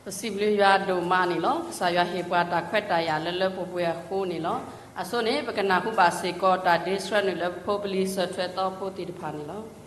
ပစံးဘျုးယွၤဒိၣ်မးန့ၣ်လီၤ. ကစၢ်ယွၤဟ့ၣ်ပှၤတၢ်ခွဲးတၢ်ယာ်လၢလၢပှဲၤပှဲၤအဃိန့ၣ်လီၤ. အဆိန့ၣ် ပကနၢ်ဟူဘၣ်စ့ၢ်ကီးတၢ်ဒ့ဆှၢနုာ်လၢ ဖိပလံၤစၢၤထွဲသီဖိသ့ၣ်တဖၣ်န့ၣ်လီၤ.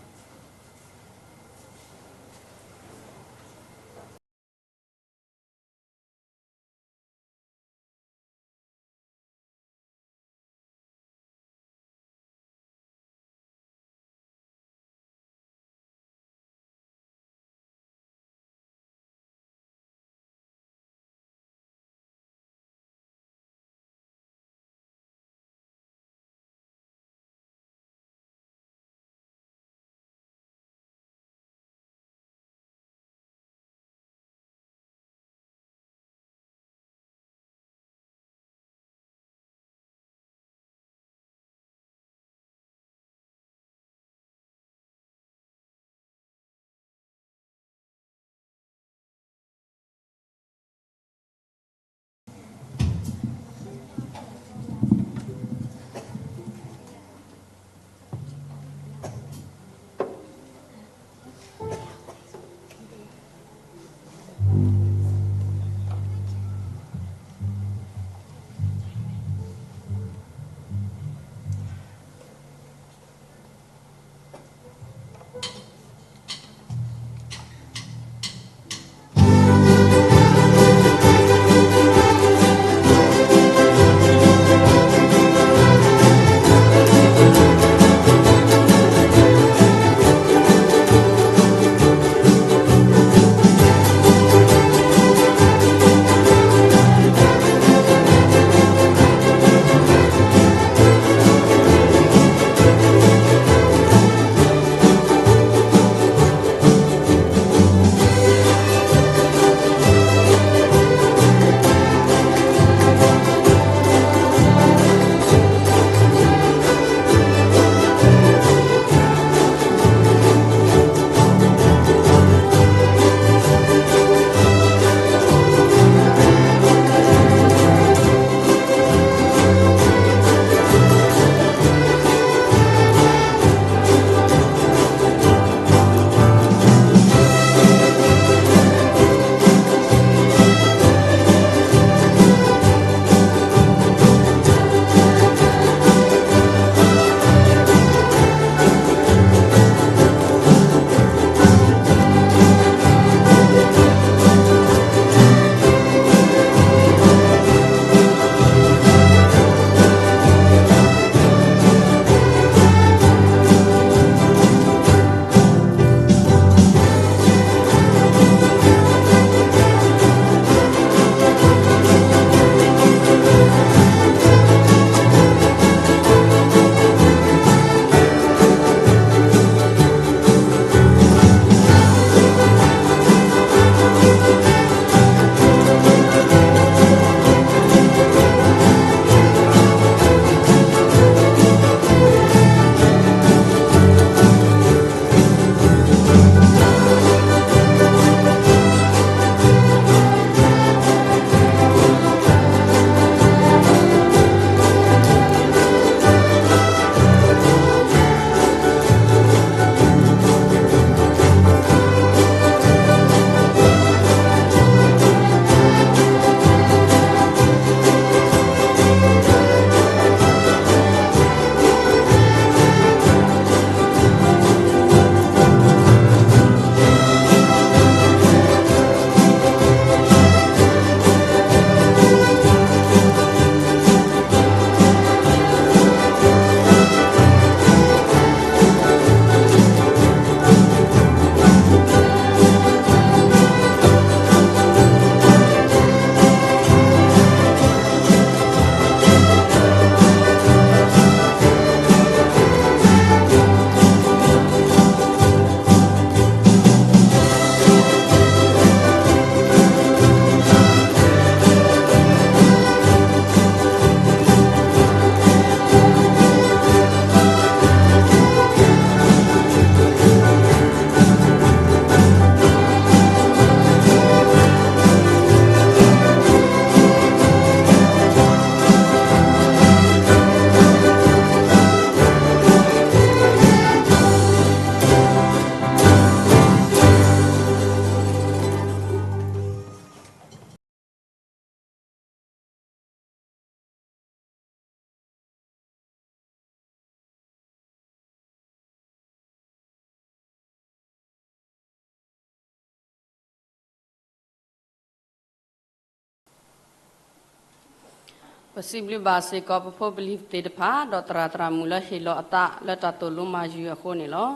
ပစံးဘျုးဘၣ်စ့ၢ်ကီးပဖိပလံၤသ့ၣ်တဖၣ် ဒီးသရၣ်သရၣ်မုၣ်လၢဟ့ၣ်လီၤအသးလၢတၢ်သိၣ်လိမၤယုၤအဃိန့ၣ်လီၤ.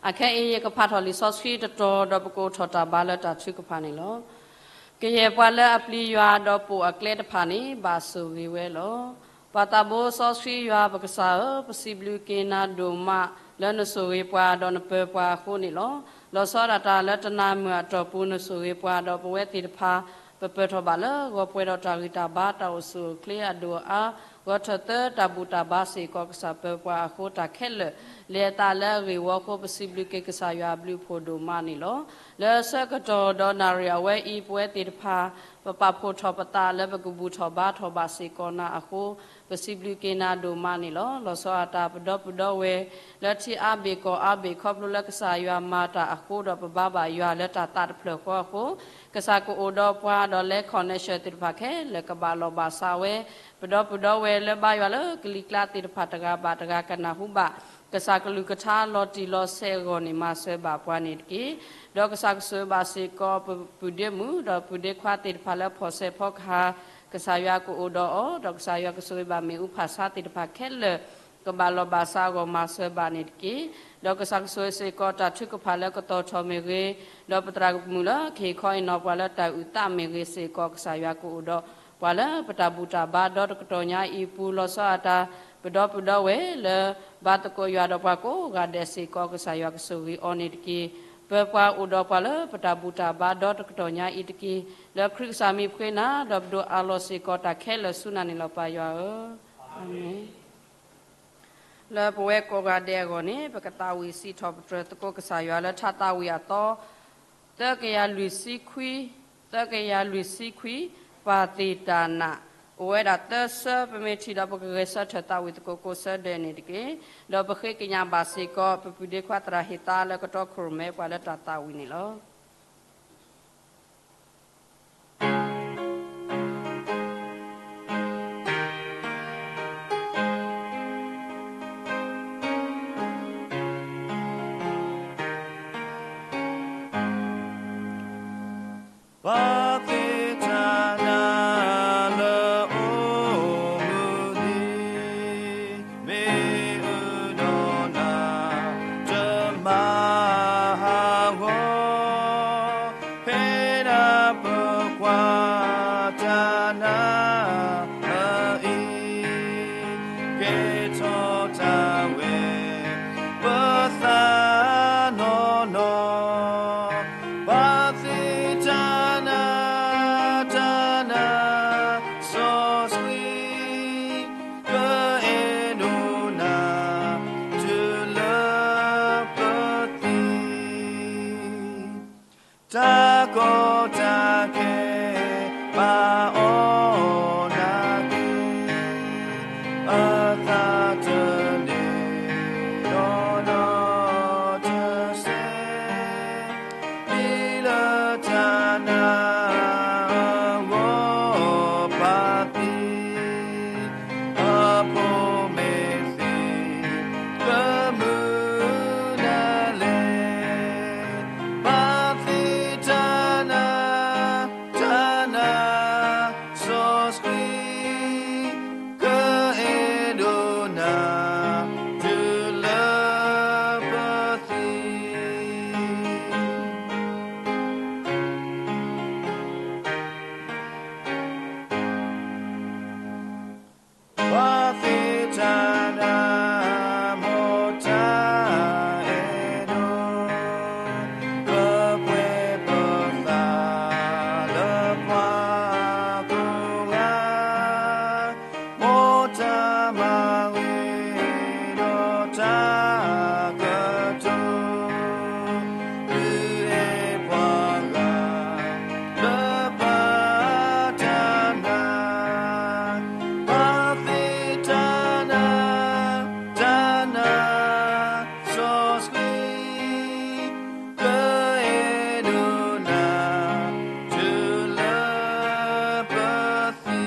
အခဲအံၤယကဖးထီၣ်လံာ်စီဆှံတတီၤ ဒီးပကအိးထီၣ်တၢ်ဘါလၢတၢ်ထုကဖၣ်န့ၣ်လီၤ. ကယဲၢ်ပှၤလၢအပျံၤယွၤဒီးပိာ်အကျဲတဖၣ်န့ၣ် ဘၣ်ဆိၣ်ဂ့ၤဝဲလီၤ. ပှၤသးဘိစီဆှံယွၤပကစၢ်ဧၢ, ပစံးဘျုးက့ၤနၤဒိၣ်မး လၢနဆိၣ်ဂ့ၤပှၤဒီးနပၢၤပှၤအဃိန့ၣ်လီၤ. လီၤဆီဒၣ်တၢ်လၢတနၤမုၢ်အတီၢ်ပူၤ နဆိၣ်ဂ့ၤပှၤဒီးပဝဲသ့ၣ်တဖၣ် ပပၢၢ်ထီၣ်ဘၣ်လၢ ဂီၤပှဲၤဒီးတၢ်ဂံၢ်တၢ်ဘါ တၢ်အိၣ်ဆူၣ်အိၣ်ချ့အဒိၣ်အါ ဂီၤထၢၣ်သၢ တၢ်ဘူၣ်တၢ်ဘါစ့ၢ်ကီး ကစၢ်ပၢၤပှၤအဃိ တၢ်ခဲလၢာ် လဲၤအသးလၢအဂ့ၢ်ဝီအဃိ ပစံးဘျုးက့ၤကစၢ်ယွၤအဘျုးအဖှိၣ်ဒိၣ်မးန့ၣ်လီၤ. လၢအဆၢကတီၢ်ဒီးနၣ်ရံၣ်အဝဲအံၤ ပဝဲသ့ၣ်တဖၣ် ပပာ်ဖှိၣ်ထီၣ်ပသးလၢပကဘူၣ်ထီၣ်ဘါထီၣ်ဘၣ်စ့ၢ်ကီးနၤအဃိ ပစံးဘျုးက့ၤနၤဒိၣ်မးန့ၣ်လီၤ. လီၤဆီဒၣ်တၢ်ပဒီပုၢ်ဒီဝဲၢ် လၢထံအါဘ့ၣ်ကီၢ်အါဘ့ၣ် ခီဖျိလၢကစၢ်ယွၤမၤတၢ်အဃိဒီး ပဘါဘၣ်ယွၤလၢတၢ်သးတဖျၢၣ်ဃီအဃိ ကစၢ်ကအိၣ်ဒီးပှၤဒီးလဲၤ connection သ့ၣ်တဖၣ်ခဲလၢာ် ကဘၣ်လီၢ်ဘၣ်စးဝဲ ပဒီပုၢ်ဒီဝဲၢ်လၢဘါယွၤလၢကလံၤကျါသ့ၣ်တဖၣ် တဂၤဘၣ်တဂၤကနၢ်ဟူဘၣ် ကစၢ်ကလုၢ်ကထါလီၤတံၢ်လီၤဆဲးအဂီၢ်န့ၣ် မၤစၢၤဘၣ်ပှၤန့ၣ်တက့ၢ်. ဒီးကစၢ်ကဆိၣ်ဂ့ၤဘၣ်စ့ၢ်ကီး ပပုၢ်ဒ့မုၣ် ဒီးပုၢ်ဒ့ခွါသ့ၣ်တဖၣ်လၢဖီၣ်စဲးဖီကဟၣ် ကစၢ်ယွၤကအိၣ်ဒီးအီၤ ဒီးကစၢ်ယွၤကဆိၣ်ဂ့ၤဘၣ်မ့ၣ်အူဖၣ်ဆါသ့ၣ်တဖၣ်ခဲလၢာ် ကဘၣ်လီၢ်ဘၣ်စးအဂီၢ် မၤစၢၤဘၣ်န့ၣ်တက့ၢ်. ဒီးကစၢ်ကဆိၣ်ဂ့ၤစ့ၢ်ကီးတၢ်ထုကဖၣ်လၢကတီၤထီၣ်မ့ၢ်ဂ့ၤ, ဒီးပသရၣ်မုၣ်လၢကဟ့ၣ်ခီဟ့ၣ်နီၤပှၤလၢတၢ်အုၣ်သးမ့ၢ်ဂ့ၤစ့ၢ်ကီး ကစၢ်ယွၤကအိၣ်ဒီးပှၤလၢပတၢ်ဘူၣ်တၢ်ဘါဒီတကတီၢ်ညါအံၤအပူၤ လီၤဆီဒၣ်တၢ် ပဒီပုၢ်ဒီဝဲၢ်လၢ ဘါသကိးယွၤဒီးပှၤကိးဂၤဒဲးစ့ၢ်ကီး ကစၢ်ယွၤကဆိၣ်ဂ့ၤအီၤန့ၣ်တက့ၢ်. ပၢၤပှၤအိၣ်ဒီးပှၤလၢပတၢ်ဘူၣ်တၢ်ဘါဒီတကတီၢ်ညါအံၤတက့ၢ်. လၢခရံာ်ကစၢ်မံၤပဃ့နၤ ဒီးပဒိးအးလီၤစ့ၢ်ကီးတၢ်ခဲလၢာ်ဆူနၤန့ၣ်လီၤ ပၢ်ယွၤဧၢ. အၤမ့ၣ်. လၢပဝဲကိးဂၤဒဲးအဂီၢ်န့ၣ် ပကသးဝံၣ်စံးထီၣ်ပတြၢၤသကိးကစၢ်ယွၤလၢထါသးဝံၣ်အသီ သၢကယၤလွံၢ်ဆံခွံ, သၢကယၤလွံၢ်ဆံခွံ, ပၢ်သ့ၣ်တၢ်နာ်, အိၣ်ဝဲဒၣ်သၢဆၢ ပမ့ၢ်ထံၣ်ဒီးပကဂဲၤဆၢထၢၣ်သးဝံၣ်သကိးကိးဆၢဒဲးန့ၣ်တက့ၢ်. ဒီးပဃ့ကညးဘၣ်စ့ၢ်ကီး ပပုၢ်ဒ့ခွါသရၣ်ဟ့ၣ်သါလၢကတီခိၣ်ရိၣ်မဲပှၤလၢတၢ်သးဝံၣ်န့ၣ်လီၤ. ပၢ်သ့ၣ်တၢ်နာ်လၢ အိၣ်မူဒံး မ့ၢ်အုၣ်ဒီးနၤ တမၤဟးဂီၤ ဖဲဒၣ်ပကွၢ်တၢ်နာ်အံၤ ကဲထီၣ်တၢ်ဝဲ ပသးနီၢ်နီၢ် ပၢ်သ့ၣ်တၢ်နာ် တၢ်နာ်စီဆှံ ကအဲၣ်ဒိးနၤ တုၤလၢပသံ တၢ်ကီတၢ်ခဲ ဘၣ်အီၤနာ်က့ၤ အသးတန့ၢ် နီၢ်နီၢ်တစဲး မ့ၢ်လၢတၢ်နာ်အဂီၢ် ပၢ်သ့ၣ် အဖိမ့ၢ်သ့ ကမုာ်နၤလဲၣ် ပၢ်သ့ၣ်တၢ်နာ် တၢ်နာ်စီဆှံ ကအဲၣ်ဒိးနၤ တုၤလၢပသံ ပၢ်သ့ၣ်တၢ်နာ် မ်တၢ်အဲၣ်ဒိး ကပှဲၤပသးလၢပှၤကိးဂၤ မ်တၢ်မၤဂ့ၤ ဒီးတၢ်ကတိၤ ဒုးအဲၣ်ပှၤဂၤ လၢပၢ်တၢ်နာ် ပၢ်သ့ၣ်တၢ်နာ် တၢ်နာ်စီဆှံ ကအဲၣ်ဒိးနၤ တုၤလၢပသံ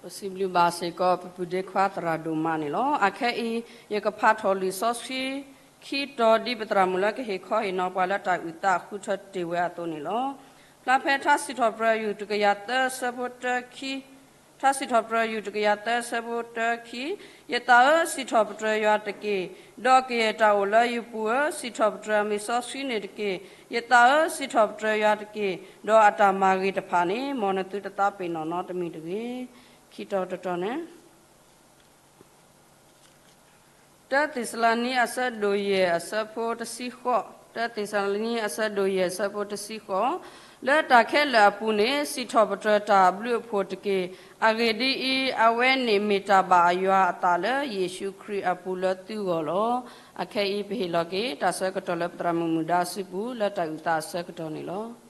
ပစံးဘျုးဘၣ်စ့ၢ်ကီး ပပုၢ်ဒ့ခွါသရၣ်ဒိၣ်မးန့ၣ်လီၤ. အခဲအံၤ ယကဖးထီၣ်လံာ်စီဆှံ ခံတီၤဒ်ပသရၣ်မုၣ်လၢကဟ့ၣ်ခီဟ့ၣ်နီၤပှၤလၢတၢ်အုၣ်သးဃုထၢတ့ၢ်ဝဲအသိးန့ၣ်လီၤ. ဖျါဖဲထါစံးထီၣ်ပတြၢၤယူၢ်တကယၤသၢဆၢဖိတၢခံ, ထါစံးထီၣ်ပတြၢၤယူၢ်တကယၤသၢဆၢဖိတၢခံ, ယသးဧၢ, စံးထီၣ်ပတြၢၤယွၤတက့ၢ်, ဒီးကယဲၢ်တၢ်အိၣ်လၢယပူၤဧၢ, စံးထီၣ်ပတြၢၤအမံၤစီဆှံန့ၣ်တက့ၢ်. ယသးဧၢ, စံးထီၣ်ပတြၢၤယွၤတက့ၢ်, ဒီးအတၢ်မၤဂ့ၤတဖၣ်န့ၣ် မ်နသုတသးပ့ၤနီၣ်နီတမံၤတဂ့ၤ. ခံတီၤတတီၤန့ၣ် တၢသ့းစၤလနံ အဆၢဒိၣ်ယဲၢ် အဆၢဖိတဆံဃိး, တၢသ့းစၤလနံ အဆၢဒိၣ်ယဲၢ် အဆၢဖိတဆံဃိး, လၢတၢ်ခဲလၢာ်အပူၤန့ၣ် စံးထီၣ်ပတြၢၤတၢ်အဘျုးအဖှိၣ်တက့ၢ်. အဂ့ၢ်ဒ်အံၤ, အဝဲန့ၣ်မ့ၢ်တၢ်ဘၣ်ယွၤအသးလၢယ့ၣ်ၡူးခရံာ်အပူၤလၢသုဂီၢ်လီၤ. အခဲအံၤပဟ့ၣ်လီၤက့ၤတၢ်ဆၢကတီၢ်လၢပသရၣ်မုၣ်မုၣ်ဒါအစုပူၤ လၢတၢ်အုၣ်သးအဆၢကတီၢ်န့ၣ်လီၤ.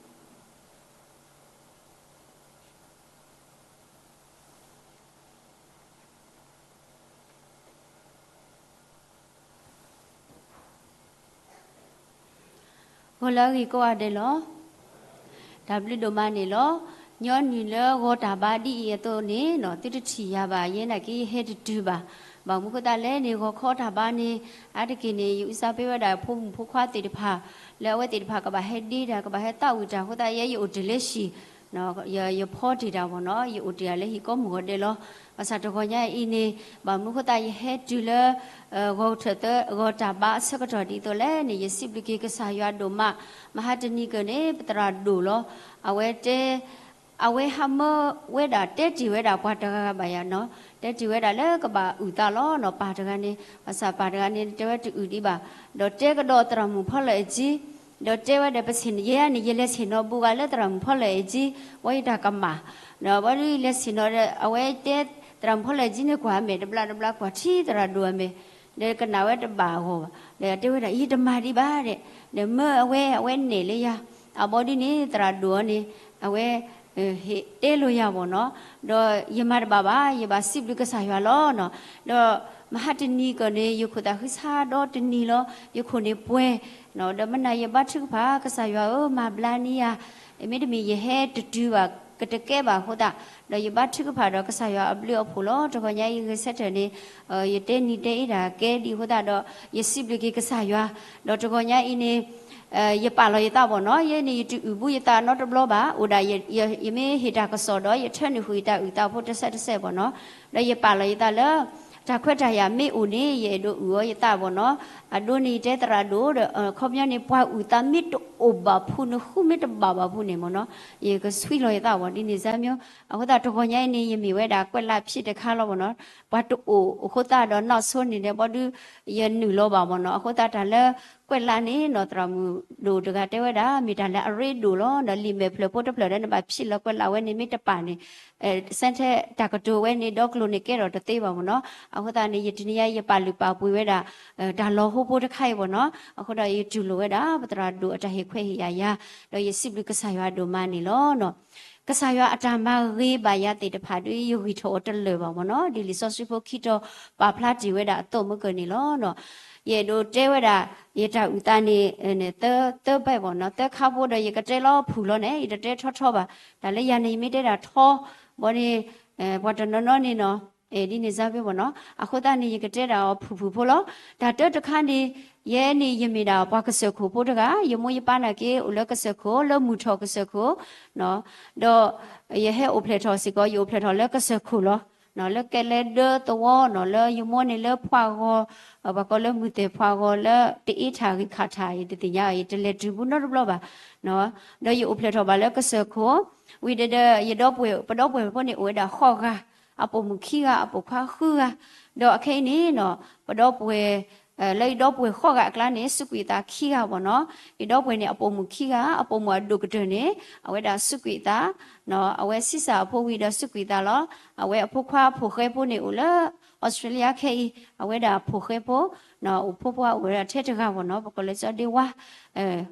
ဂီၤလၢအဂ့ၤကိးဂၤဒဲးလီၤ. တၢ်ဘျုးဒိၣ်မးန့ၣ်လီၤ. ညီနုၢ်လၢဂီၤတၢ်ဘါဒ်အံၤအသိးန့ၣ် သုတထံၣ်ယၤဘၣ်, ယဲနာ်က့ယဟဲတတုၤဘၣ်. ဘၣ်မနုၤဃိသတးလဲၣ်န့ၣ် ဂီၤခီတၢ်ဘါန့ၣ် အါတက့ၢ်န့ၣ် ယအုၣ်သးဖဲဝဲဒၣ်ဖိမုၣ်ဖိခွါသ့ၣ်တဖၣ် လၢအဝဲသ့ၣ်တဖၣ်ကဘၣ်ဟဲဒ့တၢ် ကဘၣ်ဟဲသးဝံၣ်တၢ်အဃိသတး ယဲယအိၣ်တ့ၢ်လၢဟံၣ် ယဖီတ့ၢ်တၢ်ဘၣ်နီၤ, ယအိၣ်တ့ၢ်လၢဟံၣ်ကိးမုၢ်ဂီၤဒဲးလီၤ. ဘၣ်ဆၣ်တဂီၤညါအံၤန့ၣ် ဘၣ်မနုၤဃိသတးယဟဲတုၤလၢ ဂီၤထၢၣ်သၢ ဂီၤတၢ်ဘါအဆၢကတီၢ်ဒ်သိးလဲၣ်န့ၣ် ယစံးဘျုးက့ၤကစၢ်ယွၤဒိၣ်မး. မဟါတနံၤကၢၢ်န့ၣ် ပသရၣ်ဒိၣ်လီၤ. အဝဲတဲ အဝဲဟးမၢဝဲဒၣ်တဲတ့ၢ်ဝဲဒၣ်ပှၤတဂၤဂၤဘၣ်ယၤနီၤ, တဲတ့ၢ်ဝဲဒၣ်လၢကဘၣ်အုၣ်သးလီၤနီၤ, ပၢ်တဂၤန့ၣ် ဘၣ်ဆၣ်ပၢ်တဂၤန့ၣ် တဲဝဲတအုၣ်ဒံးဘၣ်, ဒီးတဲကဒီးသရၣ်မုၣ်ဖီလၢၣ်အကၠံ ဒီးတဲဝဲဒီးပဆ့ၣ် ယဲန့ၣ် ယလဲၤဆ့ၣ်နီၤဘူးဂၤလၢသရၣ်မုၣ်ဖီလၢၣ်အကၠံ ဝဲယတၢ်ကမၣ်, ဒီးဝဲဒၣ်လဲၤဆ့ၣ်နီၤဒီး အဝဲတဲသရၣ်မုၣ်ဖီလၢၣ်အကၠံန့ၣ် ကွၢ်မဲာ်တဘျါတဘျါ ကွၢ်ထံသရၣ်ဒိၣ်အမဲာ် ဒီးကနၣ်ဝဲတဘၣ်အဂီၢ်ဘၣ်, ဒီးတဲဝဲဒၣ် ယတမၤဒံးဘၣ်ဒဲး, ဒီးမၢအဝဲ အဝဲနဲၣ်လၢယၤ, အဘီဒ်န့ၣ် သရၣ်ဒိၣ်အီၤန့ၣ် အဝဲ ဟ့ၣ်တဲလိာ်ယၤဘၣ်နီၤ, ဒီးယမၤတဘၣ်ဘၣ်, ယဘၣ်စံးဘျုးကစၢ်ယွၤလီၤနီၤ, ဒီးမဟါတနံၤကၢၢ်န့ၣ် ယခိၣ်သးဃုဆါဒီတနံၤလီၤ, ယခိၣ်န့ၣ်ပှဲၤ, ဒီးမနၤယဘါထုကဖၣ် ကစၢ်ယွၤဧၢ မၤဘျါန့ၢ်ယၤ, မ့တမ့ၢ်ယဟဲတတုၤဘၣ် ကတကဲဘၣ်အဃိသတး, ဒီးယဘါထုကဖၣ်ဒီးကစၢ်ယွၤအဘျုးအဖှိၣ်လီၤ. တဂီၤညါအံၤဂဲၤဆၢထၢၣ်န့ၣ် ယတဲနံၤတဲအ့ၣ်တၢ်ကဲဒ်အဃိသတးဒီး ယစံးဘျုးက့ၤကစၢ်ယွၤ, ဒီးတဂီၤညါအံၤန့ၣ် ယပာ်လီၤယသးဘၣ်နီၤ, ယဲန့ၣ်ယတအုၣ်ဘူးယသးနီတဘျီဘၣ်, အိၣ်ဒၣ် ယမ့ၢ်ဟ့ၣ်တၢ်ကစီၣ်ဒီး ယထၢနုာ်ဃုာ်ယတၢ်အုၣ်သးဖိတစဲးတစဲးဘၣ်နီၤ, ဒီးယပာ်လီၤယသးလၢ တၢ်ခွဲးတၢ်ယာ်မ့ၢ်အိၣ်န့ၣ် ယအဲၣ်ဒိးအုၣ်အီၤယသးဘၣ်နီၤ, အဒိန့ၣ်ယတဲသရၣ်ဒိၣ်ဒီး ခီပညီန့ၣ် ပှၤအုၣ်သးမ့ၢ်တအိၣ်ဘၣ်ဖုးန့ၣ် ဃုမ့ၢ်တဘၣ်ဘၣ်ဖုးန့ၣ်မ့ၢ်နီၤ, ယကဆွံလီၤယသးဘၣ်ဒ်န့ၣ်စၢ်မ့ၢ်, အဃိသတးတဂီၤညါအံၤန့ၣ် ယမ့ၢ်ဝဲဒၣ်ကွဲးလးဖံးတခါလီၤဘၣ်နီၤ, ပှၤတအိၣ်အဃိသတးဒီးနီၢ်ဆိန့ၣ်ဒီး ဘီဒု ယနုာ်လီၤဘၣ်မ့ၢ်နီၤ, အဃိသတးတၢ်လၢ ကွဲးလးန့ၣ်နီၤ သရၣ်မုၣ်ဒိၣ်တဂၤတဲဝဲဒၣ် မ့ၢ်တၢ်လၢအရ့ဒိၣ်လီၤ, ဒီးလံာ်မဲာ်ဖျၢၣ်ဖိတဖျၢၣ်ဒီး နဘၣ်ဖံးလီၤကွဲးလးဝဲန့ၣ်မ့ၢ်တပာ်န့ၣ် စဲထဲတၢ်ကတိၤဝဲန့ၣ်ဒီကျိၤန့ၣ်ကဲထီၣ်တသ့ဘၣ်မ့ၢ်နီၤ, အဃိသတးန့ၣ် ယတနံၤညါယပာ်လုၢ်ပာ်ပှ့ၤဝဲဒၣ် တၢ်လီၤဟိဖိတခါအံၤဘၣ်နီၤ, အဃိဒီးယတူၢ်လိာ်ဝဲဒၣ် ပသရၣ်ဒိၣ်အတၢ်ဟ့ၣ်ခွဲးဟ့ၣ်ယာ်ယၤ, ဒီးယစံးဘျုးကစၢ်ယွၤဒိၣ်မးန့ၣ်လီၤ. ကစၢ်ယွၤအတၢ်မၤဂ့ၤဘၣ်ယၤသ့ၣ်တဖၣ်ဒီး ယဂံၢ်ထီၣ်အီၤတလၢာ်ဘၣ်မ့ၢ်နီၤ, ဒ်လံာ်စီဆှံဖိခံတီၤပာ်ဖျါတ့ၢ်ဝဲဒၣ်အသိးမုၢ်ကၢၢ်န့ၣ်လီၤ. ယအဲၣ်ဒိးတဲဝဲဒၣ် ယတၢ်အုၣ်သးန့ၣ် သၢ သၢဘဲၣ်ဘၣ်နီၤ, သၢခါဖိဒီး ယကတဲလီၤဖုၣ်လီၤန့ၣ် ယတတဲထီထီဘၣ်, တၢ်လၢယၤန့ၣ် ယမ့ၢ်တဲဒၣ်ထီ ဘီန့ၣ် ပှၤတနီၤနီၤန့ၣ်နီၤ အဲၣ်ဒ်န့ၣ်စၢ်ဖဲဘၣ်နီၤ, အဃိသတးန့ၣ် ယကတဲဒၣ်အီၤဖုၣ်ဖုၣ်ဖိလီၤ. တၢ်တၢတခါန့ၣ် ယဲန့ၣ် ယမ့ၢ်ဒၣ်ပှၤကစၢၢ်ခိၣ်ဖိတဂၤ, ယမိၢ်ယပၢ်နာ်က့ အိၣ်လၢကစၢၢ်ခိၣ် လၢမုၢ်ထီၣ်ကစၢၢ်ခိၣ်, ဒီး ယဟဲအိၣ်ဖျဲၣ်ထီၣ်စ့ၢ်ကီး ယအိၣ်ဖျဲၣ်ထီၣ်လၢကစၢၢ်ခိၣ်လီၤ. လၢကဲလဲဒၢသဝီနီၤ, လၢယမိၢ်န့ၣ်လၢဖှးဂီၤ, ပှၤကိးလၢမုၢ်သဲၣ်ဖှးဂီၤ လၢတအ့ထၣ်ဂ့ၤခးထၣ် ယတသ့ၣ်ညါ, ယတလဲၤတုၤဘူးနီတဘျီဘၣ်. ဒီးယအိၣ်ဖျဲၣ်ထီၣ်ဘၣ်လၢကစၢၢ်ခိၣ်, ဝံၤဒီး ယဒီပုၢ်ဝဲၢ် ပဒီပုၢ်ဝဲၢ်ဖိန့ၣ် အိၣ်ဝဲဒၣ်ဃိးဂၤ, အပိာ်မုၣ်ခံဂၤ, အပိာ်ခွါဃုဂၤ, ဒီးအခဲအံၤန့ၣ်နီၤ ပဒီပုၢ်ဝဲၢ် လၢယဒီပုၢ်ဝဲၢ်ဃိးဂၤအကျါန့ၣ် စူးကွံာ်အသးခံဂၤဘၣ်နီၤ. ယဒီပုၢ်ဝဲၢ်န့ၣ် အပိာ်မုၣ်ခံဂၤ, အပိာ်မုၣ်အဒိၣ်ကတၢၢ်န့ၣ် အဝဲဒၣ်စူးကွံာ်အသး, အဝဲဆံးစၢ်အဖိဝံၤဒီးစူးကွံာ်အသးလီၤ. အဝဲအဖိခွါအဖိၣ်ဃဲဖိန့ၣ်အိၣ်လၢ အီစထြ့လယါခဲအံၤ, အဝဲဒၣ်အဖိၣ်ဃဲဖိ, အိၣ်ဖိဖိအအိၣ်ဝဲဒၣ်ထဲတဂၤဘၣ်နီၤ, ပကိးလၢစီၤဒ့ဝါ ဝံ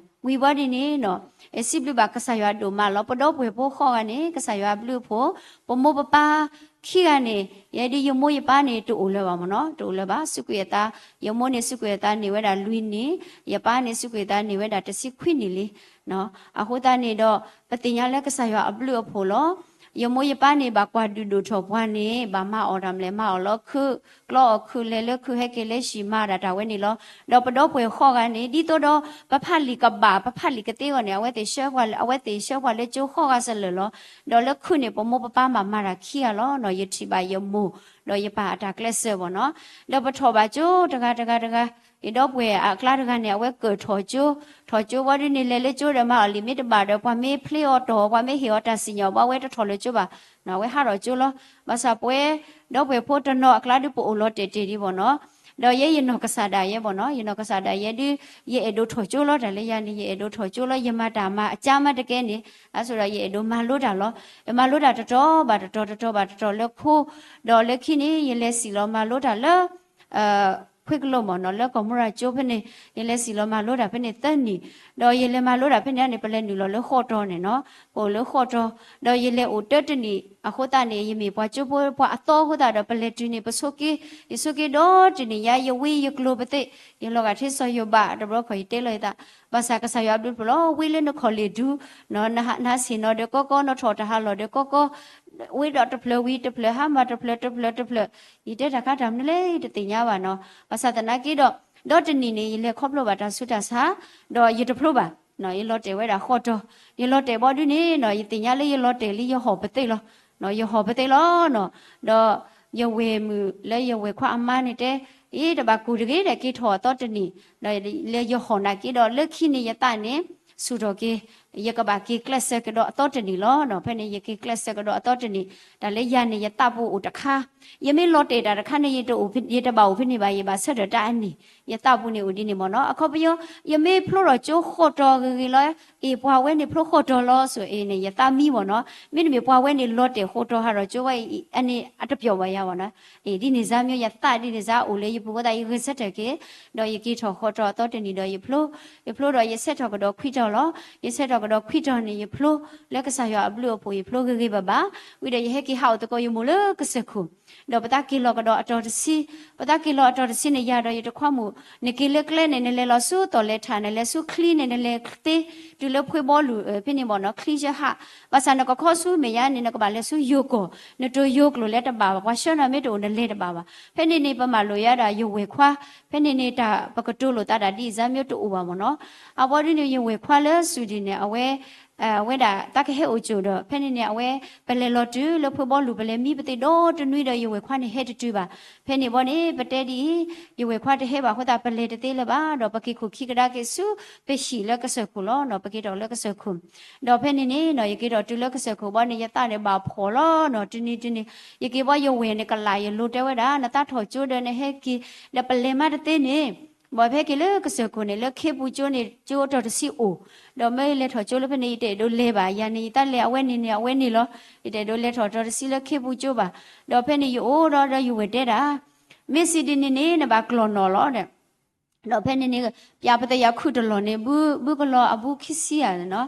ၤဘီဒ်န့ၣ်နီၤ, စံးဘျုးဘၣ်ကစၢ်ယွၤဒိၣ်မးလီၤ. ပဒီပုၢ်ဝဲၢ်ဖိဃိးဂၤန့ၣ် ကစၢ်ယွၤအဘျုးအဖှိၣ်, ပမိၢ်ပပၢ်ခံဂၤန့ၣ် ယဲဒ်ယမိၢ်ယပၢ်န့ၣ် တအိၣ်လၢၤဘၣ်မ့ၢ်နီၤ, တအိၣ်လၢၤဘၣ်, စူးကွံာ်အသး, ယမိၢ်န့ၣ်စူးကွံာ်အသးန့ၢ်ဝဲဒၣ်လွံၢ်နံၣ်, ယပၢ်န့ၣ်စူးကွံာ်အသးန့ၢ်ဝဲဒၣ်တဆံခွံနံၣ်လံ. အဃိသတးန့ၣ်ဒီး ပသ့ၣ်ညါလၢကစၢ်ယွၤအဘျုးအဖှိၣ်လီၤ. ယမိၢ်ယပၢ်န့ၣ် ဘၣ်ကွၢ်ဒုးဒိၣ်ထီၣ်ပှၤန့ၣ် ဘၣ်မၤအီၣ်တၢ်မလဲၣ် မၤအီၣ်လီၤခုၣ်, ကျီအီၣ်ခုၣ် လဲၤလၢခုၣ် ဟဲက့ၤလၢဟံၣ် မၤဒၣ်တၢ်ဝဲန့ၣ်လီၤ. ဒီးပဒီပုၢ်ဝဲၢ်ဃီဂၤန့ၣ် ဒ်သိးဒီး ပဖးလံာ်ကဘၣ် ပဖးလံာ်ကသ့အဂီၢ်န့ၣ် အဝဲသ့ၣ်ဆှၢပှၤလၢ အဝဲသ့ၣ်ဆှၢပှၤလၢကၠိဃီဂၤစလၢာ်လီၤ. ဒီးလၢခုၣ်န့ၣ် ပမိၢ်ပပၢ်မၤမၤတၢ်ခံဂၤလီၤနီၤ. ယထံၣ်ဘၣ်ယမိၢ် ဒီးယပၢ်အတၢ်ကျဲးစၢးဘၣ်နီၤ. ဒီးပထီၣ်ဘၣ်ကၠိတဂၤတဂၤတဂၤ ယဒီပုၢ်ဝဲၢ်အကျါတဂၤန့ၣ် အဝဲကၢၣ်ထီၣ်ကၠိ, ထီၣ်ကၠိဘီဒုန့ၣ် လဲၤလၢကၠိဒီး မၤအီၣ်လံာ်မ့ၢ်တဘၣ်ဒီး ပှၤမ့ၢ်ဖျ့အီၤတီၢ် ပှၤမ့ၢ်ဟ့ၣ်အီၤတၢ်စံၣ်ညီၣ်ဘၣ် အဝဲတထီၣ်လၢကၠိဘၣ်, အဝဲဟးထီၣ်ကၠိလီၤ. ဘၣ်ဆၣ်ပဝဲ ဒီပုၢ်ဝဲၢ်ဖိတနီၤအကျါဒု ပအိၣ်လီၤတဲာ်တဲာ်ဒံးဘၣ်နီၤ. ဒီးယဲယနီၢ်ကစၢ်ဒၣ်ယဲဘၣ်နီၤ, ယနီၢ်ကစၢ်ဒၣ်ယဲဒု ယအဲၣ်ဒိးထီၣ်ကၠိလီၤ. တၢ်လၢယၤန့ၣ် ယအဲၣ်ဒိးထီၣ်ကၠိလီၤ. ယမၤတၢ်မၤအကါမးတကဲန့ၣ် အါဆိဒီး ယအဲၣ်ဒိးမၤလိတၢ်လီၤ. ယမၤလိတၢ်တတီၤဘၣ်တတီၤ တတီၤဘၣ်တတီၤလၢခိ, ဒီးလၢခံန့ၣ် ယလဲၤစံၣ်လီၤမၤလိတၢ်လၢ ခွ့ကလိမၢ်နီၤ လၢကီၢ်မူရၤကၠိဖဲန့ၣ် ယလဲၤစံၣ်လီၤမၤလိတၢ်ဖဲန့ၣ်သၢနံၣ်, ဒီးယလဲၤမၤလိတၢ်ဖဲန့ၣ်န့ၣ် ပလဲၤနုာ်လီၤလၢဃီတီၤန့ၣ်နီၤ, ပအိၣ်လၢဃီတီၤ, ဒီးယလဲၤအိၣ်တၢတနံၣ်အဃိသတးန့ၣ် ယမ့ၢ်ပှၤကၠိဖိပှၤအသီအဃိသတးဒီး ပလဲၤတုၤန့ၣ် ပဆိက့, ယဆိက့ဒီတနံၣ်ညါ ယဝံယကျိၤပသ့ၣ်, ယလီၤဂာ်ထံစီၤယိၤဘး တဘျီခီၣ်ယတဲလီၤယသး, ဘၣ်ဆၣ်ကစၢ်ယွၤအဘျုးတဖျၢၣ်လီၤ ဝံလၢနခီၣ်လ့ၣ်ဒူ, နဟးဆ့ၣ်နီၤဒီးကီကီ နထီၣ်တၢ်ဟးလီၢ်ဒီးကီကီ ဝံဒီးတဖျၢၣ်ဝံၤတဖျၢၣ် ဟါမၢ်တဖျၢၣ်တဖျၢၣ်တဖျၢၣ်, ယတဲတၢ်ခါတၢ်မနုၤလဲၣ် ယတသ့ၣ်ညါဘၣ်နီၤ. ဘၣ်ဆၣ်သနာ်က့ဒီး ဒီတနံၣ်န့ၣ် ယလဲၤခီဖျိဘၣ်တၢ်ဆူးတၢ်ဆါ, ဒီးယတဖျိဘၣ်, ယလီၤတဲာ်ဝဲဒၣ်ဃီတီၤ, ယလီၤတဲာ်ဘီဒုန့ၣ်နီၤ ယသ့ၣ်ညါလၢယလီၤတဲာ်လံ ယဟီၣ်ပသ့ၣ်လီၤ, ယဟီၣ်ပသ့ၣ်လီၤနီၤ. ဒီးယဝဲၢ်မုၣ်လၢယဝဲၢ်ခွါအမါန့ၣ်တဲ, အ့ တဘၣ်ကူၣ်တဂ့ၤဒီး က့ၤထီၣ်အသီတနံၣ်, ဒီးလၢယဟီၣ်နာ်က့ဒီး လၢခံန့ၣ်ယသးန့ၣ် ဆူၣ်ထီၣ်က့ၤ, ယကဘၣ်က့ၤကျဲးစၢးကဒီးအသီတနံၣ်လီၤ. ဖဲန့ၣ် ယက့ၤကျဲးစၢးကဒီးအသီတနံၣ်, တၢ်လၢယၤန့ၣ် ယသးပူၤအိၣ်တခါ, ယမ့ၢ်လီၤတဲာ်တၢ်တခါန့ၣ် ယတအိၣ်, ယတဘၣ်အိၣ်ဖဲန့ၣ်ဘၣ်, ယဘၣ်ဆၢထၢၣ်တၢ်အနံၣ်, ယသးပူၤန့ၣ်အိၣ်ဒ်န့ၣ်မ့ၢ်နီၤ. အခီပညီ ယမ့ၢ်ဖျိထီၣ်ကၠိဃီတီၤဂ့ၤဂ့ၤလီၤ, အ့ ပှၤဝဲန့ၣ်ဖျိဃီတီၤလီၤ ဆိၣ်အ့န့ၣ် ယသးမံမ့ၢ်နီၤ. မ့တမ့ၢ်ပှၤဝဲန့ၣ်လီၤတဲာ်ဃီတီၤဟးထီၣ်ကၠိဝဲအံၤ အန့ၣ်အတပျီၢ်ဘၣ်ယၤဘၣ်နီၤ. အ့ ဒ်န့ၣ်စါမ့ၢ် ယသးဒ်န့ၣ်စါအိၣ်လၢယပူၤအဃိသတး ယဂဲၤဆၢထၢၣ်က့ၤ, ဒီးယက့ၤထီၣ်ဃီတီၤအသီတနံၣ်ဒီးယဖျိ, ယဖျိဒီးယဆဲးထီၣ်ကဒီးခွံတီၤလီၤ. ယဆဲးထီၣ်ကဒီးခွံတီၤန့ၣ် ယဖျိလၢကစၢ်ယွၤအဘျုးအဖှိၣ် ယဖျိဂ့ၤဂ့ၤဘၣ်ဘၣ်, ဝံၤဒီးယဟဲက့ၤဟးအိၣ်သကိးယမိၢ်လၢကစၢၢ်ခိၣ်, ဒီးပသးက့ၤလီၤကဒီးအတီၤတဆံ, ပသးက့ၤလီၤအတီၤတဆံန့ၣ် ယၤဒီးယတခွါမုၣ် နက့ၤလၢကျဲန့ၣ် နလဲၤလီၤဆူသီၣ်လဲၤထး နလဲၤဆူချံန့ၣ် နလဲၤသ့ တုၤလၢဖှ့ဘီလူၤ ဖဲန့ၣ်ဘၣ်နီၤ ချံဆၢဟး, ဘၣ်ဆၣ်နကခီဆူမဲာ်ညါန့ၣ် နကဘၣ်လဲၤဆူယိၤကီၢ်, နတိၤယိၤကျိာ်လဲၤတဘၣ်ဘၣ်, ပှၤဆှၢနၤမ့ၢ်တအိၣ် နလဲၤတဘၣ်ဘၣ်. ဖဲန့ၣ်န့ၣ် ပမၤလိာ်ယၤဒၣ်ယဝဲၢ်ခွါ, ဖဲန့ၣ်န့ၣ် တၢ်ပကတိၤလိာ်သးဒၣ်ဒ်အံၤစါမ့ၢ်တအိၣ်ဘၣ်မ့ၢ်နီၤ. အဘီဒုန့ၣ် ယဝဲၢ်ခွါလၢစူၤဒံၣ်န့ၣ် အဝဲ အဝဲဒၣ်သးကဟဲအိၣ်ကၠိၣ်ဒီး ဖဲန့ၣ်န့ၣ် အဝဲ ပလဲၤလီၤတုၤလၢဖှ့ဘီလူၤ ပလဲၤမံပသ့ၣ်ဒီတနွံဒီး ယဝဲၢ်ခွါန့ၣ်ဟဲတတုၤဘၣ်. ဖဲန့ၣ်ဘီန့ၣ် ပတဲဒ်အံၤ, ယဝဲၢ်ခွါတဟဲဘၣ်အဃိသတး ပလဲၤတသ့လၢၤဘၣ်, ဒီးပက့ၤခိၣ်ခံကဒါက့ၤဆူ ပဟံၣ်လၢကစၢၢ်ခိၣ်လီၤနီၤ, ပက့ၤထီၣ်လၢကစၢၢ်ခိၣ်. ဒီးဖဲန့ၣ်န့ၣ်နီၤ ယက့ၤထီၣ်တုၤလၢကစၢၢ်ခိၣ်ဘီန့ၣ် ယသးန့ၣ်ဘၣ်ဖှီၣ်လီၤနီၤ, တနံၤတနံၤ ယက့ၤဘီယဝဲၢ်န့ၣ် ကလးယလိၤတဲဝဲဒၣ် နသးထီၣ်ကၠိဒီးနဟဲက့ၤ, ဒီးပလဲၤမးတသ့န့ၣ် ဘၣ်ဖဲက့ၤလၢကစၢၢ်ခိၣ်န့ၣ် လၢခ့ပူၤကၠိန့ၣ် ကၠိအတီၤတဆံအိၣ်, ဒီးမ့ၢ်လဲၤထီၣ်ကၠိလၢဖဲန့ၣ် ယတအဲၣ်ဒိးလဲၤဘၣ်, ယၤန့ၣ် ယသးလဲၤအဝဲန့ၣ်န့ၣ် အဝဲန့ၣ်လီၤ. ယတအဲၣ်ဒိးလဲၤထီၣ်တီၤတဆံလၢခ့ပူၤကၠိဘၣ်. ဒီးဖဲန့ၣ်ယအိၣ်ဒီး ဒီးယဝဲၢ်တဲဒၣ်, မ့ၢ်စံးဒ်န့ၣ်န့ၣ် နဘၣ်ကျီၢ်နီၣ်လီၤဒီး ဒီးဖဲန့ၣ်န့ၣ် ပျၢ်ပသယၤခုၣ်တလီၢ်န့ၣ် ဘု ဘုကလီၤအဘုခံဆံယၤန့ၣ်နီၤ.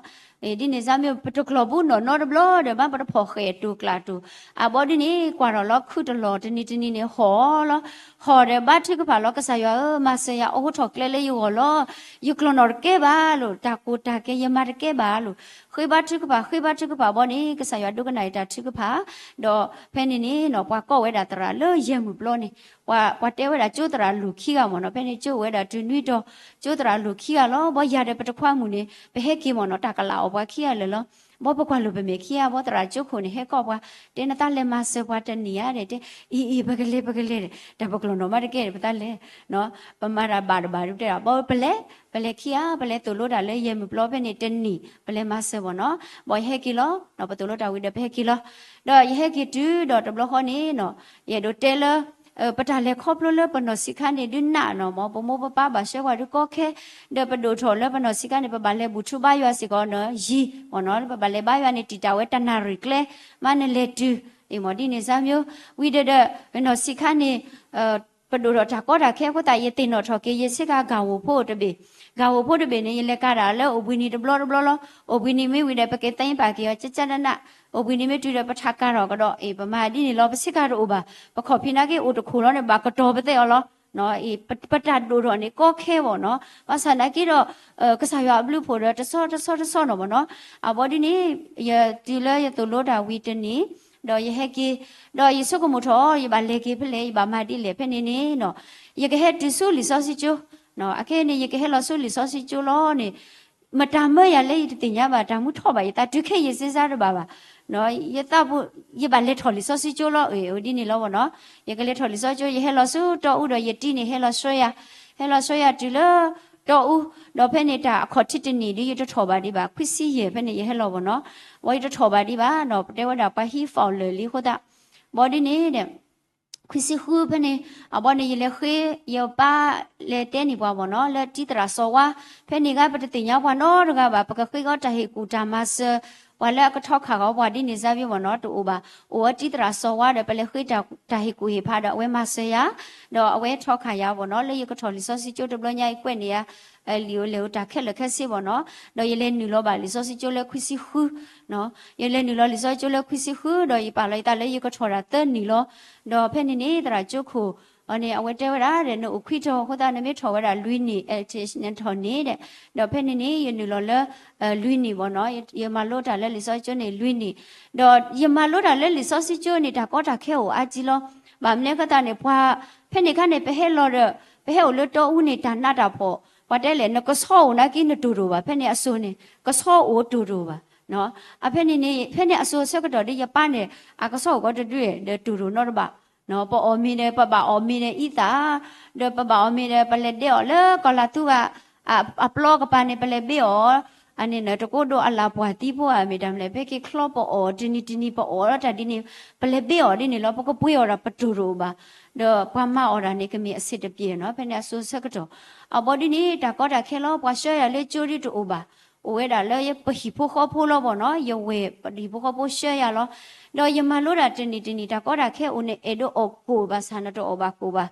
ဒ်န့ၣ်စါမ့ၢ် ပတကျီၢ်ဘုနီၣ်နီတဘျီဒီး ဘၣ်ပတဖီၣ်ဃဲၣ်တိၢ်ကျးတိၢ်. အဘီဒုန့ၣ် ကွၢ်ထီၣ်လီၤခုၣ်တလီၢ် တနံၤတနံၤန့ၣ် ဟီၣ်လီၤ. ဟီၣ်ဒီးဘါထုကဖၣ်လီၤ ကစၢ်ယွၤဧၢ, မၤစၢၤယၤအိးထီၣ်ကျဲလၢယဂီၢ်လီၤ. ယကျီၢ်နီၣ်တကဲဘၣ်လိၤ, တၢ်ကိၢ်တၢ်ကဲယမၤတကဲဘၣ်လိၤ. ဃ့ဘါထုကဖၣ် ဃ့ဘါထုကဖၣ်ဘီန့ၣ် ကစၢ်ယွၤဒိကနၣ်အံၤတၢ်ထုကဖၣ်. ဒီးဖဲန့ၣ်န့ၣ်နီၤ ပှၤကိးဝဲဒၣ်သရၣ်လၢယဲၢ်မုၢ်ပျီန့ၣ် ပှၤ ပှၤတဲဝဲဒၣ်ကၠိသရၣ်လိၤခံဂၤမ့ၢ်နီၤ. ဖဲန့ၣ်ကၠိဝဲဒၣ်တုၤနွံတီၤ, ကၠိသရၣ်လိၤခံဂၤလီၤ. ဘီယၤဒီးပတခွါမုၣ်န့ၣ် ပဟဲက့ၤမ့ၢ်နီၤ တၢ်ကလးအီၣ်ပှၤခံဂၤလၢာ်လီၤ. ဘီပကွၢ်လိာ်ပမဲာ်ခံဂၤ ဘီသရၣ်ကၠိခိၣ်န့ၣ် ဟဲကိးပှၤ, တဲနသးလဲၤမၤစၢၤပှၤတနံၤဧါဒီး တဲ အံၤအံၤ ပကလဲၤ ပကလဲၤဒီး တၢ်ပကျီၢ်နီၣ်မးတကဲဒီး ပသးလဲၤ ပမၤတၢ်ဘၣ်တဘၣ်ဒီး ပတဲဒၣ် ဘီပလဲၤ, ပလဲၤခံဂၤ ပလဲၤသိၣ်လိတၢ်လၢယဲၢ်မုၢ်ပျီဖဲန့ၣ်တနံၤ ပလဲၤမၤစၢၤမ့ၢ်နီၤ. ဘီယဟဲက့ၤလီၤ, ပသိၣ်လိတၢ်ဝံၤဒီး ပဟဲက့ၤလီၤ. ဒီးယဟဲက့ၤတုၤဒီးတဘျီဃီန့ၣ်နီၤ ယအဲၣ်ဒိးတဲလၢ ပတၢ်လဲၤခီဖျိလၢ ပနီၢ်ဆံးခါန့ၣ် ဒုးနးနီၤမ့ၢ် ပမိၢ်ပပၢ်ဘၣ်ဆှၢပှၤဒုးကီခဲ, ဒီးပဒိၣ်ထီၣ်လၢပနီၢ်ဆံးခါန့ၣ် ပဘၣ်လဲၤဘူၣ်ထူဘါယွၤစ့ၢ်ကီးနီၤ ယံၤမ့ၢ်နီၤ. ပဘၣ်လဲၤဘါယွၤန့ၣ် တံာ်တာ်ဝဲတနၣ်ရံၣ်ကျဲ မ့ၢ်နလဲၤတုၤ အ့ၣ်မ့ၢ်ဒ်န့ၣ်စါမ့ၢ် ဝံၤဒီးဒီး ပနီၢ်ဆံးခါန့ၣ် ပဒိၣ်ထီၣ်တၢ်ကီတၢ်ခဲအဃိသတး ယသ့ၣ်နီၣ်ထီၣ်က့ၤ ယဆ့ကၤဂၤဝိၣ်ဖိတဘ့ၣ်, ဂၤဝိၣ်ဖိတဘ့ၣ်န့ၣ် ယလဲၤကၤတၢ်လၢအိၣ်ဘှံးနံၤတဘျီတဘျီလီၤ. အိၣ်ဘှံးနံၤမ့ၢ်ဝံၤဒီး ပကသဲပာ်က့ၤအီၤ ကကနန, အိၣ်ဘှံးနံၤမ့ၢ်တုၤဒီး ပထးကၤထီၣ်ကဒီး အ့ၣ် ပမၤဒ်န့ၣ်လီၤ. ပဆ့ကၤတအိၣ်ဘၣ်, ပခီၣ်ဖံးနာ်က့အိၣ်တခိၣ်လီၤန့ၣ် ဘၣ်ကတီၤပသဲးအီၤလီၤ. ပတၢ်ဒိၣ်ထီၣ်န့ၣ် ကီခဲဘၣ်နီၤ. ဘၣ်ဆၣ်သနာ်က့ဒီး ကစၢ်ယွၤအဘျုးအဖှိၣ်ဒီး တဆီတဆီတဆီနီၤဘၣ်နီၤ. အဘီဒ်န့ၣ် ယတုၤလၢယသိၣ်လိတၢ်ဝံၤတနံၤ, ဒီးယဟဲက့ၤ, ဒီးယဆိကမိၣ်ထီၣ် ယဘၣ်လဲၤက့ၤဖဲလဲၣ်, ယဘၣ်မၤဒ်လဲၣ်ဖဲန့ၣ်န့ၣ်နီၤ, ယကဟဲတုၤဆူလံာ်စီဆှံကၠိ, အခဲအံၤန့ၣ် ယကဟဲလီၤဆူလံာ်စီဆှံကၠိလီၤန့ၣ်, မတၤမၢယၤလၢယတသ့ၣ်ညါဘၣ်, တၢ်မူထီၣ်ဘၣ်ယသးတုၤခဲအံၤ ယစ့စါတဘၣ်ဘၣ်. ယသးပူၤ ယဘၣ်လဲၤထီၣ်လံာ်စီဆှံကၠိလီၤ, အ့ၣ် အဒ်န့ၣ်လီၤဘၣ်နီၤ. ယကလဲၤထီၣ်လံာ်စီဆှံကၠိ, ယဟဲလီၤဆူတီအူဒီးယတံၤန့ၣ် ဟဲလီၤဆှၢယၤ, ဟဲလီၤဆှၢယၤတုၤလၢတီအူ, ဒီးဖဲန့ၣ်တၢ်အခီၣ်ထံးတနံၣ်ဒီး ယတထီၣ်ဘၣ်ဒံးဘၣ်, ခွံဆံယဲၢ်ဖဲန့ၣ် ယဟဲလီၤဘၣ်နီၤ. ဝံၤယတထီၣ်ဘၣ်ဒံးဘၣ်နီၤ, ပတဲဝဲဒၣ်ပှၤဟံး follow လံအဃိသတး, ဘီဒ်န့ၣ်ဒီး ခွံဆံဃုဖဲန့ၣ်, အဘီန့ၣ် ယလဲၤဃ့ ယပၢ်လဲၤတဲန့ၢ်ပှၤဘၣ်နီၤ, လၢတံၤသရၣ်စီၤဝါ, ဖဲန့ၣ်ဂၤပတသ့ၣ်ညါပှၤနီတဂၤဘၣ်, ပကဃ့အီၤတၢ်ဟ့ၣ်ကူၣ်တၢ်မၤစၢၤ, ပှၤလၢအကထီခးဂီၤပှၤဒ်န့ၣ်စါဘၣ်ဘၣ်နီၤ, တအိၣ်ဘၣ်. အိၣ်ဝဲတံၤသရၣ်စီၤဝါဒီး ပလဲၤဃ့တၢ်ဟ့ၣ်ကူၣ်ဟ့ၣ်ဖးဒီး အဝဲမၤစၢၤယၤ, ဒီးအဝဲထီခးယၤဘၣ်နီၤ, လၢယကထီၣ်လံာ်စီဆှံကၠိတဘျီညါအံၤ ကွဲးန့ၢ်ယၤ လံာ်ဧိၤလဲၢ်ဧိၤတၢ်ခဲလၢာ်ခဲဆ့ဘၣ်နီၤ. ဒီးယလဲၤနုာ်လီၤဘၣ်လံာ်စီဆှံကၠိလၢခွံဆံဃု, ယလဲၤနုာ်လီၤလံာ်စီဆှံကၠိလၢခွံဆံဃု, ဒီးယပာ်လီၤယသးလၢယကထီၣ်ဒၣ်သၢနံၣ်လီၤ. ဒီးဖဲန့ၣ်န့ၣ် သရၣ်ကၠိခိၣ်အီၤန့ၣ် အဝဲတဲဝဲဒၣ်ဒီး နအိၣ်ခွံထီၣ်အဃိသတး နမ့ၢ်ထီၣ်ဝဲဒၣ်လွံၢ်နံၣ် နထီၣ်န့ၣ်ဒီး, ဒီးဖဲန့ၣ်န့ၣ် ယနုာ်လီၤလၢ လွံၢ်နံၣ်ဘၣ်နီၤ, ယမၤလိတၢ်လၢလံာ်စီဆှံကၠိန့ၣ်လွံၢ်နံၣ်, ဒီးယမၤလိတၢ်လၢလံာ်စီဆှံကၠိန့ၣ် တၢ်ကီတၢ်ခဲအိၣ်အါကံလီၤ. ဘၣ်မနုၤအဃိသတးန့ၣ် ပှၤ ဖဲန့ၣ်အခါန့ၣ် ပဟဲလီၤဒီး ပဟဲအိၣ်လၢတီအူန့ၣ် တၢ်နးတၢ်ဖှီၣ်, ပှၤတဲလဲၣ် နကဆီအိၣ်နာ်က့နတိၢ်တအိၣ်ဘၣ်, ဖဲန့ၣ်အစိၤန့ၣ် ကဆီအိၣ်တိၢ်တအိၣ်ဘၣ်. အဖဲန့ၣ်န့ၣ် ဖဲန့ၣ်အစိၤဆၢကတီၢ်ဒီးယပၢ်န့ၣ် အကဆီအိၣ်ကီးတဒုဒီးတိၢ်တအိၣ်နီတဘၣ်. ပအီၣ်မ့ၤဒီး ပဘၣ်အီၣ်မ့ၤဒီးအံသၣ်, ဒီးပဘၣ်အီၣ်မ့ၤဒီး ပလဲၤဒဲးအီၤလၢကီၢ်လၤသူဘၣ် အပျီကပၤန့ၣ် ပလဲၤဘ့အီၤ, အန့ၣ်နတကိးဒိးအလၣ်ပှၢ်သံဖိဧါ မ့ၢ်တၢ်မနုၤလဲၣ်, ဖဲက့ၤချီပအီၣ်တနံၤတနံၤ ပအီၣ်လီၤတၢ်ဒ်န့ၣ်, ပလဲၤဘ့အီၤဒ်န့ၣ်လီၤ, ပကပှ့ၤအီၣ်ဒီးပတိၢ်တအိၣ်ဘၣ်. ဒီးပှၤမၤအီၣ်တၢ်န့ၣ် ကမ့ၢ်အဆံးတပျဲၤနီၤ, ဖဲန့ၣ်အစိၤဆၢကတီၢ်. အဘီဒ်န့ၣ် တၢ်ကီတၢ်ခဲလီၤ, ပှၤဆှၢယၤလၢကၠိဒ်တအိၣ်ဘၣ်, အိၣ်ဝဲဒၣ်လၢပဟံၣ်ဖိဃီဖိလီၤဘၣ်နီၤ, ယဝဲၢ်ပဟံၣ်ဖိဃီဖိဆှၢယၤလီၤ. ဒီးယမၤလိတၢ်တနံၣ်တနံၣ် တၢ်ကီတၢ်ခဲအိၣ်န့ၣ် အဲၣ်ဒိးအီၣ်ကိၣ်ဘၣ်ဆၣ် နတအီၣ်ဘၣ်ကိၣ်ဘၣ်.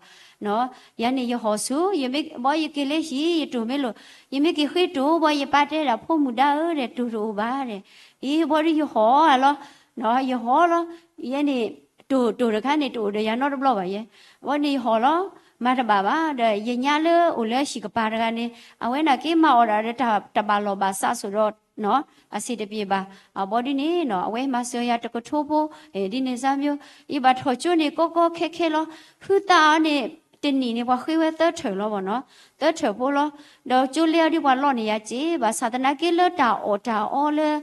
ယၤန့ၣ်ယဟီၣ်ဆူ, ဘီယက့ၤလၢဟံၣ် ယတိၢ်မ့ၢ်လိာ်, ယမ့ၢ်က့ၤဃ့တိၢ် ဘီယပၢ်တဲဒၣ် ဖိမုၣ်ဒါဧၢဒီး တိၢ်တအိၣ်ဘၣ်ဒီး, အံၤ ဘီဒ်ယဟီၣ်လီၤ, ယဟီၣ်လီၤ, ယဲန့ၣ် တိၢ်တိၢ်တခါန့ၣ် တအိၣ်ဒီးယၤနီတဘျီဘၣ်ယဲ, ဘီန့ၣ်ယဟီၣ်လီၤ, မၤတဘၣ်ဘၣ်ဒီး ယညါလၢအိၣ်လၢဟံၣ်ကပၤတဂၤန့ၣ် အဝဲန့ၣ်က့မၤအီၣ်ဒၣ်ဒီးတၢ်တဘၣ်လီၢ်ဘၣ်စးစိၤဒီး အဆံးတပျဲၤဘၣ်. အဘီဒ်န့ၣ်နီၤ အဝဲမၤစၢၤယၤတကထိဖိ, ဒ်န့ၣ်စၢ်မၠိ, ယဘၣ်ထီၣ်ကၠိန့ၣ် ကီကီခဲခဲလီၤ. ဟုသးအီၤန့ၣ် တနံၣ်န့ၣ် ပှၤဃ့ဝဲသၢထၢၣ်လီၤဘၣ်နီၤ, သၢထၢၣ်ဖိလီၤ. ဒီးကၠိလဲအီၤဒ်ပှၤလီၢ်န့ၢ်ယၤစ့ၢ်, ဘၣ်ဆၣ်သနာ်က့လၢတၢ်အီၣ်တၢ်အီလၢ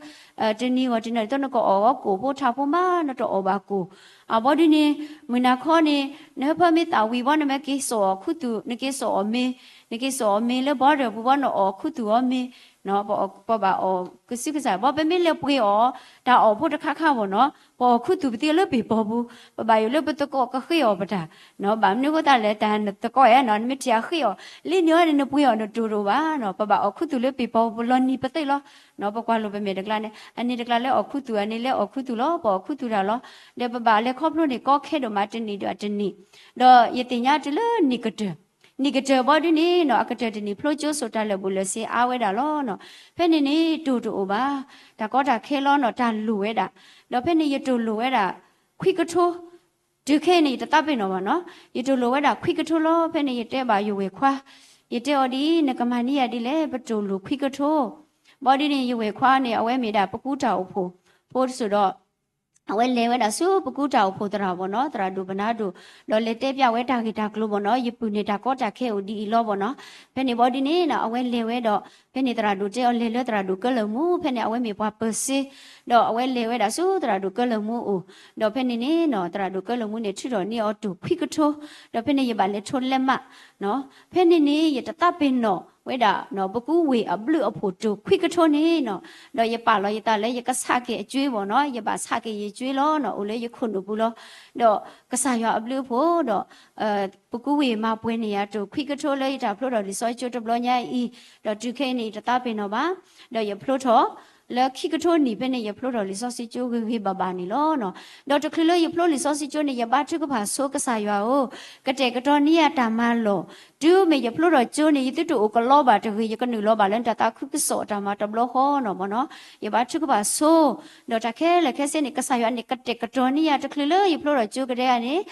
တနံၤဂီၢ်တနံၤ သိးနကအီၣ်ဂီၢ်ကိၣ်ဖိထးဖိမး နတအီၣ်ဘၣ်ကိၣ်. အဘီဒ်န့ၣ် မုၢ်နၤခီန့ၣ် နဟၢဖၢမ့ၢ်သၣ်ဝံၤဘီ နမ့ၢ်က့ၤစိာ်အီၣ်ခူသူၣ်, နက့ၤစိာ်အီၣ်မ့ၤ, နက့ၤစိာ်အီၣ်မ့ၤလၢဘီဒၢၣ်ပူၤဘီ နအီၣ်ခူသူၣ်အီၤမ့ၤ, ပဘၣ်အီၣ်ကစုကစၢ် ဘီပမ့ၢ်လဲၤပှ့ၤအီၣ် တၢ်အီၣ်ဖိတခါခါဘီနီၤ, ပအီၣ်ခူသူၣ်ပသံလၢပ့ၤပီၤပူၤ, ပဘၣ်ယိၣ်လၢပသကိးကဃ့အီၣ်ပတၢ်, ဘၣ်မနုၤအဃိသတးလဲၣ် တၢ်နသကိးဧါနီၤ နမ့ၢ်ထံၣ်အဃ့အီၣ် လံန့ၣ်အီၤန့ၣ် နပှ့ၤအီၣ်နတိၢ်တအိၣ်ဘၣ်နီၤ, ပဘၣ်အီၣ်ခူသူၣ်လၢပ့ၤပီၤပူၤ လီၤနံၤပသ့ၣ်လီၤ. ပကွၢ်လိာ်ပမဲာ်တကျါန့ၣ် အန့ၣ်တကျါလၢအီၣ်ခူသူၣ် အန့ၣ်လၢအီၣ်ခူသူၣ်လီၤ, ပအီၣ်ခူသူၣ်တၢ်လီၤ. ဒီးပဘၣ်လဲၤခီဖျိန့ၣ် ကီခဲဒိၣ်မးတနံၣ်ဒီးတနံၣ်, ဒီးယသ့ၣ်ညါတုၤလၢနံၣ်ကတၢၢ် နံၣ်ကတၢၢ်ဘီဒ်န့ၣ်နီၤ အကတၢၢ်တနံၣ်ဖျိကၠိစိာ်တၢ်လၢာ်ဘူၣ်လၢာ်စ့အါဝဲဒၣ်လီၤနီၤ. ဖဲန့ၣ်န့ၣ် တိၢ်တအိၣ်ဘၣ်, တၢ်ကီတၢ်ခဲလီၤနီၤ တၢ်လိၣ်ဝဲဒၣ်, ဒီးဖဲန့ၣ်ယတိၢ်လိၣ်ဝဲဒၣ် ခွံကထိ, တုၤခဲအံၤန့ၣ် ယတသးပ့ၤနီၣ်ဘၣ်နီၤ, ယတိၢ်လိၣ်ဝဲဒၣ်ခွံကထိလီၤ. ဖဲန့ၣ်ယတဲဘၣ်ယဝဲၢ်ခွါ, ယတဲအီၤဒ်အံၤ နကမၤန့ၢ်ယၤဒ်လဲၣ် ပတိၢ်လိၣ်ခွံကထိ. ဘီဒ်န့ၣ် ယဝဲၢ်ခွါန့ၣ် အဝဲမ့ၢ်ဒၣ်ပကူတၢ်အိၣ်ဖှိၣ်ဖိတစိၤဒီး အဝဲလဲၤဝဲဒၣ်ဆူပကူတၢ်အိၣ်ဖှိၣ်သရၣ်ဘီနီၤ, သရၣ်ဒိၣ်ပနါဒိၣ်, ဒီးလဲၤတဲပျးဝဲတၢ်ဂ့ၢ်တၢ်ကျိၤဘီနီၤ, ယပုၢ်န့ၣ်တၢ်ကီတၢ်ခဲအိၣ်ဒ်အံၤလီၤဘီနီၤ. ဖဲန့ၣ်ဘီဒ်န့ၣ်နီၤ အဝဲလဲၤဝဲဒီး ဖဲန့ၣ်သရၣ်ဒိၣ်တဲအီၤလဲၤလၢသရၣ်ဒိၣ်ကၢလၢာ်မူ, ဖဲန့ၣ်အဝဲမ့ၢ်ပှၤပၢၤစ့, ဒီးအဝဲလဲၤဝဲဒၣ်ဆူသရၣ်ဒိၣ်ကၢလၢာ်မူအအိၣ်, ဒီးဖဲန့ၣ်န့ၣ်နီၤ သရၣ်ဒိၣ်ကၢလၢာ်မူန့ၣ် ထုးထီၣ်န့ၢ်အီၤတိၢ်ခွံကထိ, ဒီးဖဲန့ၣ်ယဘၣ်လဲၤထိလဲးမး ဖဲန့ၣ်န့ၣ် ယတသးပ့ၤနီၣ်ဝဲဒၣ် ပကူဝ့ၢ်အဘျုးအဖှိၣ်တိၢ်ခွံကထိန့ၣ်နီၤ, ဒီးယပာ်လီၤယသးလၢယကဆးက့ၤအကၠွ့ဘီနီၤ, ယဘၣ်ဆးက့ၤယကၠွ့လီၤနီၤ, အိၣ်လၢယခိၣ်နူာ်ပူၤလီၤ. ဒီးကစၢ်ယွၤအဘျုးအဖှိၣ်ဒီး ပကူဝ့ၢ်မၤပှဲၤန့ၢ်ယၤတိၢ်ခွံကထိလၢယတၢ်ဖျိထီၣ်လံာ်စီဆှံကၠိတဘျီညါအံၤ, ဒီးတုၤခဲအံၤန့ၣ် ယတသးပ့ၤနီၣ်ဘၣ်, ဒီးယဖျိထီၣ် လၢခံကထိနံၣ်ဖဲန့ၣ် ယဖျိထီၣ်လံာ်စီဆှံကၠိဂ့ၤဂ့ၤဘၣ်ဘၣ်န့ၣ်လီၤ. ဒီးတချုးလၢယဖျိလံာ်စီဆှံကၠိန့ၣ် ယဘါထုကဖၣ်ဆိကစၢ်ယွၤဧၢ, ကတဲာ်ကတီၤန့ၢ်ယၤတၢ်မၤလီၢ်, တုၤမ့ၢ်ယဖျိထီၣ်ကၠိန့ၣ် ယသုတအိၣ်ကလီဘၣ်တဂ့ၤ, ယကနုာ်လီၤဘၣ်လၢနတၢ်သးခုကစီၣ်အတၢ်မၤတဘျီဃီနီၤဘၣ်နီၤ. ယဘါထုကဖၣ်ဆိ, ဒီးတၢ်ခဲလၢာ်ခဲဆ့န့ၣ် ကစၢ်ယွၤန့ၣ် ကတဲာ်ကတီၤန့ၢ်ယၤတချုးလၢယဖျိထီၣ်ကၠိကဒဲဧါန့ၣ်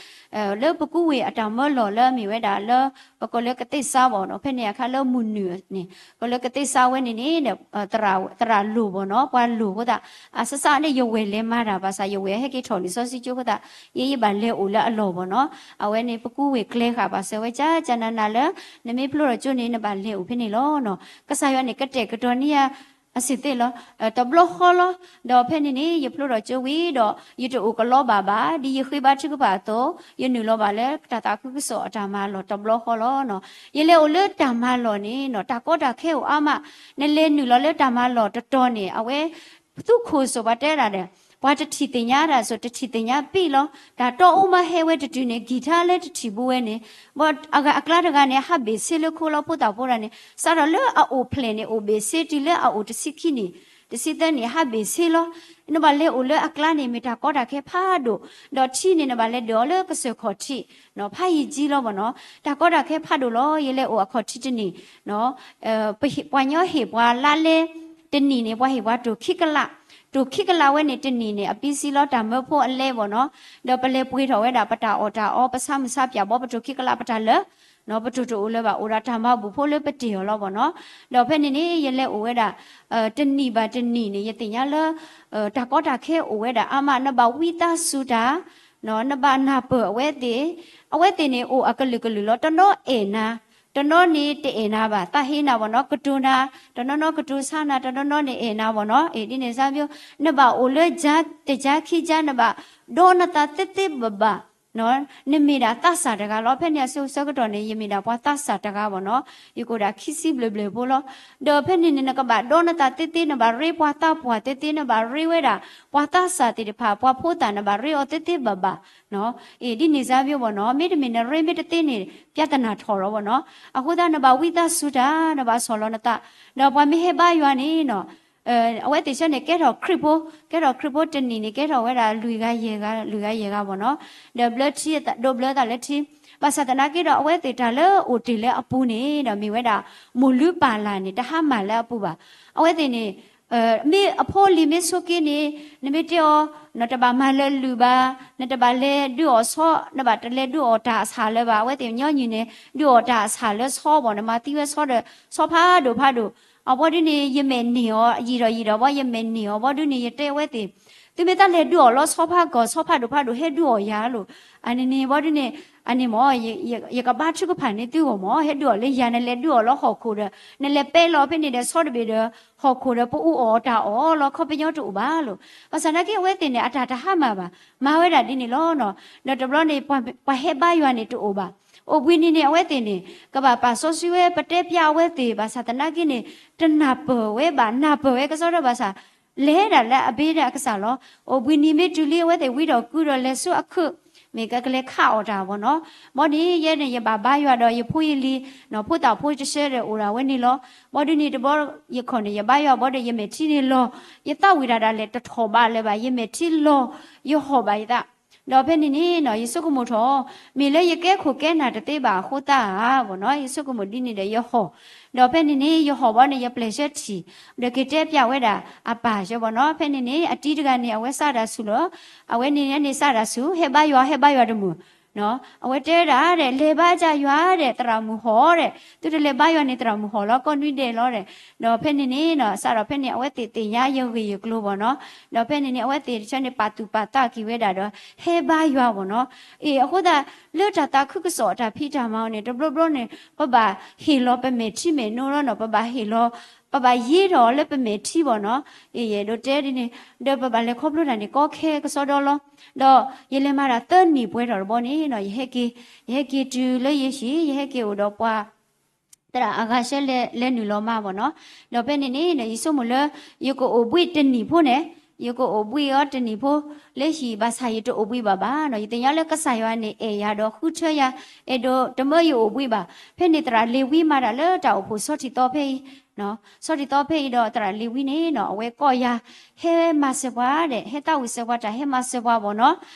လၢပကူဝ့ၢ်အတၢ်မၢလီၢ်လၢအမ့ၢ်ဝဲဒၣ်လၢ ပကိးလၢကသ့ၣ်စါဘၣ်နီၤ, ဖဲန့ၣ်အခါလၢမုၢ်နုာ်န့ၣ် ကိးလၢကသ့ၣ်စါဝဲန့ၣ်န့ၣ် သရၣ်လိၣ်ဘၣ်နီၤ, ပှၤလိၣ်အဃိသတး အစစန့ၣ် ယဝဲၢ်လဲၤမၤတၢ်ဘၣ်ဆၣ် ယဝဲၢ်ဟဲက့ၤထီၣ်လံာ်စီဆှံကၠိအဃိသတး ယဲယဘၣ်လဲၤအိၣ်လၢအလီၢ်ဘၣ်နီၤ. အဝဲန့ၣ် ပကူဝ့ၢ်ကျဲဃာ်ဘၣ်စၢၤဝဲကၠၢ်ကၠၢ်နးနးလၢ နမ့ၢ်ဖျိထီၣ်ကၠိန့ၣ် နဘၣ်လဲၤအိၣ်ဖဲန့ၣ်လီၤနီၤ. ကစၢ်ယွၤန့ၣ် ကတဲာ်ကတီၤန့ၢ်ယၤ အစ့ၢ်သ့ၣ်လီၤ, တဘျီဃီလီၤ. ဒီးဖဲန့ၣ်န့ၣ် ယဖျိထီၣ်ကၠိဝံၤဒီး ယတအိၣ်ကလီဘၣ်ဘၣ်, ဒ်ယဃ့ဘါထုကဖၣ်အသိး ယနုာ်လီၤဘၣ်လၢတၢ်သးခုကစီၣ်အတၢ်မၤလီၢ်တဘျီဃီလီၤ. ယလဲၤအိၣ်လၢတၢ်မၤလီၢ်န့ၣ်နီၤ တၢ်ကီတၢ်ခဲအိၣ်အါမး, နလဲၤနုာ်လီၤလၢတၢ်မၤလီၢ်တတီၤန့ၣ် အဝဲ သူခိၣ်စိၤပှၤတဲဒၣ်ဒီး ပှၤတထံၣ်သ့ၣ်ညါဒၣ်စိၤ တထံၣ်သ့ၣ်ညါပံၣ်လီၤ. တၢ်တီအိၣ်မးဟဲဝဲတတုၤန့ၣ် ကံၢ်ထါလၢတထံၣ်ဘူးဝဲန့ၣ် ဘၣ်အကျါတဂၤန့ၣ် ဟးဘ့ၣ်ဆ့လၢခိလီၤ. ဖိသၣ်ဖိတဂၤန့ၣ် စးထီၣ်လၢအအိၣ်ဖျဲၣ်န့ၣ် အိၣ်ဘ့ၣ်ဆ့တုၤလၢအအိၣ်တဆံခံနံၣ် တဆံသၢနံၣ် ဟးဘ့ၣ်ဆ့လီၤ. နဘၣ်လဲၤအိၣ်လၢအကျါန့ၣ် မ့ၢ်တၢ်ကီတၢ်ခဲဖးဒိၣ်, ဒီးထံန့ၣ် နဘၣ်လဲၤဒၢးအီၤလၢကစၢၢ်ခီၣ်ထံး ဖးယံာ်ကံလီၤဘၣ်နီၤ. တၢ်ကီတၢ်ခဲဖးဒိၣ်လီၤ. ယလဲၤအိၣ်အခီၣ်ထံးတနံၣ် ပှၤညီဟ့ၣ်ပှၤလါလဲ တနံၣ်န့ၣ် ပှၤဟ့ၣ်ပှၤတိၢ်ခံကလး, တိၢ်ခံကလးဝဲန့ၣ် တနံၣ်န့ၣ် အပံစံလီၤ တၢ်မၢဖိအလဲဘၣ်နီၤ. ဒီးပလဲၤပှ့ၤထီၣ်ဝဲဒၣ် ပတၢ်အီၣ်တၢ်အီ ပဆါမုၢ်ဆါပၠးဘီ ပတိၢ်ခံကလး ပတၢ်လၢာ် ပတိၢ်တအိၣ်လၢၤဘၣ် အိၣ်ဒီးတၢ်မၤဘူၣ်ဖိလၢပတ့ၢ်အီၤလီၤဘၣ်နီၤ. ဒီးဖဲန့ၣ်န့ၣ် ယလဲၤအိၣ်ဝဲဒၣ် တနံၣ်ဘၣ်တနံၣ်န့ၣ် ယသ့ၣ်ညါလၢ တၢ်ကီတၢ်ခဲအိၣ်ဝဲဒၣ်အါမး နဘၣ်ဝံသးစူၤတၢ် နဘၣ်နၢ်ပၢၢ်အဝဲသ့ၣ်, အဝဲသ့ၣ်န့ၣ် အိၣ်အကလုာ်ကလုာ်လီၤ. တနီၤအဲၣ်နၤ, တနီၤန့ၣ်တအဲၣ်နၤဘၣ်, သးဟ့နၤဘၣ်နီၤ, ကတိၤနၤ, တနီၤနီၤကတိၤဆါနၤ, တနီၤနီၤန့ၣ် အဲၣ်နၤဘၣ်နီၤ. အ့ၣ် ဒ်န့ၣ်စါဘျီ နဘၣ်အိၣ်လၢတယါခံယါ နဘၣ်ဒီနသးသ့သ့ဘၣ်ဘၣ် နမ့ၢ်ဒၣ်သးစၢ်တဂၤလီၤ. ဖဲန့ၣ်အဆၢကတီၢ်န့ၣ် ယမ့ၢ်ဒၣ်ပှၤသးစၢ်တဂၤဘၣ်နီၤ, ယကအိၣ်ဒၣ်ခံဆံဘျဲၣ်ဘျဲၣ်ဖိလီၤ. ဒီးဖဲန့ၣ်န့ၣ် နကဘၣ်ဒီနသးသ့သ့, နဘၣ်ရ့ပှၤသးပှၢ်သ့သ့, နဘၣ်ရ့ဝဲဒၣ် ပှၤသးစၢ်သ့ၣ်တဖၣ် ပှၤဖိသၣ် နဘၣ်ရ့အီၤသ့သ့ဘၣ်ဘၣ်. အ့ၣ် ဒ်န့ၣ်စါဘျီဘၣ်နီၤ, မ့တမ့ၢ်နရ့မ့ၢ်တသ့န့ၣ် ပြဿနာထီၣ်လီၤဘၣ်နီၤ. အဃိသတး နဘၣ်ဝံသးစူၤတၢ်, နဘၣ်ဆီၣ်လီၤနသး, ဒီးပှၤမ့ၢ်ဟဲဘါယွၤန့ၣ်နီၤ အဝဲသ့ၣ်ဆၢန့ၣ် ကဲထီၣ်ခရံာ်ဖိ, ကဲထီၣ်ခရံာ်ဖိတနံၣ်န့ၣ် ကဲထီၣ်ဝဲဒၣ်လွံၢ်ဂၤယဲၢ်ဂၤ, လွံၢ်ဂၤယဲၢ်ဂၤဘၣ်နီၤ. ဒီးဘျၢထံ, ဒိးဘျၢသးလၢထံ, ဘၣ်ဆၣ်သနာ်က့ဒီး အဝဲသ့ၣ်တၢ်လၢအိၣ်တ့ၢ်လၢအပူၤန့ၣ်ဒီး မ့ၢ်ဝဲဒၣ် မိၢ်လုၢ်ပၢ်လၢ်န့ၣ် တဟါမၢ်လၢအပူၤဘၣ်. အဝဲသ့ၣ်န့ၣ် မ့ၢ်အဖိလံၤမ့ၢ်ဆိးက့န့ၣ် နမ့ၢ်တဲအီၤ နတဘၣ်မၤလၢလုၢ်ဘၣ်, နတဘၣ်လဲၤဒုးအီၣ်ဆီ, နဘၣ်တလဲၤဒုးအီၣ်တၢ်အဆၣ်လၢၤဘၣ်. အဝဲသ့ၣ်ညီနုၢ်န့ၣ် ဒုးအီၣ်တၢ်အဆၣ်လၢဆီဘၣ်, နမၤသံဝဲဆီဒီး ဆီဖးဒိၣ်ဖးဒိၣ်. အဘီဒုန့ၣ် ယမဲာ်န့ၢ်အီၤ ယံာ်ဒီးယံာ်ဒီးဘီ ယမဲာ်န့ၢ်အီၤဘီဒုန့ၣ် ယတဲအဝဲသ့ၣ်, သုမ့ၢ်တၢ်လဲၤဒုးအီၣ်လီၤဆီဖးကီၢ် ဆီဖးဒိၣ်ဖးဒိၣ် ဟဲဒုးအီၣ်ယၤလိာ်. အန့ၣ်န့ၣ်ဘီဒုန့ၣ် အန့ၣ်မ့ၢ် ယကဘါထုကဖၣ်န့ၢ်သုဂီၢ်မ့ၢ် ဟဲဒုးအီၣ်လၢယၤ နလဲၤဒုးအီၣ်လၢဟီၣ်ခိၣ်ဒီး နလဲၤပဲလီၤဖဲန့ၣ်ဒီး ဆီတဘ့ၣ်ဒီး ဟီၣ်ခိၣ်ဒီး ပအူအီၣ်တၢ်အီၣ်လီၤ ခီပညီတအိၣ်ဘၣ်လိာ်. ဘၣ်ဆၣ်သနာ်က့ အဝဲသ့ၣ်န့ၣ် အတၢ်တဟါမၢ်ဘၣ်, မၤဝဲဒၣ်ဒ်န့ၣ်လီၤ. ဒီးတဘျီန့ၣ် ပှၤဟဲဘါယွၤန့ၣ်တအိၣ်ဘၣ်. အိၣ်ဘှံးနံၤန့ၣ် အဝဲသ့ၣ်န့ၣ် ကဘၣ်ပာ်စီဆှံဝဲ ပတဲပျါအဝဲသ့ၣ် ဘၣ်ဆၣ်သနာ်က့န့ၣ် တနၢ်ပၢၢ်ဝဲဘၣ်, နၢ်ပၢၢ်ဝဲကစီဒီဘၣ်ဆၣ် လဲၤဒၣ်လၢအဘ့ၣ်ဒီးအကစၢ်လီၤ. အိၣ်ဘှံးနံၤမ့ၢ်တုၤလံ အဝဲသ့ၣ်ဝံဒီးကုဒီးလဲၤဆူအခုး မ့ၢ်ကကလဲၤခးအီၣ်တၢ်ဘၣ်နီၤ. ဘီန့ၣ် ယဲန့ၣ် ယဘၣ်ဘါယွၤဒီးယဖိယလံၤ ဖိသၣ်ဖိတဆၢဒီးအိၣ်ဒၣ်ဝဲန့ၣ်လီၤ. ဘီဒုန့ၣ်တဘီ ယခီၣ်န့ၣ် ယဘါယွၤဘီဒီး ယမဲာ်ထံန့ၣ်လီၤ, ယသးဝံၣ်တၢ်ဒၣ်လဲာ်တထီၣ်ဘးလၢၤဘၣ်, ယမဲာ်ထံလီၤ, ယဟီၣ်ဘၣ်ယသး. ဒီးဖဲန့ၣ်န့ၣ်နီၤ ယဆိကမိၣ်ထီၣ် မ့ၢ်လၢယကဲခိၣ်ကဲနၢ်တသ့ဘၣ်အဃိသတးဧါဘၣ်နီၤ, ယဆိကမိၣ်ဒ်န့ၣ်ဒီးယဟီၣ်. ဒီးဖဲန့ၣ်န့ၣ် ယဟီၣ်ဘီန့ၣ် ယပျဲၢ်ဆၢထံၣ် ဒီးက့ၤတဲပျးဝဲဒၣ်အပၢ်ဆၢဘၣ်နီၤ. ဖဲန့ၣ်န့ၣ် အတံၤတဂၤန့ၣ် အဝဲစးတၢ်ဆူၣ်လီၤ. အဝဲန့ၣ်န့ၣ်စးတၢ်ဆူၣ် ဟဲဘါယွၤ ဟဲဘါယွၤတမုာ် အဝဲတဲဒၣ်ဒီး လဲၤဘါစၢ်ယွၤဒီး သရၣ်မုၣ်ဟီၣ်ဒီး သုတလဲၤဘါယွၤန့ၣ် သရၣ်မုၣ်ဟီၣ်လီၤ ကိးနွံဒဲးလီၤဒီး. ဒီးဖဲန့ၣ်န့ၣ်နီၤ စးထီၣ်ဖဲန့ၣ် အဝဲသ့ၣ်သ့ၣ်ညါယဂ့ၢ်ယကျိၤဘၣ်နီၤ. ဒီးဖဲန့ၣ်န့ၣ် အဝဲသ့ၣ်တဆၢန့ၣ် ပာ်သူၣ်ပာ်သးက့ၤဝဲဒၣ်ဒီး ဟဲဘါယွၤဘၣ်နီၤ. အ့ၣ် အဃိသတး လၢတၢ်သးခုကစီၣ်အတၢ်ဖံးတၢ်မၤအီၤန့ၣ် တဘျီဘျီန့ၣ် ပဘၣ်ဟ့ၣ်လီၤပမဲာ်ထံမဲာ်နိလီၤနီၤ, ပဘၣ်ဟ့ၣ်လီၤ ပဘၣ်ယ့ထီၣ်အီၤလၢပမဲာ်ထံဘၣ်နီၤ. အ့ၣ် ယအဲၣ်ဒိးတဲဒ်န့ၣ် ဒီးပဘၣ်လဲၤခီဖျိတၢ်န့ၣ် ကီခဲကစီဒီလီၤ. ဒီးယလဲၤမၤတၢ်သၢနံၣ်ပှဲၤထီၣ်တဘျီန့ၣ်နီၤ ယဟဲက့ၤ ယဟဲက့ၤတုၤလၢယဟံၣ် ယဟဲက့ၤအိၣ်ဒီးပှၤ သရၣ်အဂၤဆၢလဲၤနုာ်လီၤမၤဘၣ်နီၤ. ဒီးဖဲန့ၣ်န့ၣ် ယဆိကမိၣ်လၢ ယကအိၣ်ဘှံးတနံၣ်ဖိန့ၣ် ယကအိၣ်ဘှံးအီၤတနံၣ်ဖိလၢဟံၣ် ဘၣ်ဆၣ်ယတအိၣ်ဘှံးဘၣ်ဘၣ်နီၤ. ယသ့ၣ်ညါလၢကစၢ်ယွၤန့ၣ်အဲၣ်ယၤဒီးဃုထၢယၤ, အဲၣ်ဒိးတမၢယအိၣ်ဘှံးဘၣ်. ဖဲန့ၣ်သရၣ်လ့ၤဝံမၤတၢ်လၢတၢ်အိၣ်ဖှိၣ်ဆီထံၣ်သီဖဲအံၤ, ဆီထံၣ်သီဖဲအံၤဒီးသရၣ်လ့ၤဝံန့ၣ်နီၤ အဝဲကိးယၤ ဟဲမၤစၢၤပှၤဒီး ဟဲသးဝံၣ်စၢၤပှၤတၢ်ဟဲမၤစၢၤပှၤဘၣ်နီၤ.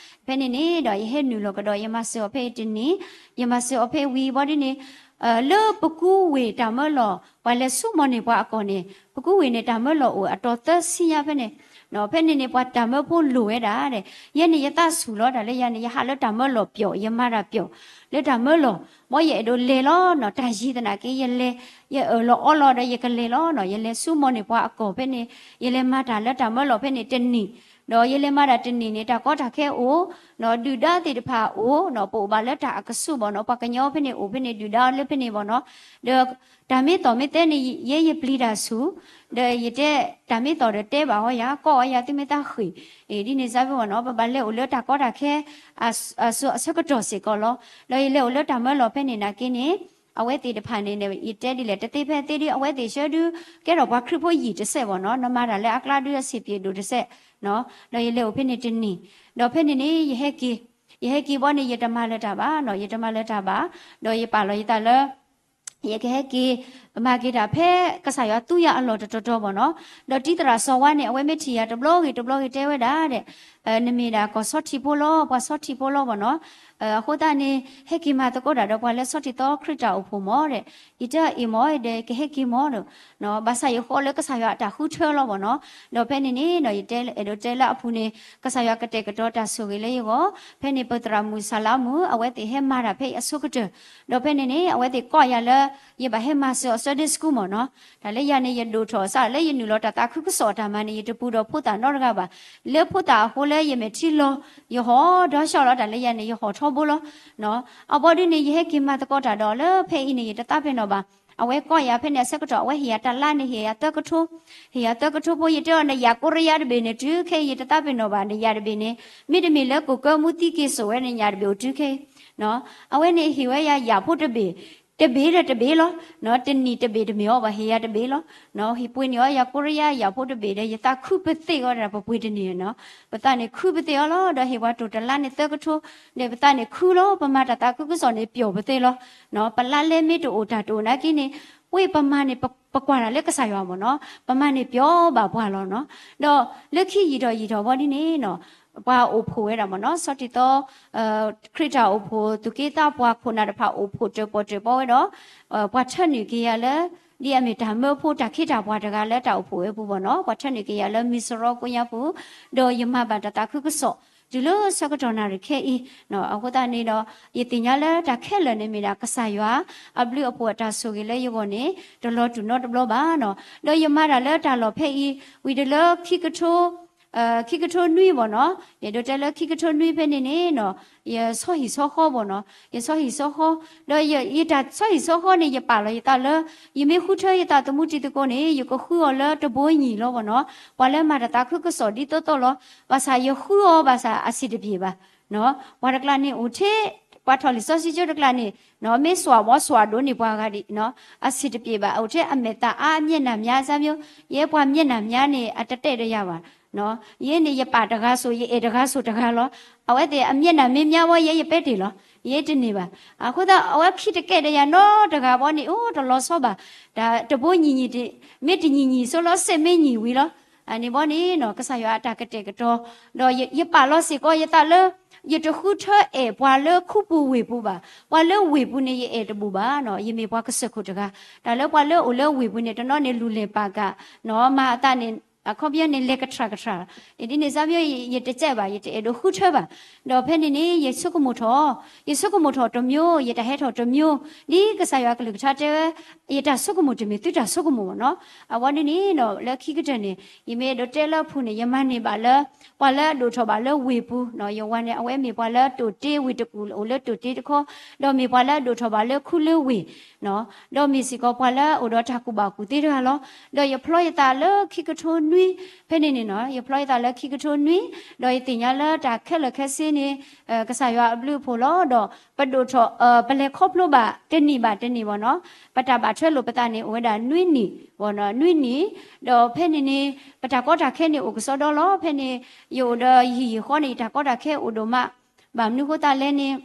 ဖဲန့ၣ်န့ၣ်ဒီးယဟဲနုာ်လီၤကဒီး ယမၤစၢၤအီၤဖဲအံၤတနံၣ်, ယမၤစၢၤအီၤဖဲဝံၤဘီဒ်န့ၣ် လၢပကူဝ့ၢ်တၢ်မၢလီၢ် ပှၤလဲၤဆူမီၢ်န့ၢ်ပှၤအကီၢ်န့ၣ် ပကူဝ့ၢ်န့ၣ် တၢ်မၢလီၢ်အိၣ်အတီၤသၢဆံညါဖဲန့ၣ်, ဖဲန့ၣ်န့ၣ် ပှၤတၢ်မၢဖိလိၣ်ဝဲဒၣ်ဒီး ယဲန့ၣ်ယသးဆူၣ်လီၤ တၢ်လၢယၤန့ၣ် ယဟးလၢတၢ်မၢလီၢ်ပျီၣ် ယမၤတၢ်ပျီၣ် လၢတၢ်မၢလီၢ်, ဘီယအဲၣ်ဒိးလဲၤလီၤနီၤ တၢ်ယံၤသနာ်က့ ယလဲၤ, ယအၢၣ်လီၤအီလီၤဒီးယကလဲၤလီၤနီၤ. ယလဲၤဆူမီၢ်န့ၢ်ပှၤအကီၢ်ဖဲန့ၣ်, ယလဲၤမၤတၢ်လၢတၢ်မၢလီၢ်ဖဲန့ၣ်တနံၣ်, ဒီးယလဲၤမၤတၢ်တနံၣ်န့ၣ် တၢ်ကီတၢ်ခဲအိၣ်နီၤ, ဒုၣ်ဒါသ့ၣ်တဖၣ်အိၣ်နီၤ, ပအိၣ်ဘၣ်လၢတၢ်အကဆူးဘၣ်နီၤ, ပှၤကညီဖဲန့ၣ်အိၣ်ဖဲန့ၣ် ဒုၣ်ဒါလၢဖဲန့ၣ်ဘၣ်နီၤ, ဒီး တၢ်မ့ၢ်သီၣ်မ့ၢ်သဲန့ၣ် ယဲယပျံၤတၢ်ဆူၣ်, ဒီးယတဲ တၢ်မ့ၢ်သီၣ်ဒီးတဲဘၣ်အီၤယၤ, ကိးအီၤယၤ သုမ့ၢ်သးဃ့ၢ်, ဒ်န့ၣ်စ့ၢ်ကီးနီၤ, ပဘၣ်လဲၤအိၣ်လၢတၢ်ကီတၢ်ခဲ အဆၢကတီၢ်စ့ၢ်ကီးလီၤ. ဒီးယလဲၤအိၣ်လၢတၢ်မၢလီၢ်ဖဲန့ၣ်နာ်က့န့ၣ် အဝဲသ့ၣ်တဖၣ်န့ၣ် ယတဲဒ်လဲၣ် တသ့ဖဲသ့ဒ် အဝဲသ့ၣ်ဆၢဒုး ကဲထီၣ်ပှၤခရံာ်ဖိယံာ်တစဲးဘၣ်နီၤ, နမၤတၢ်လၢအကျါဒုးအဆံးပျ့ၤဒိၣ်တစဲး, ဒီးယလဲၤအိၣ်ဖဲန့ၣ်တနံၣ်, ဒီးဖဲန့ၣ်န့ၣ် ယဟဲက့ၤ, ယဟဲက့ၤဘီန့ၣ် ယတမၤလၢၤတၢ်ဘၣ်နီၤ, ယတမၤလၢၤတၢ်ဘၣ်, ဒီးယပာ်လီၤယသးလၢ ယကဟဲက့ၤ မၤက့ၤတၢ်ဖဲကစၢ်ယွၤသူယၤအလီၢ်တတီၤတီၤဘၣ်နီၤ, ဒီးတံၤသရၣ်စီၤဝါန့ၣ် အဝဲမ့ၢ်ထံၣ်ယၤတဘျီဂ့ၤတဘျီဂ့ၤတဲဝဲဒၣ်ဒီး နမ့ၢ်ဒၣ်ကီၢ်ဆီထံးဖိလီၤ, ပှၤဆီထံးဖိလီၤဘၣ်နီၤ, အဃိသတးန့ၣ် ဟဲက့ၤမၤသကိးတၢ်ဒီးပှၤလၢဆီထံးသီခရံာ်တၢ်အိၣ်ဖှိၣ်မီၢ်ဒီး, ယတဲအီၤအ့ၣ်မီၢ်ဒီး ကဟဲက့ၤမီၢ်ဒီး ဘၣ်ဆၣ်ယဃီလၢကစၢ်ယွၤအတၢ်ဃုထၢလီၤဘၣ်နီၤ, ဒီးဖဲန့ၣ်န့ၣ် ယတဲအဲၣ်ဒိးတဲလၢအပူၤန့ၣ် ကစၢ်ယွၤကတဲာ်ကတီၤတၢ်ဆိၣ်ဂ့ၤလၢယဂီၢ်, ဖဲန့ၣ်ပသရၣ်မုၣ်စၢ်လါမုၣ် အဝဲသ့ၣ်ဟဲမၤတၢ်ဖဲအံၤအဆိကတၢၢ်, ဒီးဖဲန့ၣ်န့ၣ် အဝဲသ့ၣ်ကိးယၤလၢ ယဘၣ်ဟဲမၤစၢၤအီၤ Sunday School မီၢ်နီၤ, တၢ်လၢယၤန့ၣ် ယဒိၣ်ထီၣ်စးလၢယနုာ်လီၤတၢ်သးခုကစီၣ်အတၢ်မၤန့ၣ် ယတပူၤဒီးဖိသၣ်နီတဂၤဘၣ်, လၢဖိသၣ်အဃိလၢယမဲာ်ထံလီၤ, ယဟီၣ်ဒီးဆှီလီၤ တၢ်လၢယၤန့ၣ် ယဟီၣ်ထီဘိလီၤ အဘီဒ်န့ၣ် ယဟဲက့ၤမၤသကိးတၢ်ဒီးလၢဖဲအံၤန့ၣ် ယတသးပ့ၤနီၣ်ဘၣ်, အဝဲကိးယၤဖဲန့ၣ်အဆၢကတီၢ် အဝဲဟ့ၣ်ယၤတၢ်လါန့ၣ် ဟ့ၣ်ယၤသၢကထိ, ဟ့ၣ်ယၤသၢကထိဖိ ယတဲအီၤ နယၣ်ကိရံယါတဘ့ၣ်န့ၣ် တုၤခဲအံၤ ယတသးပ့ၤနီၣ်ဘၣ် နယၣ်တဘ့ၣ်န့ၣ်, မ့တမ့ၢ်လၢကိၣ်ကၢမူသံက့ၤစိာ်ဝဲ နယၣ်တဘ့ၣ်အိၣ်တုၤခဲအံၤ, အဝဲန့ၣ်ဟ့ၣ်ဝဲယၤယၣ်ဖိတဘ့ၣ်, တဘ့ၣ်ဒီးတဘ့ၣ်လီၤ, တနံၣ်တဘ့ၣ်တမ့ၢ်အီၤဘၣ် ဟ့ၣ်ယၤတဘ့ၣ်လီၤ, ဟ့ၣ်ပှ့ၤန့ၢ်အီၤယၤကိရံယါယၣ်ဖိတဘ့ၣ်ဒီး ယသးခုပသ့ၣ်အီၤဒီး ပပှ့ၤတန့ၢ်နီၤ, ပသးန့ၣ်ခုပသ့ၣ်အီၤလီၤ, ဒီးဟ့ၣ်ပှၤတိၢ်တလါန့ၣ်သၢကထိ, ဒီးပသးန့ၣ်ခုလီၤ, ပမၤတၢ်သးခုကစီၣ်န့ၣ်ပျီၣ်ပသ့လီၤ, ပလါလဲမ့ၢ်တအိၣ်တၢ်တအိၣ်နာ်က့န့ၣ်, ဝ့ၢ်ပမၤန့ၣ် ပကွၢ်တၢ်လၢကစၢ်ယွၤမီၢ်နီၤ, ပမၤန့ၣ်ပျီၣ်ဘၣ်ပှၤလီၤနီၤ, ဒီးလၢခံယံာ်ထီၣ်ယံာ်ထီၣ်ဘီဒ်န့ၣ်နီၤ, ပှၤအိၣ်ဖှိၣ်ဝဲဒၣ်မီၢ်နီၤ, ဆီထံသီ ခရံာ်တၢ်အိၣ်ဖှိၣ် သူၣ်က့သးပှၢ်ခိၣ်နၢ်တဖၣ်အိၣ်ဖှိၣ်တၢၣ်ပီၣ်တၢၣ်ပီဝဲဒီး, ပှၤထၢနုာ်က့ၤယၤလၢ ဒ်အမ့ၢ်တၢ်မၢဖိတၢ်ခ့တၢ်ပှၤတဂၤလၢတၢ်အိၣ်ဖှိၣ်ဝဲပူၤဘီၢ်နီၤ, ပှၤထၢနုာ်က့ၤယၤလၢမံၤစရီကိညါပူၤ, ဒီးယမၤဘၣ်တၢ်သးခုကစီၣ် တုၤလၢဆၢကတီၢ်နၣ်ရံၣ်ခဲအံၤ, အဃိသတးန့ၣ်ဒီး ယသ့ၣ်ညါလၢတၢ်ခဲလၢာ်န့ၣ်မ့ၢ်ဒၣ်ကစၢ်ယွၤ အဘျုးအဖှိၣ်အတၢ်ဆိၣ်ဂ့ၤလၢယဂီၢ်န့ၣ် တလီၤတူာ်နီတဘျီဘၣ်နီၤ, ဒီးယမၤတၢ်လၢတၢ်လီၢ်ဖဲအံၤ ဝံၤတလၢခံကထိ ခံကထိနွံဘီၢ်နီၤ, ယအဲၣ်ဒိးတဲလၢခံကထိနွံဖဲန့ၣ်န့ၣ်နီၤ, ယဆီဟံၣ်ဆီဃီဘီၢ်နီၤ, ယဆီဟံၣ်ဆီဃီ, ဒီးယတၢ်ဆီဟံၣ်ဆီဃီန့ၣ် ယပာ်လီၤယသးလၢ ယမ့ၢ်ဃုထၢယသးသမူတံၤသကိးန့ၣ် ယကဃုအီၤလၢတဘိညံၣ်လီၤဘီၢ်နီၤ, ပှၤလၢမၤတၢ်သးခုကစီၣ်ဒ်သိးသိးလီၤ, ဘၣ်ဆၣ်ယဃုအီၤဘၣ်ဆၣ်အဆံးတပျ့ၤဘၣ်, ပှၤတကျါန့ၣ်အိၣ်ထဲ ပှၤထီၣ်လံာ်စီဆှံကၠိတကျါန့ၣ် မ့ၢ်စွးဘီစွးဒိၣ်န့ၢ်ပှၤဂၤဒံး အဆံးတပျ့ၤဘၣ်, အိၣ်ထဲအမဲာ်သၣ်အါ မျက်နှာများစၢ်မျိုး, ယဲပှၤမျက်နှာများန့ၣ် အတတဲာ်ဒီးယၤဘၣ်, ယဲန့ၣ် ယပာ်တဂၤစိၤ ယအဲၣ်တဂၤစိၤတဂၤလီၤ, အဝဲသ့ၣ်အမျက်နှာမ့ၢ်များဝဲ ယဲယပဲတ့ၢ်လီၤ, ယဲတန့ၢ်ဘၣ်, အဃိသတး အဝဲခံတကဲာ်ဒီးယၤနီတဂၤဘီန့ၣ် အိၣ်တလီၤဆီဘၣ်, တဘိညံၣ်ညံၣ် မ့ၢ်တညံၣ်ညံၣ်စိလီၤ စ့ၢ်မ့ၢ်ညံၣ်ဝံၤလီၤ, န့ၣ်ဘီန့ၣ်နီၤ ကစၢ်ယွၤအတၢ်ကတဲာ်ကတီၤ, ဒီးယပာ်လီၤစ့ၢ်ကီးယသးလၢ ယတဃုထၢအဲၣ်ပှၤလၢခူပူၤဝ့ၢ်ပူၤဘၣ်, ပှၤလၢဝ့ၢ်ပူၤန့ၣ် ယအဲၣ်တဘူၣ်ဘၣ်နီၤ, ယမ့ၢ်ပှၤကစၢၢ်ခိၣ်တဂၤ, တၢ်လၢပှၤလၢအိၣ်လၢဝ့ၢ်ပူၤန့ၣ် တနီၤန့ၣ်လူၤလဲၢ်ပာ်ကၢ်နီၤ, မၤအသးန့ၣ် အခီပညီန့ၣ် လဲၤကထြၣ်ကထြၣ်, ဒ်န့ၣ်စၢ်မ့ၢ် ယတစဲးဘၣ် ယတအဲၣ်ဒိးဃုထၢဘၣ်, ဒီးဖဲန့ၣ်န့ၣ် ယဆိကမိၣ်ထီၣ်, ယဆိကမိၣ်ထီၣ်တမျိုး ယတၢ်ဟဲထီၣ်တမျိုး, ဒ်ကစၢ်ယွၤကလုၢ်ကထါတဲဝဲ, ယတၢ်ဆိကမိၣ်တမ့ၢ်သုတၢ်ဆိကမိၣ်ဘၣ်နီၤ, အဝဲန့ၣ်န့ၣ်နီၤ လၢခံကတၢၢ်န့ၣ် ယမ့ၢ်အဲၣ်ဒိးတဲလၢအပူၤန့ၣ် ယမၤန့ၢ်ဘၣ်လၢ ပှၤလၢအဒိၣ်ထီၣ်ဘၣ်လၢဝ့ၢ်ပူၤနီၤ, ယဝၤန့ၣ် အဝဲမ့ၢ်ပှၤလၢတိၢ်တ့ဝ့ၢ်တကူၣ် အိၣ်လၢတိၢ်တ့တခီ, ဒီးမ့ၢ်ပှၤလၢအဒိၣ်ထီၣ်ဘၣ်လၢခူလၢဝ့ၢ်နီၤ, ဒီးမ့ၢ်စ့ၢ်ကီးပှၤလၢအအိၣ်ဒီးတၢ်ကူၣ်ဘၣ်ကူၣ်သ့တဂၤလီၤ, ဒီးယဖျီယသးလၢခံကထိ နွံ, ဖဲန့ၣ်န့ၣ်နီၤ ယဖျီယသးလၢခံကထိနွံ, ဒီးယသ့ၣ်ညါလၢတၢ်ခဲလၢာ်ခဲဆ့န့ၣ် ကစၢ်ယွၤအဘျုးအဖှိၣ်လီၤ. ဒီးပဒိၣ်ထီၣ် ပလဲၤခီဖျိဘၣ်တနံၣ်ဘၣ်တနံၣ်ဘၣ်နီၤ, ပတၢ်ဘၣ်ထွဲလိာ်ပသးန့ၣ် အိၣ်ဝဲဒၣ်နွံနံၣ်ဘၣ်နီၤ, နွံနံၣ်, ဒီးဖဲန့ၣ်န့ၣ် ပတၢ်ကီတၢ်ခဲန့ၣ်အိၣ်ကစီဒီလီၤ. ဖဲန့ၣ် ယအိၣ်ဒီးယဟံၣ်ယဃီန့ၣ် ယတၢ်ကီတၢ်ခဲအိၣ်ဒိၣ်မး, ဘၣ်မနုၤဃိသတးလဲၣ်န့ၣ်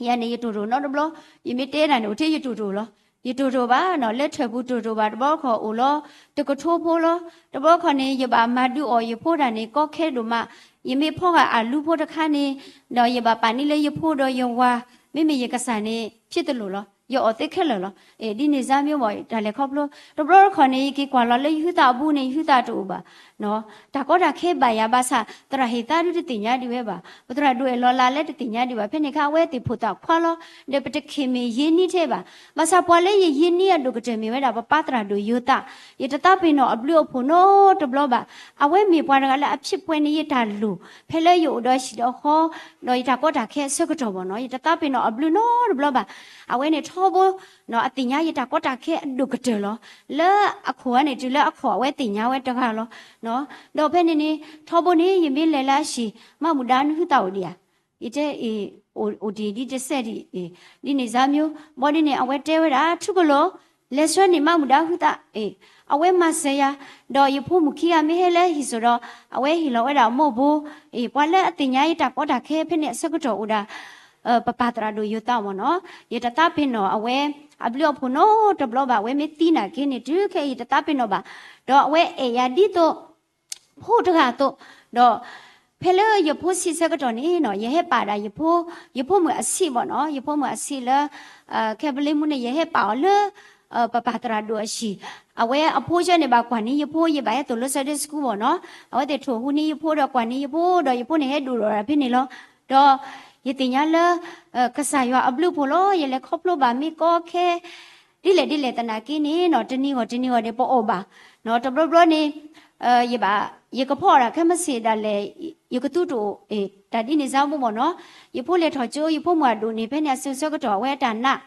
ယၤန့ၣ် ယတိၢ်တိၢ်နီတဘျီ, ယမ့ၢ်တဲဒၣ်န့ၣ် အိၣ်ထဲယတိၢ်တိၢ်လီၤ. ယတိၢ်တိၢ်ဘၣ်နီၤ, လၢထၢၣ်ပူၤတိၢ်တိၢ်ဘၣ် တဘျီခီၣ်အိၣ်လီၤ တကထိဖိလီၤ. တဘျီခီၣ်န့ၣ် ယဘၣ်မၤဒုးအီၣ်ယဖိတၢ်န့ၣ် ကီခဲဒိၣ်မး, ယမ့ၢ်ဖီဂာ်အလူဖိတခါန့ၣ် ဒီးယဘၣ်ပာ်န့ၢ်လၢယဖိဒီးယဝၤ, မ့မ့ၢ်ယကစၢ်န့ၣ် ဖံတလိာ်လီၤ, ယအီၣ်သ့ခဲလၢာ်လီၤ. ဒ်န့ၣ်စါမ့ၢ်ဘၣ် တၢ်လဲၤခီဖျိ တဘျီခီၣ်န့ၣ် ယက့ၤကွၢ်လီၤလၢယဟုသးအပူၤန့ၣ် ယဟုသးတအိၣ်ဘၣ် တၢ်ကီတၢ်ခဲဘၣ်ယၤဘၣ်ဆၣ် သရၣ်ဟ့ၣ်သါဒုတသ့ၣ်ညါဒံးဝဲဘၣ်, ပသရၣ်ဒိၣ်အဲၣ်လီၤလးလၢတသ့ၣ်ညါဒံးဘၣ်, ဖဲန့ၣ်အခါ အဝဲသ့ၣ်ဖိသၣ်ခွါလီၤ, ဒီးပတခ့ၣ်မ့ၢ်ယ့နံၣ်ထဲဘၣ်. ဘၣ်ဆၣ်ပှၤလၢယယ့နံၣ်အဒိၣ်ကတၢၢ်မ့ၢ်ဝဲဒၣ် ပပၢ်သရၣ်ဒိၣ်ယိၤသး, ယတသးပ့ၤနီၣ်အဘျုးအဖှိၣ်နီတဘျီဘၣ်. အဝဲမ့ၢ်ပှၤတဂၤလၢအဖံးပှဲၤန့ၢ်ယတၢ်လိၣ် ဖဲလၢယအိၣ်ဒီးဟံၣ်ဒီးဃီ ဒီးယတၢ်ကီတၢ်ခဲအဆၢကတီၢ်ဘၣ်နီၤ, ယတသးပ့ၤနီၣ်အဘျုးနီတဘျီဘၣ်. အဝဲန့ၣ်ထီဘိ အသ့ၣ်ညါယတၢ်ကီတၢ်ခဲအဒိၣ်ကတၢၢ်လီၤ. လၢအခိၣ်ဧါန့ၣ် တုၤလၢအခီၣ်အဝဲသ့ၣ်ညါဝဲတဂၤလီၤ. ဒီးဖဲန့ၣ်န့ၣ် ထီဘိန့ၣ် ယမ့ၢ်လဲၤလၢအဟံၣ် မၣ်မူဒါနဟုသးအိၣ်ဒံးဧါ, ယတဲအံၤ အိၣ်တ့ၢ်ဒ်တစဲးဒ်အံၤ, ဒ်န့ၣ်စါမ့ၢ်, ဘီဒ်န့ၣ် အဝဲတဲဝဲဒၣ် ထူကလိာ် လဲၤဆှၢန့ၢ်မၣ်မူဒါဟုသး, အဝဲမၤစၢၤယၤ, ဒီးယဖိမုၣ်ခံဂၤမ့ၢ်ဟဲလၢဟံၣ်စိၤဒီး အဝဲဟ့ၣ်လီၤဝဲဒၣ်မိၢ်ဘိ, ပှၤလၢအသ့ၣ်ညါယတၢ်ကီတၢ်ခဲဖဲန့ၣ်အဆၢကတီၢ်အိၣ်ဒၣ် ပပၢ်သရၣ်ဒိၣ်ယိၤသးမ့ၢ်နီၤ, ယတသးပ့ၤနီၣ်အဝဲ အဘျုးအဖှိၣ်နီတဘျီဘၣ်. အဝဲမ့ၢ်သံနာ်က့န့ၣ် တုၤခဲအံၤယတသးပ့ၤနီၣ်ဘၣ်, ဒီးအဝဲအဲၣ်ယၤဒ်သိး ဖိတဂၤအသိး, ဒီး ဖဲလၢယဖိဆံးဆၢကတီၢ်န့ၣ်နီၤ ယဟဲပာ်ဒၣ်ယဖိ, ယဖိမုၣ်အဆံးဘၣ်နီၤ, ယဖိမုၣ်အဆံးလၢ ခဲပလ့မူန့ၣ် ယဟဲပာ်အီၤလၢ ပပၢ်သရၣ်ဒိၣ်အဟံၣ်, အဝဲအဖိဆၢန့ၣ်ဘၣ်ကွၢ်န့ၢ်ယဖိ, ယဘၣ်ဟဲသိၣ်လိ Sunday School ဘၣ်နီၤ, အဝဲသ့ၣ်ထိၣ်ဟူန့ၢ်ယဖိဒီးကွၢ်န့ၢ်ယဖိဒီး ယဖိန့ၣ်ဟဲဒိၣ်ထီၣ်ဒၣ်ဖဲန့ၣ်လီၤ. ဒီး ယသ့ၣ်ညါလၢ ကစၢ်ယွၤအဘျုးအဖှိၣ်လီၤ. ယလဲၤခီဖျိဘၣ်မ့ၢ်ကီခဲ ဒ်လဲၣ်ဒ်လဲၣ်သနာ်က့န့ၣ်နီၤ တနံၤဂီၢ်တနံၤဂီၢ်န့ၣ် ပအီၣ်ဘၣ်, တဘျီဘျီန့ၣ် ယဘၣ် ယကဖီအီၣ်ဒၣ်ခဲမုၢ်ဆ့ၣ်ဒၣ်လဲာ် ယကသူတအိၣ်, တၢ်ဒ်န့ၣ်စါမ့ၢ်ဘၣ်နီၤ, ယဖိလဲၤထီၣ်ကၠိ ယဖိမုၣ်အဒိၣ်န့ၣ် ဖဲန့ၣ်အစိၤဆၢကတီၢ် အဝဲအတၢ်နး,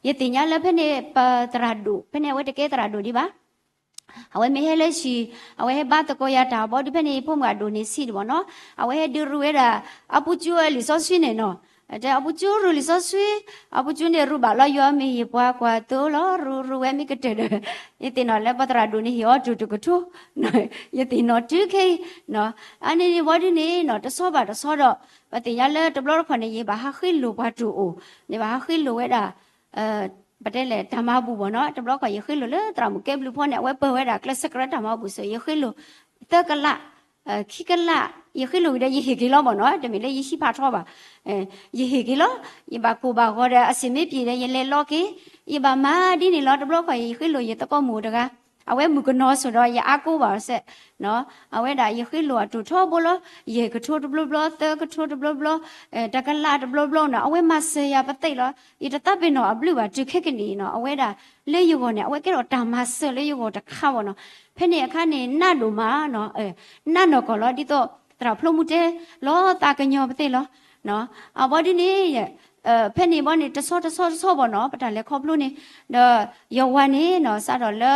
ယသ့ၣ်ညါလၢဖဲန့ၣ် ပသရၣ်ဒိၣ် ဖဲန့ၣ်အဝဲတကဲသရၣ်ဒိၣ်ဒံးဘၣ် အဝဲမ့ၢ်ဟဲလၢဟံၣ်, အဝဲဟဲဘါသကိးယၤတၢ်ဘီဒုး ဖဲန့ၣ် ယဖိမုၣ်အဒိၣ်န့ၣ်ဆံးဒံးဘၣ်နီၤ, အဝဲဟဲဒုးရူၢ်ဝဲဒၣ် အပူၤကၠိအလံာ်စီဆှံန့ၣ်နီၤ, တဲအပူၤကၠိရူၢ်လံာ်စီဆှံ, အပူၤကၠိန့ၣ်ရူၢ်ဘၣ်လီၤ ယွၤမ့ၢ်ယပှၤကွၢ်သိလီၤ ရူၢ်ရူၢ်ဝဲမ့ၢ်ကတၢၢ်ဒီး, ယသ့ၣ်နီၣ်လၢပသရၣ်ဒိၣ်န့ၣ်ဟ့ၣ်အီၤတူၢ်တကထိ, ယသ့ၣ်နီၣ်တုၤခဲအံၤ, အန့ၣ်န့ၣ်ဘီဒုးန့ၣ်နီၤ တဆီဘၣ်တဆီဒီး ပသ့ၣ်ညါလၢတဘျီတခီၣ်န့ၣ် ယဘၣ်ဟးဃ့လိၣ်ပှၤတူၢ်အိၣ်, ယဘၣ်ဟးဃ့လိၣ်ဝဲဒၣ် ပတဲလဲၣ် တၢ်မၤဘူၣ်ဘၣ်နီၤ, တဘျီခီၣ်ယဃ့လိၣ်လၢသရၣ်မုၣ်ကဲဘျုးဖီန့ၣ် အဝဲပၢၢ်ဝဲဒၣ်ကျဲးစၢးကရၢတၢ်မၤဘူၣ်စ့ၢ် ယဃ့လိၣ် သၢကလး, ခံကလး, ယဃ့လိၣ်ဝံၤဒီးယဟ့ၣ်က့ၤလီၤဘၣ်နီၤ, တမ့ၢ်လၢယဟံးဖးထီဘၣ်, ယဟ့ၣ်က့ၤလီၤ, ယဘၣ်ကိၢ်ဘၣ်ဂီၤဒီး အစ့ၣ်မ့ၢ်ပျံၤဒီး ယလဲၤလီက့ၤ, ယဘၣ်မၤဒ်န့ၣ်လီၤ. တဘျီခီၣ်ယဃ့လိၣ်ယသကိးမုၣ်တဂၤ အဝဲမုၣ်ကနီၤစိၤဒီး ယအါကိးဘၣ်အီၤစဲး, အဝဲဒၣ်ယဃ့လိၣ်အတူၢ်ထီဘိလီၤ, ယဲၢ်ကထိတဘျီဘျီ သၢကထိတဘျီဘျီ, တကလးတဘျီဘျီနီၤ, အဝဲမၤစၢၤယၤပသ့ၣ်လီၤ. ယတသးပ့ၤနီၣ်အဘျုးဘၣ် တုၤခဲကနံၣ်အံၤနီၤ, အဝဲဒၣ်လၢယဂီၢ်န့ၣ် အဝဲကဲထီၣ်တၢ်မၤစၢၤလၢယဂီၢ်တခါဘၣ်နီၤ. ဖဲန့ၣ်အခါန့ၣ် နးဒိၣ်မးနီၤ, နးနီၢ်ကီၢ်လီၤ ဒ်သိးသရၣ်ဖျိမူတဲလီၤသးကညီၤပသ့ၣ်လီၤ. အဘီဒ်န့ၣ် ဖဲန့ၣ်ဘီန့ၣ် တဆီတဆီတဆီဘၣ်နီၤ ပတၢ်လဲၤခီဖျိန့ၣ်, ဒီးယဝၤန့ၣ်နီၤ စးထီၣ်လၢ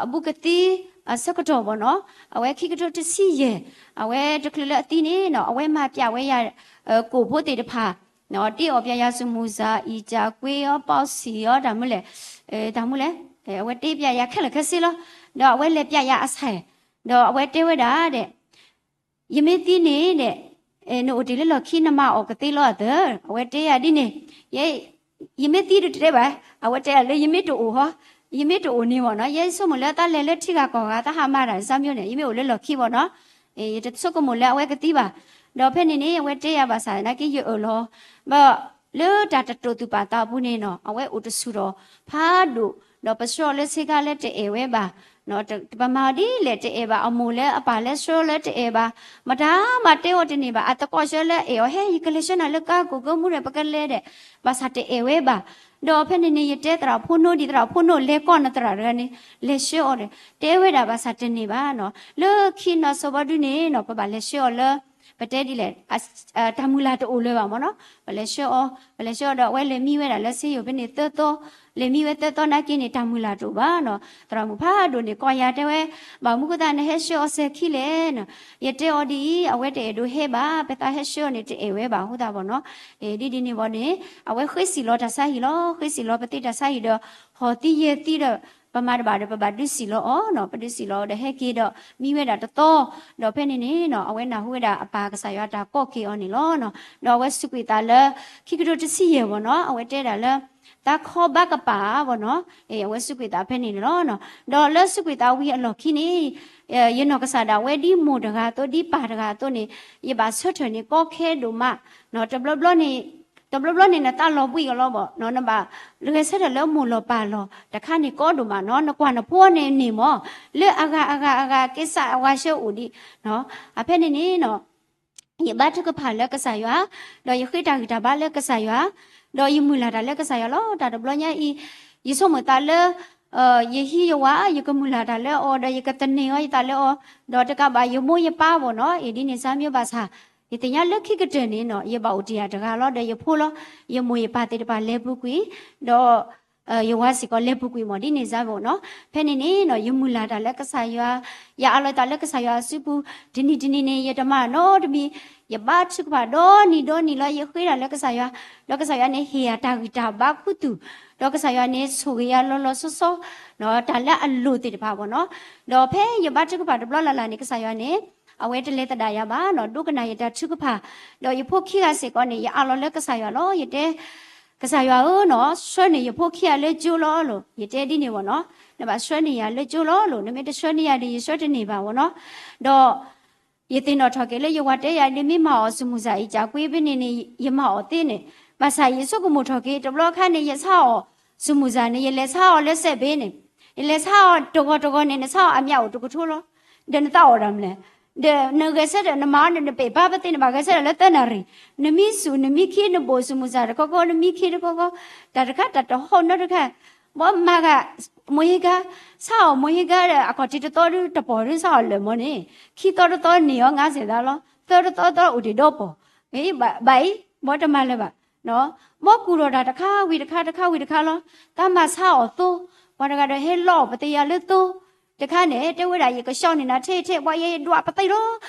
အဘူးကသံအဆၢကတီၢ်ဘၣ်နီၤ, အဝဲခံကထိတဆံယဲၢ်, အဝဲတချုးလၢအသံန့ၣ်နီၤ အဝဲမၤပျးဝဲယၤ ကိၣ်ဖိသ့ၣ်တဖၣ်, တ့အီၣ်ပျးယၤစမူစၤ အံၤကၠၤကွ့အီၤ ပီၣ်ဆံၣ်အီၤ တၢ်မူလဲၣ်, တၢ်မူလဲၣ်, အဝဲတ့ပျးယၤခဲလၢာ်ခဲဆ့လီၤ. ဒီးအဝဲလဲၤပျးယၤအဆဲး, ဒီးအဝဲတဲဝဲဒၣ်ဒဲး ယမ့ၢ်သံန့ၣ်ဒဲး နအိၣ်တ့ၢ်လၢလီၢ်ခံ နမၤအီၣ်ကသ့လီၤအသၢ, အဝဲတဲယၤဒ်န့ၣ်, ယမ့ၢ်သံဒုးတတဲဘၣ်, အဝဲတဲယၤလၢယမ့ၢ်တအိၣ်ဟီ, ယမ့ၢ်တအိၣ်န့ၣ်ဘၣ်နီၤ ယဲဆိကမိၣ်လၢတၢ်လဲၤလၢထံဂၤကီၢ်ဂၤ တၢ်ဟးမၤတၢ်စါမ့ၢ်န့ၣ် ယမ့ၢ်အိၣ်လၢလီၢ်ခံဘၣ်နီၤ, ယတဆိကမိၣ်လၢအဝဲကသံဘၣ်. ဒီးဖဲန့ၣ်န့ၣ် အဝဲတဲယၤဘၣ်ဆၣ်သနာ်က့ ယအၢၣ်လီၤ, ဘၣ်လၢတၢ်တတိာ်သူၣ်ပာ်သးအပူၤန့ၣ်နီၤ အဝဲအိၣ်တဆူၣ်ထီၣ်ဖးဒိၣ်, ဒီးပဆှၢအီၤလၢဆ့ကၤလၢတအဲၣ်ဝဲဘၣ် ပမၤအီၤဒ်လဲၣ်တအဲၣ်ဘၣ်, အမိၢ်လၢအပၢ်လဲၤဆှၢလၢတအဲၣ်ဘၣ်, မတၤမၤတဲအီၤတန့ၢ်ဘၣ်, အသကိးဆှၢလၢအဲၣ်အီၤ ဟဲ ယကလဲၤဆှၢနၤလၢကါကိၣ်ကၢမူဒီး ပကလဲၤဒဲး, ဘၣ်ဆၣ်တအဲၣ်ဝဲဘၣ်. ဒီးဖဲန့ၣ်န့ၣ် ယတဲသရၣ်ဖိနီၣ်ဒံး သရၣ်ဖိနီၣ်လဲၤကိးနသရၣ်တဂၤန့ၣ် လဲၤဆှၢအီၤဒီး တဲဝဲဒၣ်ဘၣ်ဆၣ်တန့ၢ်ဘၣ်နီၤ, လၢခံနီၤစိၤဘီဒုန့ၣ်နီၤ ပဘၣ်လဲၤဆှၢအီၤလၢ ပတဲဒ်လဲၣ်, တၢ်မုၢ်လၢ်တအိၣ်လၢၤဘၣ်မ့ၢ်နီၤ. ပလဲၤဆှၢအီၤ, ပလဲၤဆှၢအီၤဒီးအဝဲလဲၤမံဝဲဒၣ်လၢဆေးရုံဖဲန့ၣ်သၢသီ, လဲၤမံဝဲသၢသီနာ်က့န့ၣ် တၢ်မုၢ်လၢ်တအိၣ်ဘၣ်နီၤ. သရၣ်မုၣ်ဖးဒိၣ်န့ၣ် ကိးယၤတဲဝဲ, ဘၣ်မနုၤဃိသတးနဟဲဆှၢအီၤစဲၤခံလဲၣ်နီၤ. ယတဲအီၤဒ်အံၤ, အဝဲတအဲၣ်ဒိးဟဲဘၣ်, ပသးဟဲဆှၢအီၤန့ၣ် တအဲၣ်ဝဲဘၣ်အဃိသတးဘၣ်နီၤ. ဒ်ဒ်န့ၣ်ဘၣ်န့ၣ် အဝဲဃ့စံၣ်လီၤတၢ်ဆါဟံၣ်လီၤ, ဃ့စံၣ်လီၤပသ့တၢ်ဆါဟံၣ်ဒီး ဟီၣ်သံယဲၢ်သံဒီး ပမၤတဘၣ်ဒီး ပဘၣ်ဒုးစံၣ်လီၤအီၤနီၤ. ပဒုးစံၣ်လီၤအီၤဒီးဟဲက့ၤဒီး မံဝဲဒၣ်တသီ, ဒီးဖဲန့ၣ်န့ၣ်နီၤ အဝဲနၢ်ဟူဝဲဒၣ်အပၢ်ကစၢ်ယွၤတၢ်ကိးက့ၤအီၤန့ၣ်လီၤနီၤ. ဒီးအဝဲစူးကွံာ်သးလၢ ခံကထိတဆံယဲၢ်ဘၣ်နီၤ, အဝဲတဲဒၣ်လၢ သးခီဘၣ်ကပၤဘၣ်နီၤ. အဝဲစူးကွံာ်သးဖဲန့ၣ်န့ၣ်လီၤ. ဒီးလၢစူးကွံာ်သးဝံၤအလီၢ်ခံန့ၣ် ယနီၢ်ကစၢ်ဒၣ်ဝဲဒ်မိၢ်တဂၤအသိး ဒ်ပၢ်တဂၤအသိးန့ၣ် ယဘၣ်ဆၢထၢၣ်န့ၣ် ကီခဲဒိၣ်မးနီၤ. တဘျီဘျီန့ၣ် တဘျီဘျီန့ၣ် နသးလီၤဘှံးအီၤလီၤဘၣ်နီၤ, နဘၣ်ဂဲၤဆၢထၢၣ်လၢမိၢ်လီၤပၢ်လီၤတခါန့ၣ် ကီဒိၣ်မးနီၤ. နကွၢ်နဖိန့ၣ်န့ၣ်မ့ၢ် လၢအဂၤအဂၤအဂၤ က့ၤစးအဝၤဆှၢအိၣ်ဒံးနီၤ. အဖဲန့ၣ်န့ၣ်နီၤ ယဘါထုကဖၣ်လၢကစၢ်ယွၤ, ဒီးယဃ့တၢ်ဂံၢ်တၢ်ဘါလၢကစၢ်ယွၤ, ဒီးယမုၢ်လၢ်တၢ်လၢကစၢ်ယွၤလီၤ. တၢ်တဘျီညါအံၤ ယဆိကမိၣ်သးလၢ ယဟံးယဝၤ ယကမုၢ်လၢ်တၢ်လၢအီၤ ဒီးယကသန့ၤအီၤယသးလၢအီၤ, ဒီးတကးဘၣ်ယမိၢ်ယပၢ်ဘၣ်နီၤ. အ့ၣ်ဒ်န့ၣ်စါမံဘၣ်ဆၣ် ယသ့ၣ်ညါလၢခံကတၢၢ်န့ၣ်နီၤ ယဘၣ်အိၣ်တ့ၢ်ယၤတဂၤလီၤ. ဒီးယဖိလီၤ, ယမိၢ်ယပၢ်သ့ၣ်တဖၣ်လဲၤပူၤကွံာ်, ဒီး ယဝၤစ့ၢ်ကီးလဲၤပူၤကွံာ်မ့ၢ်ဒ်န့ၣ်စါဘၣ်နီၤ. ဖဲန့ၣ်န့ၣ်နီၤ ယမုၢ်လၢ်တၢ်လၢကစၢ်ယွၤ, ယအးလီၤသးလၢကစၢ်ယွၤအစုပူၤ, တနံၤတနံၤန့ၣ် ယတမၤနီတမံၤ, ယဘါထုကဖၣ်ဒီနံၤဒီနံၤလီၤ. ယဃ့တၢ်လၢကစၢ်ယွၤ, ဒီးကစၢ်ယွၤန့ၣ်ဟ့ၣ်ယၤတၢ်ဂံၢ်တၢ်ဘါခူသူၣ်, ဒီးကစၢ်ယွၤန့ၣ်ဆိၣ်ဂ့ၤယၤလီၤလီၤဆီဆီ တၢ်လၢအလိၣ်သ့ၣ်တဖၣ်ဘၣ်နီၤ. ဒီးဖဲယဘါထုကဖၣ်တဘျီလၢ်လၢ်န့ၣ် ကစၢ်ယွၤန့ၣ် အဝဲတလဲၤသဒၣ်ယၤဘၣ်နီၤ, ဒိကနၣ်ယတၢ်ထုကဖၣ်, ဒီးယဖိခံဂၤစ့ၢ်ကီးန့ၣ် ယအးလီၤလၢကစၢ်ယွၤလီၤ. ယတဲ ကစၢ်ယွၤဧၢနီၤ, ဆှၢန့ၢ်ယဖိခံဂၤလၢကၠိလီၤလိၤ, ယတဲဒ်န့ၣ်ဘၣ်နီၤ, နဘၣ်ဆှၢန့ၢ်ယၤလၢကၠိလီၤလိၤ, နမ့ၢ်တဆှၢန့ၢ်ယၤဒီး ယဆှၢတန့ၢ်ဘၣ်ဘၣ်နီၤ. ဒီး ယသ့ၣ်နီၣ်ထီၣ်က့ၤလၢယဝၤတဲယၤ ဒ်မ့ၢ်မၤအီၣ်စမူစၢ်အံၤ ကကွ့ဖဲန့ၣ်န့ၣ် ယမၤအီၣ်သ့န့ၣ်, ဘၣ်ဆၣ်ယဆိကမိၣ်ထီၣ်က့ၤ တဘျီခါန့ၣ် ယဆါအီၣ်စမူစၢ်န့ၣ် ယလဲၤဆါအီၣ်လၢစဲးဘ့န့ၣ်, ယလဲၤဆါအီၣ်တဂီၤတဂီၤန့ၣ် နဆါအီၣ်အမံၤအိၣ်တကထိလီၤ, ဒီးနသးအီၣ်တၢ်မနုၤလဲၣ် ဒီးနဂဲၤဆၢထၢၣ် နမၤအီၤန့ၣ် နပ့ၢ်ပာ်ပသ့ၣ် နဘၣ်ဂဲၤဆၢထၢၣ်လၢသၢနၣ်ရံၣ်, နမံဆူၣ် နမံခံ နဘိၣ်စမူစၢ်တခီခီ နမံခံတခီခီ, တၢ်တခါတၢ်တဟီၣ်နီတခါ, ဘီမၤဂၤ မိၢ်ဟ့ကါ, ဆါအီၣ်မိၢ်ဟ့ကါဒီး အခီၣ်ထံးတသီဒု တပီၢ်ဒု ဆါအီၣ်လၢာ်မၢ်န့ၣ်, ခံသီတသီန့ၢ်အီၤငါးဆယ်သးလီၤ, သၢတသီသီအိၣ်တ့ၢ်ဒီပီၢ်, ဘၣ်အံၤ ဘီတမၤလၢၤဘၣ် ဘီကူၣ်ထီၣ်တၢ်တခါဝံၤတခါ တခါဝံၤတခါလီၤ, တၢ်မၤဆါအီၣ်သိ, ပှၤတဂၤဒီးဟဲလီအီၣ်ပသ့ၣ်ယၤလၢသိ, တခါန့ၣ် တဲဝဲဒၣ် ယကဆှီန့ၢ်နၤထဲထဲ ပှၤယဲယဒွးပသ့ၣ်လီၤ,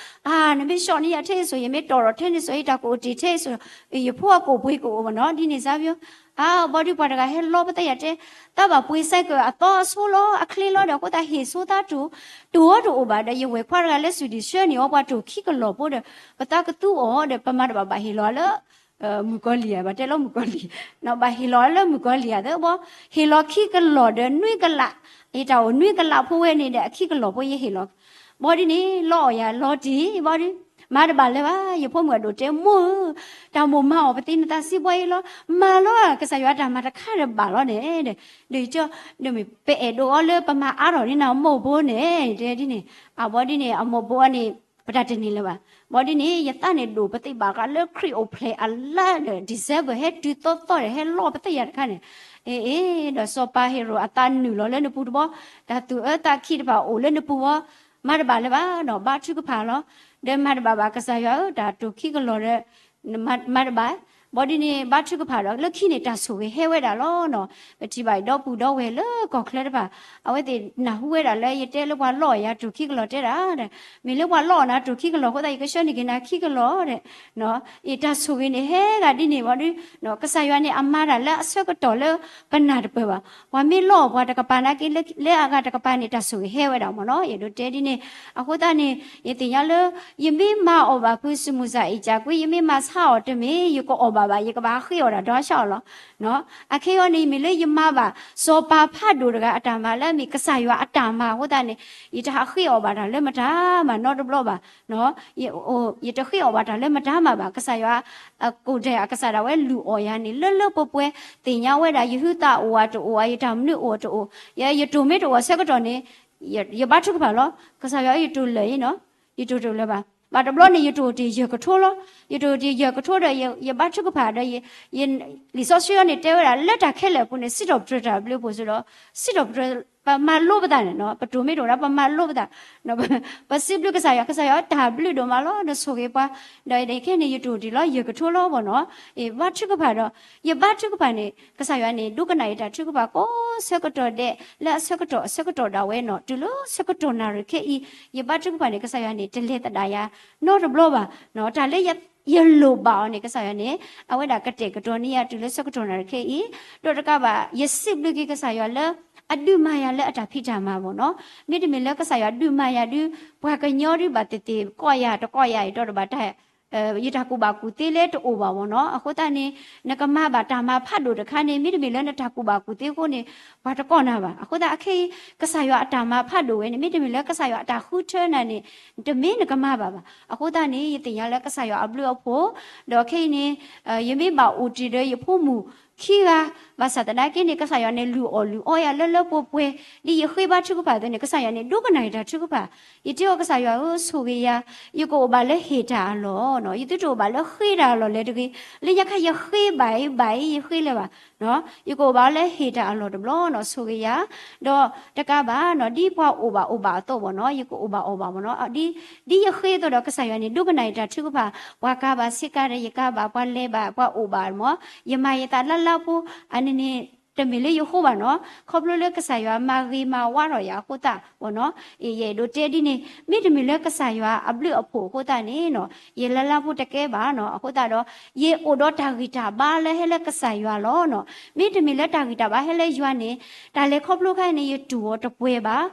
အါ နမ့ၢ်ဆှီန့ၢ်ယၤထဲစိၤ ယမ့ၢ်တီၢ်ထီၣ်ထဲန့ၣ်စိၤ ယတၢ်ကအိၣ်တ့ၢ်ထဲစိၤ, ယဖိအကိၣ်ပှ့ၤကအိၣ်ဘၣ်နီၤ ဒ်န့ၣ်စါဘၣ်, အါ ဘီဒုပှၤတဂၤဟဲလီပသ့ၣ်ယၤတဲ, တၢ်ဘၣ်ပှ့ၤစဲးကၢၣ်အသီအဆိလီၤ အချ့လီၤဒီး အဃိသတးဟ့ၣ်ဆိသးတိၢ်, တိၢ်အီၤတအိၣ်ဘၣ်ဒီး ယဝဲၢ်ခွါတဂၤလၢ Sweden ဆှၢန့ၢ်အီၤပှၤတိၢ်ခံကလီၢ်ဖိဒီး ပသးကသူအီၤဒီး ပမၤတဘၣ်ဘၣ်ဟ့ၣ်လီၤလၢ မုၣ်ကီၤလံၢ်ဧါ ဘၣ်တဲလီၤမုၣ်ကီၤလံၢ်, ဘၣ်ဟ့ၣ်လီၤလၢမုၣ်ကီၤလံၢ်ဧါသၢဘီ, ဟ့ၣ်လီၤခံကလီၢ်ဒီးနွံကလး, ယတၢ်အိၣ်နွံကလးဖိဝဲန့ၣ်ဒီး အခံကလီၢ်ဖိယဟ့ၣ်လီၤ, ဘီဒ်န့ၣ် လီအီၣ်ယၤလီၤတံၢ်ဘီဒု, မၤတဘၣ်လၢၤဘၣ်, ယဖိမုၣ်အဒိၣ်တဲ မိၢ်ဧၢ, တၢ်မိၢ်မၤအီၣ်ပသ့ၣ်နသးစံးဘီအံၤလီၤ, မၤလီၤ ကစၢ်ယွၤတၢ်မၤတခါဒီးဘၣ်လီၤန့ၣ်, ဒီး ပအဲၣ်ဒိးအီၤလၢပမၤအါထီၣ်န့ၢ်နၤမိၢ်ဖိန့ၣ် တဲဒ်န့ၣ်, အဘီဒ်န့ၣ် အမိၢ်ဖိအီၤန့ၣ် ပတၢ်တန့ၢ်လၢၤဘၣ်, ဘီဒ်န့ၣ် ယသးန့ၣ်ဒိၣ်ပသ့ၣ်ဘၣ်ဃးလၢခရံာ်အိၣ်ဖျဲၣ်အလါဒီး December ဟဲတုၤသီသီဒီး ဟဲလီပသ့ၣ်ယၤတခါန့ၣ်, အ့ ဒီးစီၤပၤဟ့ရိၣ်အသးနုာ်လီၤလၢနပူၤတဘီ, တၢ်သူၣ်အၢသးခံတဖၣ်အိၣ်လၢနပူၤဘီ, မၤတဘၣ်လၢၤဘၣ်နီၤ, ဘါထုကဖၣ်လီၤ, ဒီးမၤတဘၣ်ဘၣ် ကစၢ်ယွၤဧၢ တၢ်တိၢ်ခံကလီၢ်ဒီး မၤတဘၣ်, ဘီဒ်န့ၣ် ဘါထုကဖၣ်ဒီး လၢခံန့ၣ် တၢ်ဆိၣ်ဂ့ၤဟဲဝဲဒၣ်လီၤနီၤ, ပထံၣ်ဘၣ်ဒီပုၢ်ဒီဝဲၢ်လၢကီၢ်ချၢတဖၣ်, အဝဲသ့ၣ်နၢ်ဟူဝဲဒၣ်လၢယတဲလၢပှၤလီအီၣ်ယၤတိၢ်ခံကလီၢ်တဲဒၣ်ဒီး, မ့ၢ်လၢပှၤလီအီၣ်နၤတိၢ်ခံကလီၢ်အဃိသတး ယကဆှၢန့ၢ်က့ၤနၤခံကလီၢ်ဒီး, အ့ တၢ်ဆိၣ်ဂ့ၤန့ၣ်ဟဲဂၤဒ်န့ၣ်ဘီဒု, ကစၢ်ယွၤန့ၣ် အမၤတၢ်လၢအဆၢကတီၢ်လၢပနၢ်တပၢၢ်ဘၣ်, ပှၤမ့ၢ်လီအီၣ်ပှၤတကပၤနာ်က့ လၢအဂၤတကပၤန့ၣ် တၢ်ဆိၣ်ဂ့ၤဟဲဝဲဒၣ်မ့ၢ်နီၤ, ယအဲၣ်ဒိးတဲဒ်န့ၣ်, အဃိသတးန့ၣ် ယသ့ၣ်ညါလၢ ယမ့ၢ်မၤအီၣ်ဘၣ်ဖုစမူစၢ်အံၤကကွ့ ယမ့ၢ်မၤဆါအီၣ်တမ့ၢ် ယကအီၣ်ဘၣ်ဘၣ် ယကဘၣ်ဃ့အီၣ်တၢ်ဒီးဆါအီၣ်လီၤ. အခဲအံၤန့ၣ် မ့ၢ်လၢယမၤဘၣ် စီၤပၤဖးဒိၣ်တဂၤအတၢ်မၤလၢအမ့ၢ်ကစၢ်ယွၤအတၢ်မၤအဃိသတးန့ၣ် ယတဟးဃ့အီၣ်ဘၣ်တၢ်လၢမတၤမၤနီတဘျီဘၣ်. ယတဃ့အီၣ်ဘၣ်တၢ်လၢမတၤမၤဘၣ်. ကစၢ်ယွၤ အကိၣ်ဒဲးအကစၢ်ဒၣ်ဝဲလုၢ်အီၣ်ယၤန့ၣ် လၢလၢပှဲၤပှဲၤ သ့ၣ်ညါဝဲဒၣ် ယဟုသးအိၣ်အတအိၣ် ယတၢ်မနုၤအိၣ်အတအိၣ်, ယတိၢ်မ့ၢ်တအိၣ်ဆၢကတီၢ်န့ၣ် ယဘါထုကဖၣ်လီၤ. ကစၢ်ယွၤ ယတိၢ်လၢာ်အံၤနီၤ, ယတိၢ်တအိၣ်လၢၤဘၣ်. ဘၣ်တဘျီန့ၣ် ယတိၢ်တ့ၢ်ယဲၢ်ကထိလီၤ. ယတိၢ်တ့ၢ်ယဲၢ်ကထိဒီး ယဘါထုကဖၣ်ဒီး လံာ်စီဆှံအံၤန့ၣ် တဲဝဲဒၣ်လၢတၢ်ခဲလၢာ်အပူၤန့ၣ် စံးထီၣ်ပတြၢၤတၢ်ဘျုးအပူၤစ့ၢ်ဒီး စံးထီၣ်ပတြၢၤ ပမၤလိပသးန့ၣ်, ပတိၢ်မ့ၢ်တအိၣ်ဒီး ပမၤလိပသး, ပစံးဘျုးကစၢ်ယွၤ, ကစၢ်ယွၤတၢ်ဘျုးဒိၣ်မးလီၤ, နဆိၣ်ဂ့ၤပှၤ, ဒီးခဲအံၤန့ၣ် ယတိၢ်တ့ၢ်လီၤယဲၢ်ကထိလီၤဘၣ်နီၤ, ယဘါထုကဖၣ်ဒီး, ယဘါထုကဖၣ်န့ၣ် ကစၢ်ယွၤန့ၣ် ဒိကနၣ်ယတၢ်ထုကဖၣ်ကိးဆၢကတီၢ်ဒဲး, လၢအဆၢကတီၢ်အဆၢကတီၢ်ဒၣ်ဝဲနီၤ, တုၤလၢဆၢကတီၢ်နၣ်ရံၣ်ခဲအံၤ, ယဘါထုကဖၣ်န့ၣ် ကစၢ်ယွၤန့ၣ် တလဲၤသဒၣ်ယၤနီတဘျီဘၣ်, တၢ်လၢယလိၣ်ဘၣ်အီၤန့ၣ် ကစၢ်ယွၤန့ၣ် အဝဲဒၣ်ကတဲာ်ကတီၤန့ၢ်ယၤတုၤလၢဆၢကတီၢ်နၣ်ရံၣ်ခဲအံၤ, ဒီးတကးဘၣ် ယစံးဘျုးက့ၤကစၢ်ယွၤလၢ အဒုးမၤယၤလၢအတၢ်ဖံးတၢ်မၤဘၣ်နီၤ, မ့တမ့ၢ်လၢကစၢ်ယွၤဒုးမၤယၤဒုး, ပှၤကညီဒုးဘၣ်သ့ၣ်သ့ၣ် ကိးယၤတကိးယၤအံၤဒီးတဘၣ်တၢ် ယတၢ်ကူၣ်ဘၣ်ကူၣ်သ့လၢတအိၣ်ဘၣ်ဘၣ်နီၤ, အဃိသတးန့ၣ် နကမၤဘၣ်တၢ်မၤဖးဒိၣ်တခါန့ၣ် မ့တမ့ၢ်လၢနတၢ်ကူၣ်ဘၣ်ကူၣ်သ့အဃိန့ၣ် ပှၤတကိးနၤဘၣ်, အဃိသတးအခဲအံၤ ကစၢ်ယွၤအတၢ်မၤဖးဒိၣ်ဝဲန့ၣ် မ့တမ့ၢ်လၢကစၢ်ယွၤအတၢ်ဃုထၢနၤန့ၣ် တမ့ၢ်နကမၤဘၣ်ဘၣ်, အဃိသတးန့ၣ် ယသ့ၣ်ညါလၢကစၢ်ယွၤအဘျုးအဖှိၣ်, ဒီးခဲအံၤန့ၣ် ယမ့ၢ်ဘၣ်အိၣ်တ့ၢ်ဒီးယဖိမုၣ်ခံဂၤ, ဘၣ်ဆၣ်သနာ်က့န့ၣ် ကစၢ်ယွၤန့ၣ် လုၢ်အီၣ်လုၢ်အီယၤလၢလၢပှဲၤပှဲၤ, ဒ်ယဃ့ဘါထုကဖၣ်အသိးန့ၣ် ကစၢ်ယွၤန့ၣ် ဒိကနၣ်ယတၢ်ထုကဖၣ်, ယတဲအီၤကစၢ်ယွၤဧၢ ဆိၣ်ဂ့ၤယၤ, ယကအိၣ်ဘၣ်လၢဟ့ၣ်တၢ်အလီၢ်နီၤ, ယသုတအိၣ်ဘၣ်လၢဃ့တၢ်အလီၢ်လဲၣ်တဂ့ၤ, လၢညါခါယဃ့ဘၣ်အံၤဘၣ်အံၤ ယဃ့လၢၤဘၣ် ယကအိၣ်ဘၣ်လၢဟ့ၣ်တၢ်အလီၢ်တဘျီနီၤ ဆိၣ်ဂ့ၤယၤ, ဒီးတကးဘၣ်နီၤ ဒ်ပှၤအိၣ်ဘၣ်အိၣ်ဘၣ်အသိးဘၣ်နီၤ ယကအိၣ်ဘၣ်အီၣ်ဘၣ်ဘၣ်နီၤ, ဒ်ယဃ့အသိးဒီးကစၢ်ယွၤန့ၣ် ဒိကနၣ်ယတၢ်ထုကဖၣ်, ပှၤကၤဘၣ်ဆ့ကၤဒီးယကၤဘၣ်, ပှၤလဲၤဘၣ်ပှၤအိၣ်ဘၣ်မၢ်, ယမၤယသးလၢလၢဖိ, အန့ၣ်န့ၣ် တမ့ၢ်လၢယဃိဘၣ်နီၤ, ခီဖျိလၢကစၢ်ယွၤမၤဂ့ၤမၤဝါထီၣ်ယၤအဃိသတးဘၣ်နီၤ, ယအဲၣ်ဒိးတဲဒ်န့ၣ် မ့တမ့ၢ်လၢကစၢ်ယွၤအဘျုးအဖှိၣ်အဃိသတးန့ၣ်နီၤ ယလၢလၢဖိတကဲဘၣ်နီၤ, အဃိသတးဒီး ယအိၣ်ဒီးတၢ်ဂံၢ်တၢ်ဘါလၢဟဲလၢကစၢ်ယွၤလီၤနီၤ, မ့တမ့ၢ်လၢတၢ်ဂံၢ်တၢ်ဘါဟဲလၢယွၤန့ၣ် တၢ်လဲၤခီဖျိခါအံၤန့ၣ် ယတူၢ်အီၤတပှဲၤဘၣ်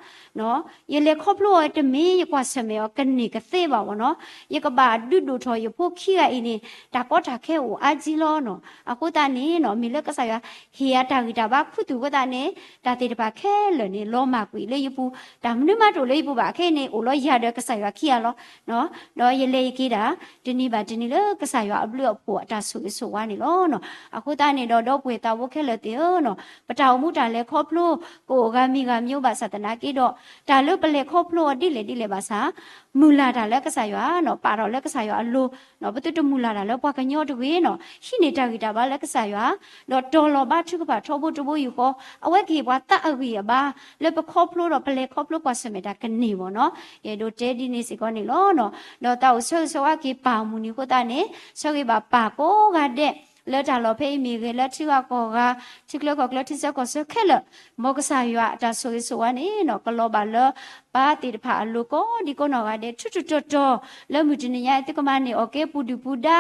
ယလဲၤခီဖျိအီၤတမ့ၢ် ယကွၢ်ဆၢၣ်မဲာ်အီၤကန့ၢ်ကသ့ဘၣ်ဘၣ်နီၤ, ယကဘၣ်ဒုးဒိၣ်ထီၣ်ယဖိခံဂၤအံၤန့ၣ် တၢ်ကီတၢ်ခဲအိၣ်အါကံလီၤနီၤ, အဃိသတးန့ၣ်နီၤ မ့ၢ်လၢကစၢ်ယွၤ ဟ့ၣ်အတၢ်ဂံၢ်တၢ်ဘါခူသူၣ်အဃိသတးန့ၣ် တၢ်သ့ၣ်တဖၣ်ခဲလၢာ်န့ၣ် လီၤမၢ်ကွံာ်လၢယပူၤ, တၢ်မနုၤမးတအိၣ်လၢယပူၤဘၣ်, ခဲအံၤန့ၣ် အိၣ်လီၤယၤဒီးကစၢ်ယွၤခံဂၤလီၤ ဒီးယလဲၤယက့ၤဒၣ် တနံၤဘၣ်တနံၤလၢကစၢ်ယွၤအဘျုးအဖှိၣ်အတၢ်ဆိၣ်ဂ့ၤဆိၣ်ဝါန့ၣ်လီၤနီၤ, အဃိသတးန့ၣ်ဒီး ဒီပုၢ်ဝဲၢ်သးဝဲခဲလၢာ်သ့ၣ်ဧၢနီၤ, ပတၢ်အိၣ်မူတၢ်လဲၤခီဖျိ ကအိၣ်ဂၤမံၤဂၤမံၤဘၣ်ဆၣ်သနာ်က့ဒီး တၢ်လၢပလဲၤခီဖျိအီၤဒ်လဲၣ်ဒ်လဲၣ်ဘၣ်ဆၣ် မုၢ်လၢ်တၢ်လၢကစၢ်ယွၤနီၤ, ပာ်ထီၣ်လၢကစၢ်ယွၤအလိၤနီၤ, ပသုတမုၢ်လၢ်တၢ်လၢပှၤကညီတဂ့ၤနီၤ, ဟံးန့ၢ်တၢ်ဂံၢ်တၢ်ဘါလၢကစၢ်ယွၤ, ဒီးတီၤလီၤဘါထုကဖၣ်ထီဘိတဘိယူၢ်ဃီ, အဝဲကဟ့ၣ်ပှၤသးအဂံၢ်အဘါ လၢပခီဖျိဒီးပလဲၤခီဖျိကွၢ်ဆၢၣ်မဲာ်တၢ်ကန့ၢ်ဘၣ်နီၤ, ယအဲၣ်ဒိးတဲဒ်န့ၣ်စ့ၢ်ကီးန့ၣ်လီၤနီၤ, ဒီးသးအိၣ်ဆၢဂ့ၤဆၢဝါက့ၤပၢ်မုၢ်နံၤအဃိသတးန့ၣ် ဆၢဂ့ၤဘၣ်ပၢ်ကိးဂၤဒဲး လၢတၢ်လီၢ်ဖဲအံၤမ့ၢ်ဂ့ၤ လၢထံဂၤကီၢ်ဂၤ ထံချၢကီၢ်ချၢ ထံဆၢကီၢ်ဆၢခဲလၢာ်, မ်ကစၢ်ယွၤအတၢ်ဆိၣ်ဂ့ၤဆိၣ်ဝါန့ၣ်နီၤ ကလီၤဘၣ်လၢ ပၢ်သ့ၣ်တဖၣ်အလိၤကိးဒံကိးနီၢ်ဂၤဒဲး ထူးထူးတီၤတီၤ လၢမုၢ်တနံၤညါအံၤ သုကမၤန့ၢ်အီၣ်ကဲပူၤဒုၣ်ပူၤဒါ,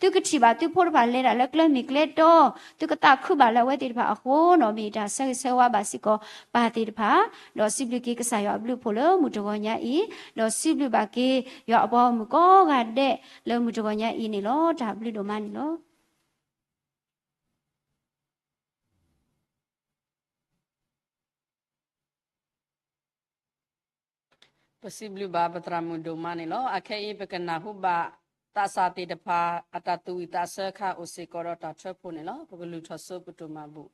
သုကထံၣ်ဘၣ်သုဖိတဖၣ်လဲၤတၢ်လၢကျဲမ့ၢ်ကျဲတီ, သုကသးခုဘၣ်လၢအဝဲသ့ၣ်တဖၣ်အဃိနီၤ, မ့ၢ်ယတၢ်ဆၢဂ့ၤဆၢဝါဘၣ်စ့ၢ်ကီး ပၢ်သ့ၣ်တဖၣ်, ဒီးစံးဘျုးက့ၤကစၢ်ယွၤအဘျုးအဖှိၣ်လၢမုၢ်တဂီၤညါအံၤ, ဒီးစံးဘျုးဘၣ်က့ၤ ယွၤအပှၤဂီၢ်မုၢ်ကိးဂၤဒဲး လၢမုၢ်တဂီၤညါအံၤန့ၣ်လီၤ. တၢ်ဘျုးဒိၣ်မးန့ၣ်လီၤ. ပစံးဘျုးဘၣ်ပသရၣ်မုၣ်ဒိၣ်မးန့ၣ်လီၤ. အခဲအံၤပကနၢ်ဟူဘၣ်သးစၢ်သ့ၣ်တဖၣ် အတၢ်သူၣ်ဝံၣ်သးဆၢအခါအိၣ်စ့ၢ်ကီးဒီးတၢ်ထၢဖှိၣ်န့ၣ်လီၤ. ပကလုၢ်ထီၣ်စိပတိၢ်မၤဘူၣ်.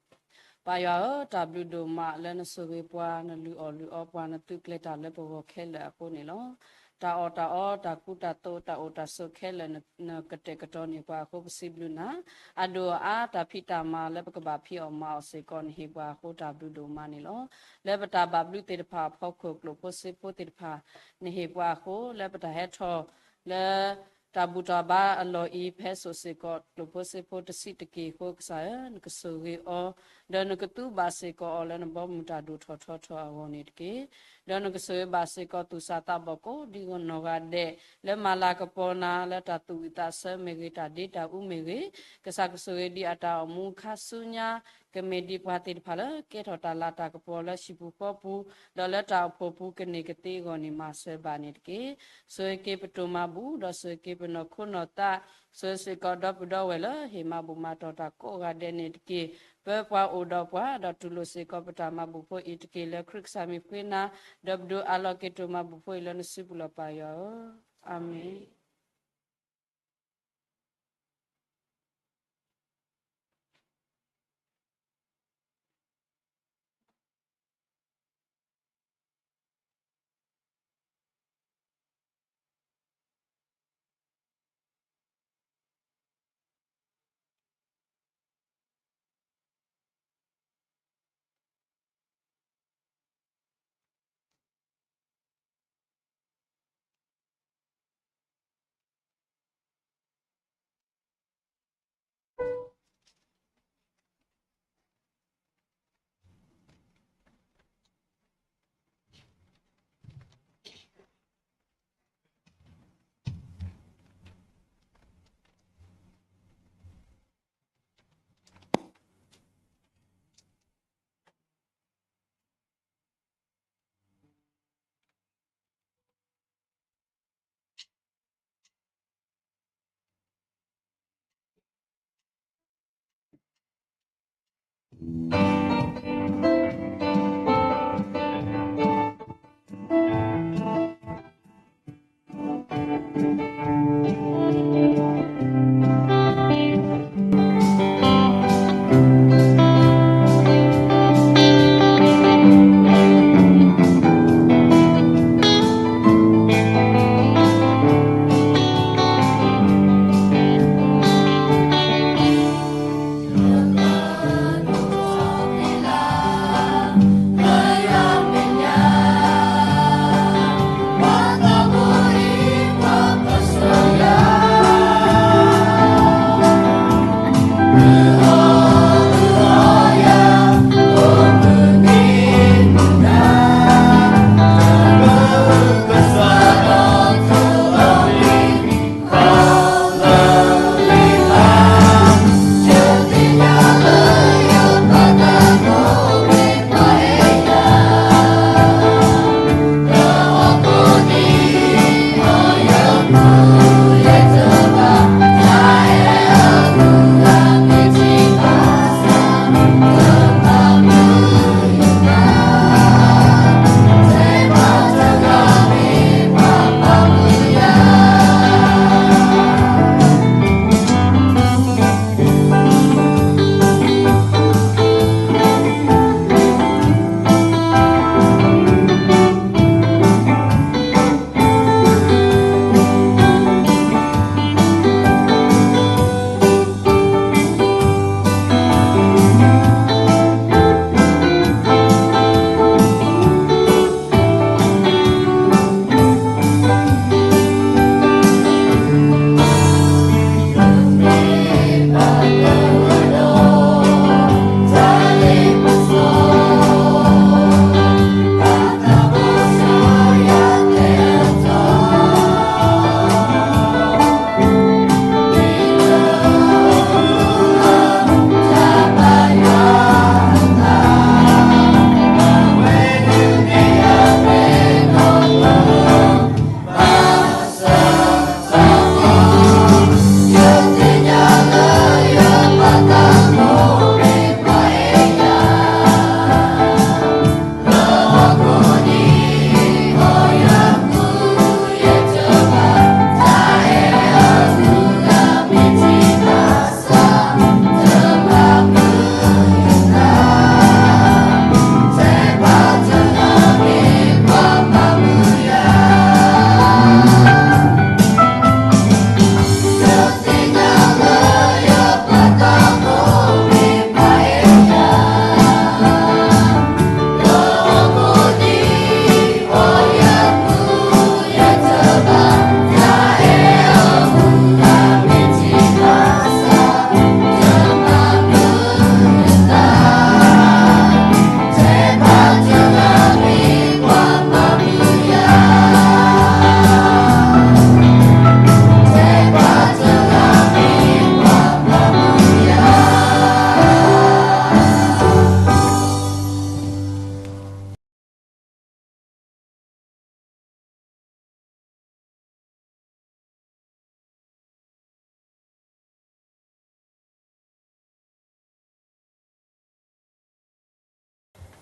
ပၢ်ယွၤဧၢ, တၢ်ဘျုးဒိၣ်မးလၢနဆိၣ်ဂ့ၤပှၤ, နလုၢ်အီၣ်လုၢ်အီပှၤ, နသုးကျဲၤတၢ်လၢပဂီၢ်ခဲလၢာ်အဃိန့ၣ်လီၤ. တၢ်အီၣ်တၢ်အီ, တၢ်ကူတၢ်သိး, တၢ်အိၣ်တၢ်ဆိးခဲလၢာ် နကတဲာ်ကတီၤန့ၢ်ပှၤအဃိ ပစံးဘျုးနၤ. အဒိၣ်အအါ တၢ်ဖံးတၢ်မၤလၢပကဘၣ်ဖံးအီၣ်မၤအီၣ်စ့ၢ်ကီး နဟ့ၣ်ပှၤအဃိ တၢ်ဘျုးဒိၣ်မးန့ၣ်လီၤ. လၢပတၢ်ဘၣ်ဘျုးသ့ၣ်တဖၣ်အဖီခိၣ် ကျိၣ်ဖိစ့ဖိသ့ၣ်တဖၣ် နဟ့ၣ်ပှၤအဃိ လၢပတၢ်ဟဲထီၣ်လၢ တၢ်ဘူၣ်တၢ်ဘါအလီၢ်အံၤ ဖဲစိာ်စ့ၢ်ကီး ကျိၣ်ဖိစ့ဖိတဆံးတက့ၢ်အဃိ ကစၢ်ဧၢ, နကဆိၣ်ဂ့ၤအီၤ, ဒီးနကသူဘၣ်စ့ၢ်ကီးအီၤလၢနဘီမုၢ် တၢ်ဒိၣ်ထီၣ်ထီထီၣ်အဂီၢ်န့ၣ်တက့ၢ်. ဒီးနကဆိၣ်ဂ့ၤဘၣ်စ့ၢ်ကီး သူၣ်စၢ်သးဘီၣ်ကိးဒံကိးနီၢ်ဂၤဒဲး လၢမၤလၤကပီၤနၤ လၢတၢ်သူၣ်ဝံၣ်သးဆၢမ့ၢ်ဂ့ၤ, တၢ်ဒ့တၢ်အူမ့ၢ်ဂ့ၤ, ကစၢ်ကဆိၣ်ဂ့ၤဒံးအတၢ်အိၣ်မူခါဆူညါ ကမ့ၢ်ဒံးပှၤသ့ၣ်တဖၣ်လၢကဲထီၣ်တၢ်လၤတၢ်ကပီၤလၢဟံၣ်ပူၤဃီပူၤ, ဒီးလၢတၢ်အိၣ်ဖှိၣ်ပူၤကန့ၢ်ကသ့အဂီၢ်န့ၣ် မၤစၢၤဘၣ်န့ၣ်တက့ၢ်. ဆိၣ်ဂ့ၤက့ၤပတိၢ်မၤဘူၣ်, ဒီးဆိၣ်ဂ့ၤက့ၤပနီၢ်ခိနီၢ်သး, ဆိၣ်ဂ့ၤစ့ၢ်ကီးဒီပုၢ်ဒီဝဲၢ်လၢဟ့ၣ်မၤဘူၣ်မၤတီၢ်တၢ်ကိးဂၤဒဲးန့ၣ်တက့ၢ်. ပၢပှၤအိၣ်ဒီးပှၤ, ဒီးတူၢ်လိာ်စ့ၢ်ကီးပတၢ်မၤဘူၣ်ဖိအံၤတက့ၢ်. လၢခရံာ်ကစၢ်မံၤဃ့နၤ, ဒီးပဒိးအးလီၤက့ၤတိၢ်မၤဘူၣ်ဖိအံၤလၢနစုပူၤလီၤ ပၢ်ယွၤဧၢ. အၤမ့ၣ်.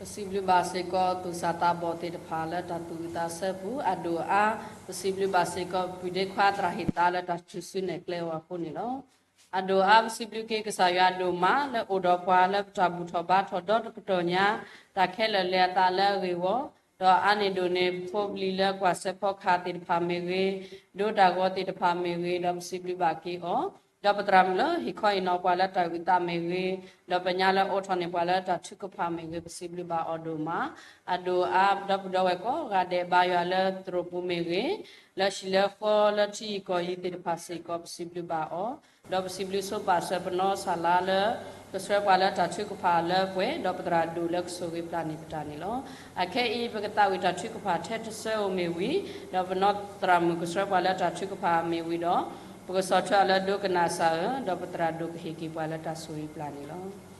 ပစံးဘျုးဘၣ်စ့ၢ်ကီး သူၣ်စၢ်သးဘီၣ်သ့ၣ်တဖၣ်လၢတၢ်သူၣ်ဝံၣ်သးဆၢပူၤ အဒိၣ်အါ, ပစံးဘျုးဘၣ်စ့ၢ်ကီး ပပုၢ်ဒ့ခွါသရၣ်ဟ့ၣ်သါလၢတၢ်ထုးစုနဲၣ်ကျဲအီၤအဃိန့ၣ်လီၤ. အဒိၣ်အါ ပစံးဘျုးက့ၤကစၢ်ယွၤအဒိၣ်မး လၢအိၣ်ဒီးပှၤလၢပတၢ်ဘူၣ်ထီၣ်ဘါထီၣ်ဒီတကတီၢ်ညါ, တၢ်ခဲလၢာ်လဲၤအသးလၢအဂ့ၢ်အဂီၢ်, ဒီးအါန့ၢ်ဒိၣ်န့ၢ် ဖိပျံၤလၢကွၢ်စဲးဖီကဟၣ်သ့ၣ်တဖၣ်မ့ၢ်ဂ့ၤ, ဒိတၢ်ဂီၤသ့ၣ်တဖၣ်မ့ၢ်ဂ့ၤ, ဒီးပစံးဘျုးဘၣ်က့ၤအီၤ, ဒီးပသရၣ်မုၣ်လၢဟ့ၣ်ခီဟ့ၣ်နီၤပှၤလၢတၢ်ဂုၤသးမ့ၢ်ဂ့ၤ, ဒီးပညါလၢအိးထီၣ်န့ၢ်ပှၤလၢတၢ်ထုကဖၣ်မ့ၢ်ဂ့ၤ, ပစံးဘျုးဘၣ်အီၤဒိၣ်မး, အဒိၣ်အါဒီပုၢ်ဒီဝဲၢ်ကိးဂၤဒဲးဘါယွၤလၢသရိာ်ပူၤမ့ၢ်ဂ့ၤ, လၢဟံၣ်လၢဃီလၢထံဂုၤကီၢ်ဂၤသ့ၣ်တဖၣ်စ့ၢ်ကီး ပစံးဘျုးဘၣ်အီၤ, ဒီးပစံးဘျုးဆိပာ်စၢၤပနီၢ်စၢ်လါလၢ ကဆှၢပှၤလၢတၢ်ထုကဖၣ်လၢပှဲၤ, ဒီးပသရၣ်ဒိၣ်လၢကဆိၣ်ဂ့ၤပျၢ်န့ၢ်ပတၢ်န့ၣ်လီၤ. အခဲအံၤ ပကသးဝံၣ်တၢ်ထုကဖၣ်ထဲတဆၢဧိၤမ့ၢ်ဝံၤ, ဒီးပနီၢ်သရၣ်မုၣ်ကဆှၢပှၤလၢတၢ်ထုကဖၣ်မ့ၢ်ဝံၤဒီး, ပကဆီၣ်ထွဲအီၤလၢဒိကနၣ်စၢ်ဧၢ, ဒီးပသရၣ်ဒိၣ်ကဟ့ၣ်က့ၤပှၤလၢတၢ်ဆိၣ်ဂ့ၤပျၢ်န့ၣ်လီၤ.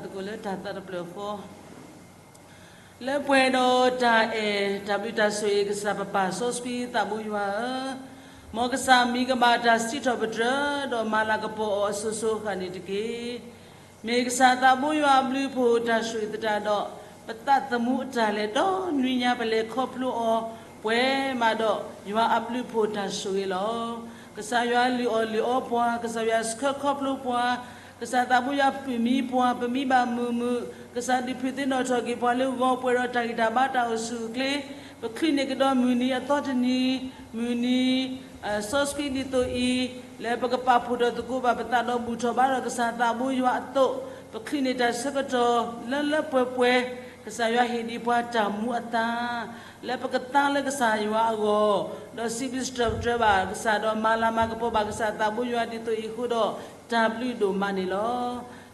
သကိးလၢတၢ်သးတဖျၢၣ်ဃီ လၢပှဲၤဒီးတၢ်အဲၣ်တၢ်ဘျုးတၢ်ဆိၣ်ဂ့ၤ ကစၢ်ပပၢ်စီဆှံသးဘိယွၤဧၢ, မ်ကစၢ်မံၤကဘၣ်တၢ်စံးထီၣ်ပတြၢၤ ဒီးမၤလၤကပီၤအီၤအစိၤစိၤအဃၣ်န့ၣ်တက့ၢ်. မ့ၢ်ကစၢ်သးဘိယွၤအဘျုးအဖှိၣ်တၢ်ဆိၣ်ဂ့ၤသတးဒီး ပသးသမူအတၢ်လဲၤဒီနွံညါ ပလဲၤခီဖျိအီၤ ပှဲၤမးဒီးယွၤအဘျုးအဖှိၣ်တၢ်ဆိၣ်ဂ့ၤလီၤ. ကစၢ်ယွၤလုၢ်အီၣ်လုၢ်အီပှၤ, ကစၢ်ယွၤဆှၢခီဖျိပှၤ, ကစၢ်သးဘိယွၤပုၢ်မံပှၤ, ပမံဘၣ်မုာ်မုာ်, ကစၢ်ဒုးဖုးသ့ၣ်နီၣ်ထီၣ်က့ၤပှၤလၢဂီၤပှဲၤဒီးတၢ်ဂံၢ်တၢ်ဘါတၢ်အိၣ်ဆူၣ်အိၣ်ချ့, ပချုးန့ၢ်ကဒီးမုၢ်နံၤအသီတနံၤ, မုၢ်နံၤ စီဆှံဒ်သိးအံၤ, လၢပကပာ်ဖှိၣ်ထီၣ်သကိးဘၣ်ပသးဒီးဘူၣ်ထီၣ်ဘါထီၣ်ကစၢ်သးဘိယွၤအသိး, ပချုးန့ၢ်တၢ်ဆၢကတီၢ်လၢလၢပှဲၤပှဲၤ, ကစၢ်ယွၤဟ့ၣ်ဒံးပှၤတၢ်မူအသါ, လၢပကသါလၢကစၢ်ယွၤအဂီၢ်, ဒီးစံးဘျုးစံးထီၣ်ပတြၢၤဘၣ်ကစၢ်ဒီးမၤလၤမၤကပီၤဘၣ်ကစၢ်သးဘိယွၤဒ်သိးအံၤအဃိဒီး တၢ်ဘျုးဒိၣ်မးန့ၣ်လီၤ.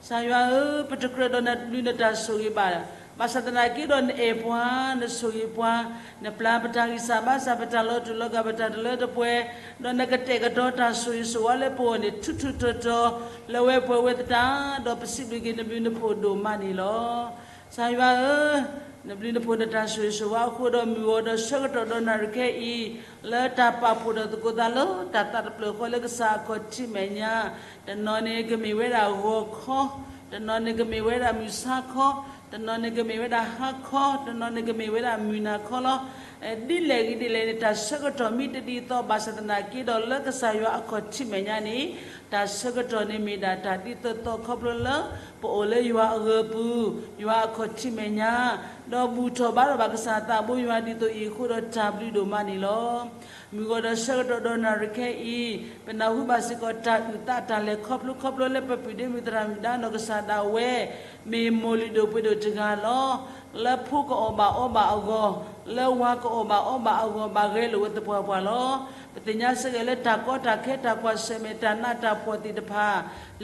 ကစၢ်ယွၤဧၢ, ပတကြၢးဒီးနဘျုးနတၢ်ဆိၣ်ဂ့ၤဘၣ် ဘၣ်ဆၣ်သနာ်က့ဒီးနအဲၣ်ပှၤ, နဆိၣ်ဂ့ၤပှၤ, နပျၢ်ပတၢ်ဂံၢ်စၢ်ဘါစၢ် ပတၢ်လီၤတူာ်လီၤကာ် ပတၢ်တလၢတပှဲၤ, ဒီးနကတဲာ်ကတီၤတၢ်ဆိၣ်ဂ့ၤဆိၣ်ဝါလၢပဂီၢ်န့ၣ် ထူးထူးတီၤတီၤ လၢဝဲပှဲၤဝဲသတး, ဒီးပစံးဘျုးက့ၤနဘျုးနဖှိၣ်ဒိၣ်မးန့ၣ်လီၤ. ကစၢ်ယွၤဧၢ, နဘျုးနဖှိၣ်နတၢ်ဆိၣ်ဂ့ၤဆိၣ်ဝါအဃိဒီး မုၢ်ဂီၤဒီးဆၢကတီၢ်ဒီးနၣ်ရံၣ်ခဲအံၤ, လၢတၢ်ပာ်ဖှိၣ်ထီၣ်သကိးသးလၢတၢ်သးတဖျၢၣ်ဃီလၢကစၢ်အခီၣ်ထံးမဲာ်ညါ, တနီၤန့ၣ်ကမ့ၢ်ဝဲဒၣ်ဂီၤခီ, တနီၤန့ၣ်ကမ့ၢ်ဝဲဒၣ်မုၢ်ဆါခီ, တနီၤန့ၣ်ကမ့ၢ်ဝဲဒၣ်ဟါခီ, တနီၤန့ၣ်ကမ့ၢ်ဝဲဒၣ်မုၢ်နၤခီလီၤ. ဒ်လဲၣ်ဂ့ၤဒ်လဲၣ်န့ၣ် တၢ်ဆၢကတီၢ်မ့ၢ်တဒ်သိးဘၣ်ဆၣ်သနာ်က့ဒီး လၢကစၢ်ယွၤအခီၣ်ထံးမဲာ်ညါန့ၣ်, တၢ်ဆၢကတီၢ်န့ၣ်မ့ၢ်ဒၣ်တၢ်ဒ်သိးသိးခီဖျိလၢ ပအိၣ်လၢယွၤအဂၢၤပူၤ, ယွၤအခီၣ်ထံးမဲာ်ညါ, ဒီးဘူၣ်ထီၣ်ဘါထီၣ်ဘၣ်ကစၢ်သးဘိယွၤဒ်သိးအံၤအဃိဒီးတၢ်ဘျုးဒိၣ်မးန့ၣ်လီၤ. မုၢ်ဂီၤဒီးဆၢကတီၢ်ဒီးနၣ်ရံၣ်ခဲအံၤ, ပနၢ်ဟူဘၣ်စ့ၢ်ကီးတၢ်အုၣ်သးတၢ်လဲၤခီဖျိခီဖျိလၢပပုၢ်ဒ့မုၣ်သရၣ်မုၣ်ဒါနီၢ်ကစၢ်ဒၣ်ဝဲ, မ့ၢ်မိၢ်လုၢ်ဒိၣ်ပှ့ၤဒိၣ်တဂၤလီၤ. လၢဖိကအီၣ်ဘၣ်အီဘၣ်အဂီၢ်, လၢဝၤကအီၣ်ဘၣ်အီဘၣ်အဂီၢ် ဘၣ်ဂဲၤလိာ်ဝဲသပှၢ်ပှၢ်လီၤ. ပသ့ၣ်ညါစ့ၢ်ကီးလၢတၢ်ကီတၢ်ခဲတၢ်ကွၢ်ဆၢၣ်မဲာ်တၢ်နးတၢ်ဖှီၣ်သ့ၣ်တဖၣ်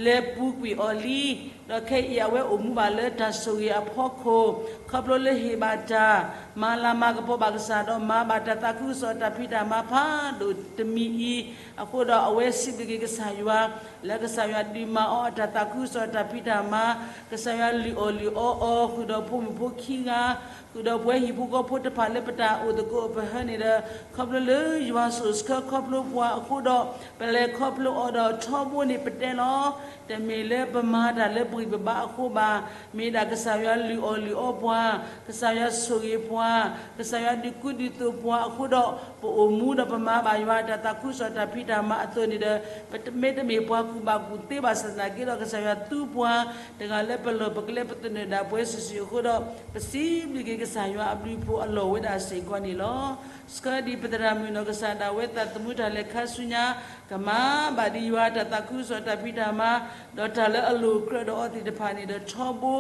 လဲၤပူၤကွံာ်အီၤလံ, ဒီးခဲအံၤအဝဲအိၣ်မူဘၣ်လၢတၢ်ဆိၣ်ဂ့ၤအဖီခိၣ်, ခီဖျိလၢဟ့ၣ်ဘၣ်တၢ် မၤလၤမၤကပီၤဘၣ်ကစၢ်ဒီးမၤဘၣ်တၢ်သးခုကစီၣ်တၢ်ဖံးတၢ်မၤဖးဒိၣ်တမံၤအံၤ, အဃိဒီးအဝဲစံးဘျုးက့ၤကစၢ်ယွၤ, လၢကစၢ်ယွၤဒုးမၤအီၤအတၢ်သးခုကစီၣ်တၢ်ဖံးတၢ်မၤ, ကစၢ်ယွၤလုၢ်အီၣ်လုၢ်အီအီၤ ဃုာ်ဒီးဖိမုၣ်ဖိခံဂၤ, ဃုာ်ဒီးပဝဲဟံၣ်ဖိဃီဖိတဖၣ်လၢပတၢ်အိၣ်သကိးအပဟၢန့ၣ်ဒီး, ခီဖျိလၢယွၤစိာ်ဆှၢခီဖျိပှၤအဃိဒီး, ပလဲၤခီဖျိအီၤဒီးထီဘိန့ၣ်ပတဲလီၤ. တမ့ၢ်လၢပမၤတၢ်လၢပဂံၢ်ပဘါအဃိဘၣ်, မ့ၢ်ဒၣ်ကစၢ်ယွၤလုၢ်အီၣ်လုၢ်အီပှၤ, ကစၢ်ယွၤဆိၣ်ဂ့ၤပှၤ, ကစၢ်ယွၤဒုးကူဒုးသိးပှၤအဃိဒီး, ပအိၣ်မူဒီးပမၤဘၣ်ယွၤတၢ်သးခုကစီၣ်တၢ်ဖံးတၢ်မၤအသိးန့ၣ်ဒီး, ပမ့တမ့ၢ်ပှၤကူၣ်ဘၣ်ကူၣ်သ့ဘၣ်ဆၣ်သနာ်က့ဒီး ကစၢ်ယွၤသူပှၤ, တဂၤလၢပလီၢ်ပကျဲပသနၢၣ်ဒၣ်ပှဲၤစုာ်စုာ်အဃိဒီး, ပစံးဘျုးက့ၤကစၢ်ယွၤအဘျုးအဖှိၣ်အလီၢ်ဝဲဒၣ်စ့ၢ်ကီးန့ၣ်လီၤ. ဆှၢဒံးပသရၣ်မုၣ်နီၢ်ကစၢ်ဒၣ်ဝဲသးသမူတၢ်လဲၤခါဆူညါ, ကမၤဘၣ်ဒံးယွၤတၢ်သးခုကစီၣ်တၢ်ဖံးတၢ်မၤ, ဒီးတၢ်လၢအလိၣ်ကြၢးဒီးအီၤသ့ၣ်တဖၣ်န့ၣ်ဒီးထီဘိ,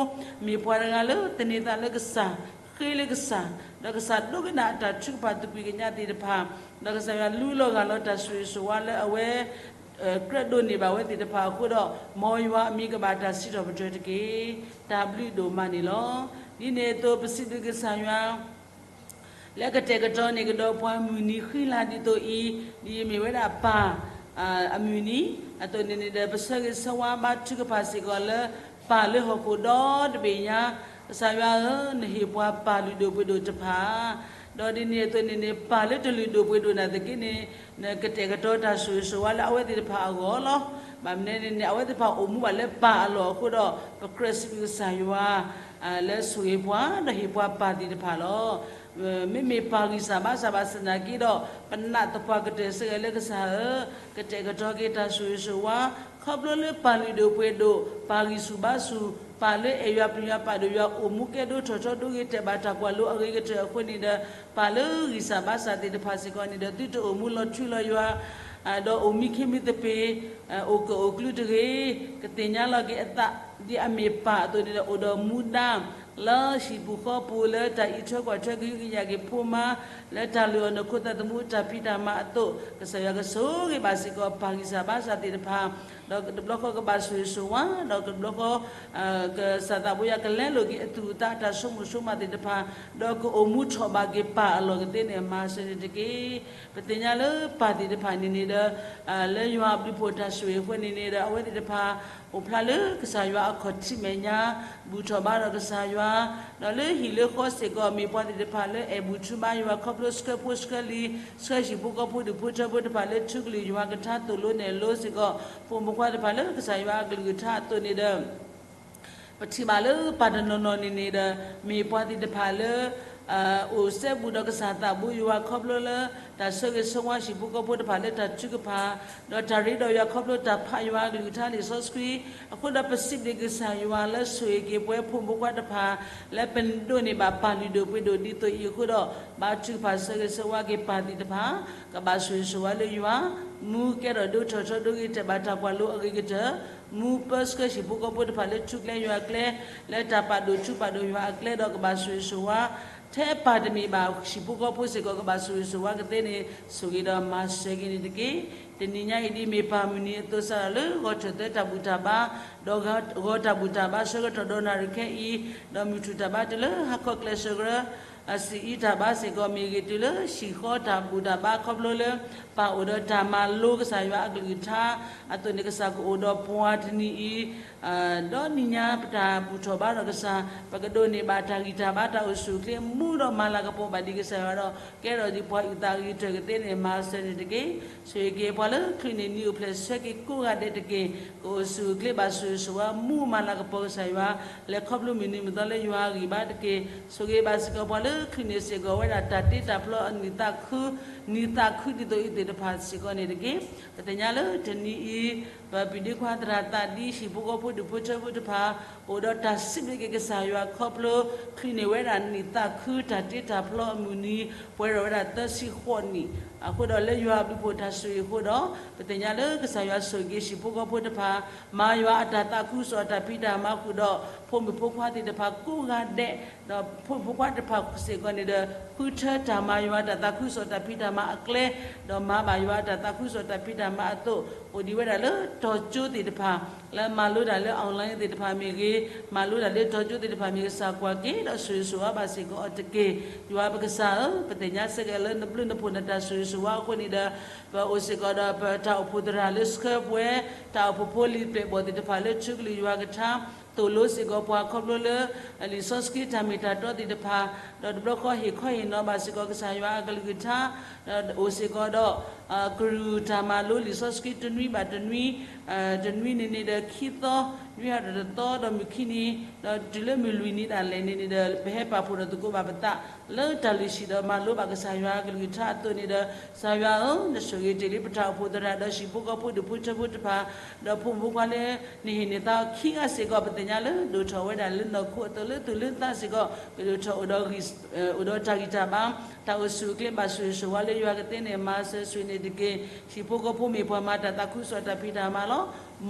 မ့ၢ်ပှၤတဂၤလၢသန့ၤသးလၢကစၢ်, ဃ့လၢကစၢ်, ဒီးကစၢ်ဒိကနၣ်အတၢ်ထုကဖၣ်သကွံာ်ကညးသ့ၣ်တဖၣ်, ဒီးကစၢ်ယွၤလူလီၤဂၢ်လီၤတၢ်ဆိၣ်ဂ့ၤဆိၣ်ဝါလၢအဝဲ ကြၢးဒိးန့ၢ်ဘၣ်ဝဲသ့ၣ်တဖၣ်အဃိဒီး, မ်ယွၤအမံၤကဘၣ်တၢ်စံးထီၣ်ပတြၢၤတက့ၢ်. တၢ်ဘျုးဒိၣ်မးန့ၣ်လီၤ. ဒ်န့ၣ်အသိးပစံးဘျုးကစၢ်ယွၤ လၢကတဲာ်ကတီၤန့ၢ်ကဒီးပှၤမုၢ်နံၤဃံလၤဒ်သိးအံၤ, ဒ်အမ့ၢ်ဝဲဒၣ်ပၢ် အမုၢ်နံၤအသိးန့ၣ်န့ၣ်ဒီး ပဆၢဂ့ၤဆၢဝါဘါထုကဖၣ်စ့ၢ်ကီးလၢ ပၢ်လၢဟီၣ်ခိၣ်ဒီတဘ့ၣ်ညါ, ကစၢ်ယွၤဧၢ, နဟ့ၣ်ပှၤပၢ်လုၢ်ဒိၣ်ပှ့ၤဒိၣ်တဖၣ်, ဒီးဒ်န့ၣ်အသိးန့ၣ်န့ၣ် ပၢ်လၢတလုၢ်ဒိၣ်ပှ့ၤဒိၣ်နာ်သက့န့ၣ်, နကတဲာ်ကတီၤတၢ်ဆိၣ်ဂ့ၤဆိၣ်ဝါလၢအဝဲသ့ၣ်တဖၣ်အဂီၢ်လီၤ. ဘၣ်မနုၤန့ၣ်န့ၣ် အဝဲသ့ၣ်တဖၣ်အိၣ်မူဘၣ်လၢပၢ်အလီၢ်အဃိဒီး, ပကြၢးစံးဘျုးကစၢ်ယွၤ လၢဆိၣ်ဂ့ၤပှၤ ဒီးဟ့ၣ်ပှၤပၢ်သ့ၣ်တဖၣ်လီၤ. မ့မ့ၢ်ပၢ်ဂံၢ်စၢ်ဘါစၢ်ဘၣ်ဆၣ်သနာ်က့ဒီး, ပနာ်သပှၢ်ကတၢၢ်စ့ၢ်ကီးလၢကစၢ်ဧၢ, ကတဲာ်ကတီၤက့ၤတၢ်ဆိၣ်ဂ့ၤဆိၣ်ဝါ, ခီဖျိလၢပၢ်လုၢ်ဒိၣ်ပှ့ၤဒိၣ်, ပၢ်ဂံၢ်ဆူၣ်ဘါဆူၣ်, ပၢ်လၢအဲၣ်ယွၤပျံၤယွၤပာ်ဒိၣ်ယွၤ အိၣ်မူကဲဒိၣ်ထီၣ်ထီဒိဂ့ၤတဲာ်ဘၣ်တၢ်ကွၢ်လိအဂ့ၤကတၢၢ်အဃိန့ၣ်ဒီး, ပၢ်လၢဂံၢ်စၢ်ဘါစၢ်သ့ၣ်တဖၣ်စ့ၢ်ကီးန့ၣ်ဒီး သုတအိၣ်မူလီၤထွံလီၤယွၤ ဒီးအိၣ်မံခ့မံသပ့ၤ, အိၣ်ကၢၣ်အိၣ်ကျူတဂ့ၤ, ကသ့ၣ်ညါလီၤက့ၤအသး ဒ်အမ့ၢ်ပၢ်အသိးန့ၣ်ဒီး အိၣ်ဒီးမူဒါ လၢဟံၣ်ပူၤဃီပူၤ လၢတၢ်အံးထွဲကွၢ်ထွဲကဟုကယာ်က့ၤဖိမါ, လၢတၢ်လုၢ်အီၣ်နခိၣ်သးသမူတၢ်ဖံးတၢ်မၤအသိး, ကစၢ်ယွၤကဆိၣ်ဂ့ၤဘၣ်စ့ၢ်ကီးပၢ်ဂံၢ်စၢ်ဘါစၢ်သ့ၣ်တဖၣ်, ဒီးတဘျီဃီကဘၣ်ဆိၣ်ဂ့ၤဆိၣ်ဝါ, ဒီးတဘျီဃီ ကစၢ်သးဘိယွၤကလဲလိာ်က့ၤအသူၣ်အသးအတၢ်ဆိကမိၣ်ဆိကမးသ့ၣ်တဖၣ်, ဒီးကအိၣ်မူထီၣ်ဘးက့ၤပၢ်အလီၢ်ကသ့န့ၣ် မၤစၢၤန့ၣ်တက့ၢ်. ပသ့ၣ်ညါလၢပၢ်သ့ၣ်တဖၣ်န့ၣ်န့ၣ်ဒီး, လၢယွၤအဘျုးဖှိၣ်တၢ်ဆိၣ်ဂ့ၤအဃိန့ၣ်န့ၣ်ဒီး အဝဲသ့ၣ်တဖၣ် အိၣ်ဖျါလၢကစၢ်ယွၤအခီၣ်ထံးမဲာ်ညါ, ဘူၣ်ထီၣ်ဘါဒီးကစၢ်ယွၤ, ဒီးလၢဟံၣ်လၢဃီစ့ၢ်ကီး မ့ၢ်ပှၤသ့ၣ်တဖၣ်လၢအဲၣ်ဘူၣ်ထီၣ်ဘါယွၤခီဖျိဆှၢဖိဆှၢလံၤ, ဆှၢဟံၣ်ဖိဃီဖိဒူၣ်ဖိထၢဖိတဖၣ်လၢထူကလုၢ်ယွၤကထါသိၣ်လိနဲၣ်လိစ့ၢ်ကီး ဖိမုၣ်ဖိခွါတဖၣ်လၢကစၢ်ယွၤအကလုၢ်ကထါအသိးန့ၣ်ဒီး ပထံၣ်ဘၣ်လၢပၢ်တနီၤနီၤန့ၣ်န့ၣ်ဒီး မ့ၢ်ပှၤသ့ၣ်တဖၣ်လၢ အိၣ်စဲဘူးဒီးကစၢ်သးဘိယွၤခီဖျိလၢ တၢ်ဆၢဂ့ၤဆၢဝါဟံၣ်ဖိဃီဖိတဖၣ်လၢတၢ်ထုကဖၣ်, ဒီးတၢ်ရ့ဒီးယွၤခီဖျိတၢ်ဖးယွၤအကလုၢ်ကထါလံာ်စီဆှံ, အဃိဒီးပစံးဘျုးကစၢ်ယွၤလၢဆိၣ်ဂ့ၤက့ၤပဝဲဖိမုၣ်ဖိခွါတဖၣ် လၢပဒိးန့ၢ်ဘၣ်ပၢ်လုၢ်ဒိၣ်ပှ့ၤဒိၣ်ဒ်သိးအံၤအဃိဒီး ဘါထုကဖၣ်ဆၢဂ့ၤဆၢဝါက့ၤပၢ်သ့ၣ်တဖၣ်, ကဘၣ်ဆိၣ်ဂ့ၤဆိၣ်ဝါလၢယွၤ, မူကဲထီၣ်ဒိထီၣ်ထီဒိဂ့ၤတၢ်ဘၣ်တၢ်ကွၢ်လိအဂ့ၤကတၢၢ်, မူပၢဆှၢဟံၣ်ဖိဃီဖိတဖၣ်လၢထူကျဲယွၤအကျဲ, လၢတၢ်ပာ်ဒိၣ်ထူပာ်ဒိၣ်ယွၤအကျဲဒီးကဘၣ်ဆိၣ်ဂ့ၤဆိၣ်ဝါ, ထဲပၢ်တမ့ၢ်ဘၣ်ဟံၣ်ဖိဃီဖိစ့ၢ်ကီးကဘၣ်ဆိၣ်ဂ့ၤဆိၣ်ဝါကသ့န့ၣ် ဆိၣ်ဂ့ၤဒီးမၤစၢၤက့ၤန့ၣ်တက့ၢ်. တနံၤညါအံၤဒ်မ့ၢ်ပၢ်မုၢ်နံၤအသိးစးထီၣ်လၢ ဂီၤထၢၣ်သၢတၢ်ဘူၣ်တၢ်ဘါ, ဒီးဂီၤတၢ်ဘူၣ်တၢ်ဘါဆၢကတီၢ်ဒီးနၣ်ရံၣ်ခဲအံၤ, ဒီးမုၢ်ထူၣ်တၢ်ဘါတုၤလၢဟါခီကျဲးစၢးကရၢ အစံၣ်အံတၢ်ဘါစ့ၢ်ကီး မ့ၢ်ဂ့ၤတုၤလၢဟံၣ်ဃီတၢ်ဘူၣ်တၢ်ဘါ ခီဖျိလၢ ပၢ်အိၣ်ဒီးတၢ်မၤလိကစၢ်ယွၤအကလုၢ်ကထါအသိးန့ၣ် ကစၢ်ကအိၣ်ဒီးပှၤတနံၤအံၤ, ဒီးနံၤညါပတၢ်ဘူၣ်ထီၣ်ဘါဒီးကစၢ်, ပကဒိးန့ၢ်ဘၣ်တၢ်ဂံၢ်တၢ်ဘါတၢ်အိၣ်ဆူၣ်အိၣ်ချ့ မူဒီးမၤလၤကပီၤဘၣ်ဒံးကစၢ်ယွၤဒီး ကဲထီၣ်ဒံးပှၤအုၣ်သးဂံၢ်တၢၢ်ကသ့န့ၣ် မၤစၢၤန့ၣ်တက့ၢ်. ဆိၣ်ဂ့ၤက့ၤပှၤလၢချုးန့ၢ်နံၤအိၣ်ဖျဲၣ်ဆၢက့ၤကိးဂၤဒဲးတက့ၢ်. ကအိၣ်ဆူၣ်အိၣ်ချ့ဘၣ်ဆိၣ်ဂ့ၤဆိၣ်ဝါ မူမၤလၤကပီၤကစၢ်ယွၤ, လဲၤခီဖျိမုၢ်နံၤမုၢ်သီလၢယွၤအဂံၢ်ဘါတက့ၢ်. ဆိၣ်ဂ့ၤဘၣ်စ့ၢ်ကီးပှၤလၢချုးန့ၢ်စ့ၢ်ကီးဝဲဒၣ်တၢ်တ့တၢ်ဖျီအနံၣ်သးခု, နံၣ်သးခုဒ်သိးအံၤသ့ၣ်တဖၣ်စ့ၢ်ကီးန့ၣ်တက့ၢ်. ပသ့ၣ်ညါလၢတနံၤအံၤ ပပၢ်ဒ့ခွါသရၣ်သးဒ်ဟံၣ်ဖိဃီဖိဒူၣ်ဖိထၢဖိတဖၣ် အိၣ်ဒီးတၢ်စံးဘျုးက့ၤကစၢ်ယွၤခီဖျိ ချုးန့ၢ်ဝဲဒၣ်နံၣ်သးခုတၢ်တ့တၢ်ဖျီအမုၢ်နံၤ ပှဲၤထီၣ်ဝဲဒၣ်သၢဆံဃိးနံၣ်, အဃိဒီးလၢယွၤအဘျုးဖှိၣ်တၢ်ဆိၣ်ဂ့ၤအဃိဒီး ပသ့ၣ်ညါလၢကစၢ်ယွၤဆိၣ်ဂ့ၤက့ၤဟံၣ်ဖိဃီဖိတဖၣ် မၤယွၤအတၢ်သးခုကစီၣ်အတၢ်ဖံးတၢ်မၤဃုာ်ဒီး ဖိမုၣ်ဖိခွါသ့ၣ်တဖၣ်ကိးဂၤဒဲး, ဒီးဖိမုၣ်ဖိခွါတဖၣ်စ့ၢ်ကီးန့ၣ်ဒီး ဃုထၢတၢ်မၤယွၤတၢ်သးခုကစီၣ်တၢ်ဖံးတၢ်မၤအကျဲ, ဒီးမၤဘၣ်ယွၤတၢ်သးခုကစီၣ်တၢ်ဖံးတၢ်မၤအသိး အိၣ်ဒံးဝဲဒၣ်လၢတီၤကၠိသ့ၣ်တဖၣ်, လၢမၤလိတၢ်လၢ online သ့ၣ်တဖၣ်မ့ၢ်ဂ့ၤ, မၤလိတၢ်လၢတီၤကၠိသ့ၣ်တဖၣ်မ့ၢ်ဂ့ၤ ကစၢ်ကွၢ်က့ၤဒီးဆိၣ်ဂ့ၤဆိၣ်ဝါဘၣ်စ့ၢ်ကီးအီၤတက့ၢ်. ယွၤပကစၢ်ဧၢ, ပသ့ၣ်ညါစ့ၢ်ကီးလၢနဘျုးနဖှိၣ်နတၢ်ဆိၣ်ဂ့ၤဆိၣ်ဝါအဃိန့ၣ်ဒီး ပအိၣ်စ့ၢ်ကီးဒီးပတၢ်အိၣ်ဖှိၣ်သရၣ်လၢဆှၢပှဲၤ တၢ်အိၣ်ဖှိၣ်ဖိလံာ်ပျဲၢ်ဘီၣ်သ့ၣ်တဖၣ်လၢထူကလုၢ်ယွၤကထါ သိၣ်လိစ့ၢ်ကီးပှၤခီဖျိလၢ လံာ်စီဆှံတၢ်မ့ၢ်တၢ်တီသ့ၣ်တဖၣ်, ဒီးတဘျီဃီဟ့ၣ်ခီဟ့ၣ်နီၤဘၣ်စ့ၢ်ကီးကစၢ်ယွၤအကလုၢ်ကထါ, ဒီးအိၣ်စ့ၢ်ကီးဒီး ကရူၢ်တၢ်မၤလိလံာ်စီဆှံတနွံဘၣ်တနွံ, တနွံန့ၣ်န့ၣ်ဒီးခံသီ, နွံဟးထီၣ်တသီဒီးမုၢ်ခံနံၤ, ဒီးတုၤလၢမုၢ်လွံၢ်နံၤဒၣ်လဲာ်န့ၣ်န့ၣ်ဒီး ပဟဲပာ်ဖှိၣ်ဒီးသကိးဘၣ်ပသး လၢတၢ်လုၢ်ဟံၣ်ဒီးမၤလိဘၣ်ကစၢ်ယွၤအကလုၢ်ကထါအသိးန့ၣ်ဒီး ကစၢ်ယွၤဧၢ, နဆိၣ်ဂ့ၤတ့ၢ်လံပတၢ်အိၣ်ဖှိၣ်သရၣ်ဒီးဟံၣ်ဖိဃီဖိဒူၣ်ဖိထၢဖိတဖၣ်, ဒီးဖိမုၣ်ဖိခွါလၢ နဟ့ၣ်န့ၢ်သါအီၤခံဂၤစ့ၢ်ကီး ပသ့ၣ်ညါလၢဒိၣ်ထီၣ်ဝဲဒၣ်လၢနီၢ်ခိအသိးလၢသူၣ်လၢသးစ့ၢ်ကီး ကဒိၣ်ထီၣ်အိၣ်ဒီး အိၣ်ဒီးတၢ်ဂံၢ်တၢ်ဘါ, တၢ်အိၣ်ဆူၣ်အိၣ်ချ့ဘၣ်ဆိၣ်ဂ့ၤဆိၣ်ဝါလၢယွၤကသ့န့ၣ် မၤစၢၤဆိၣ်ဂ့ၤန့ၣ်တက့ၢ်. ဟံၣ်ဖိဃီဖိမ့ၢ်ပှၤမၤတၢ်သးခုကစီၣ်တၢ်ဖံးတၢ်မၤလီၤ.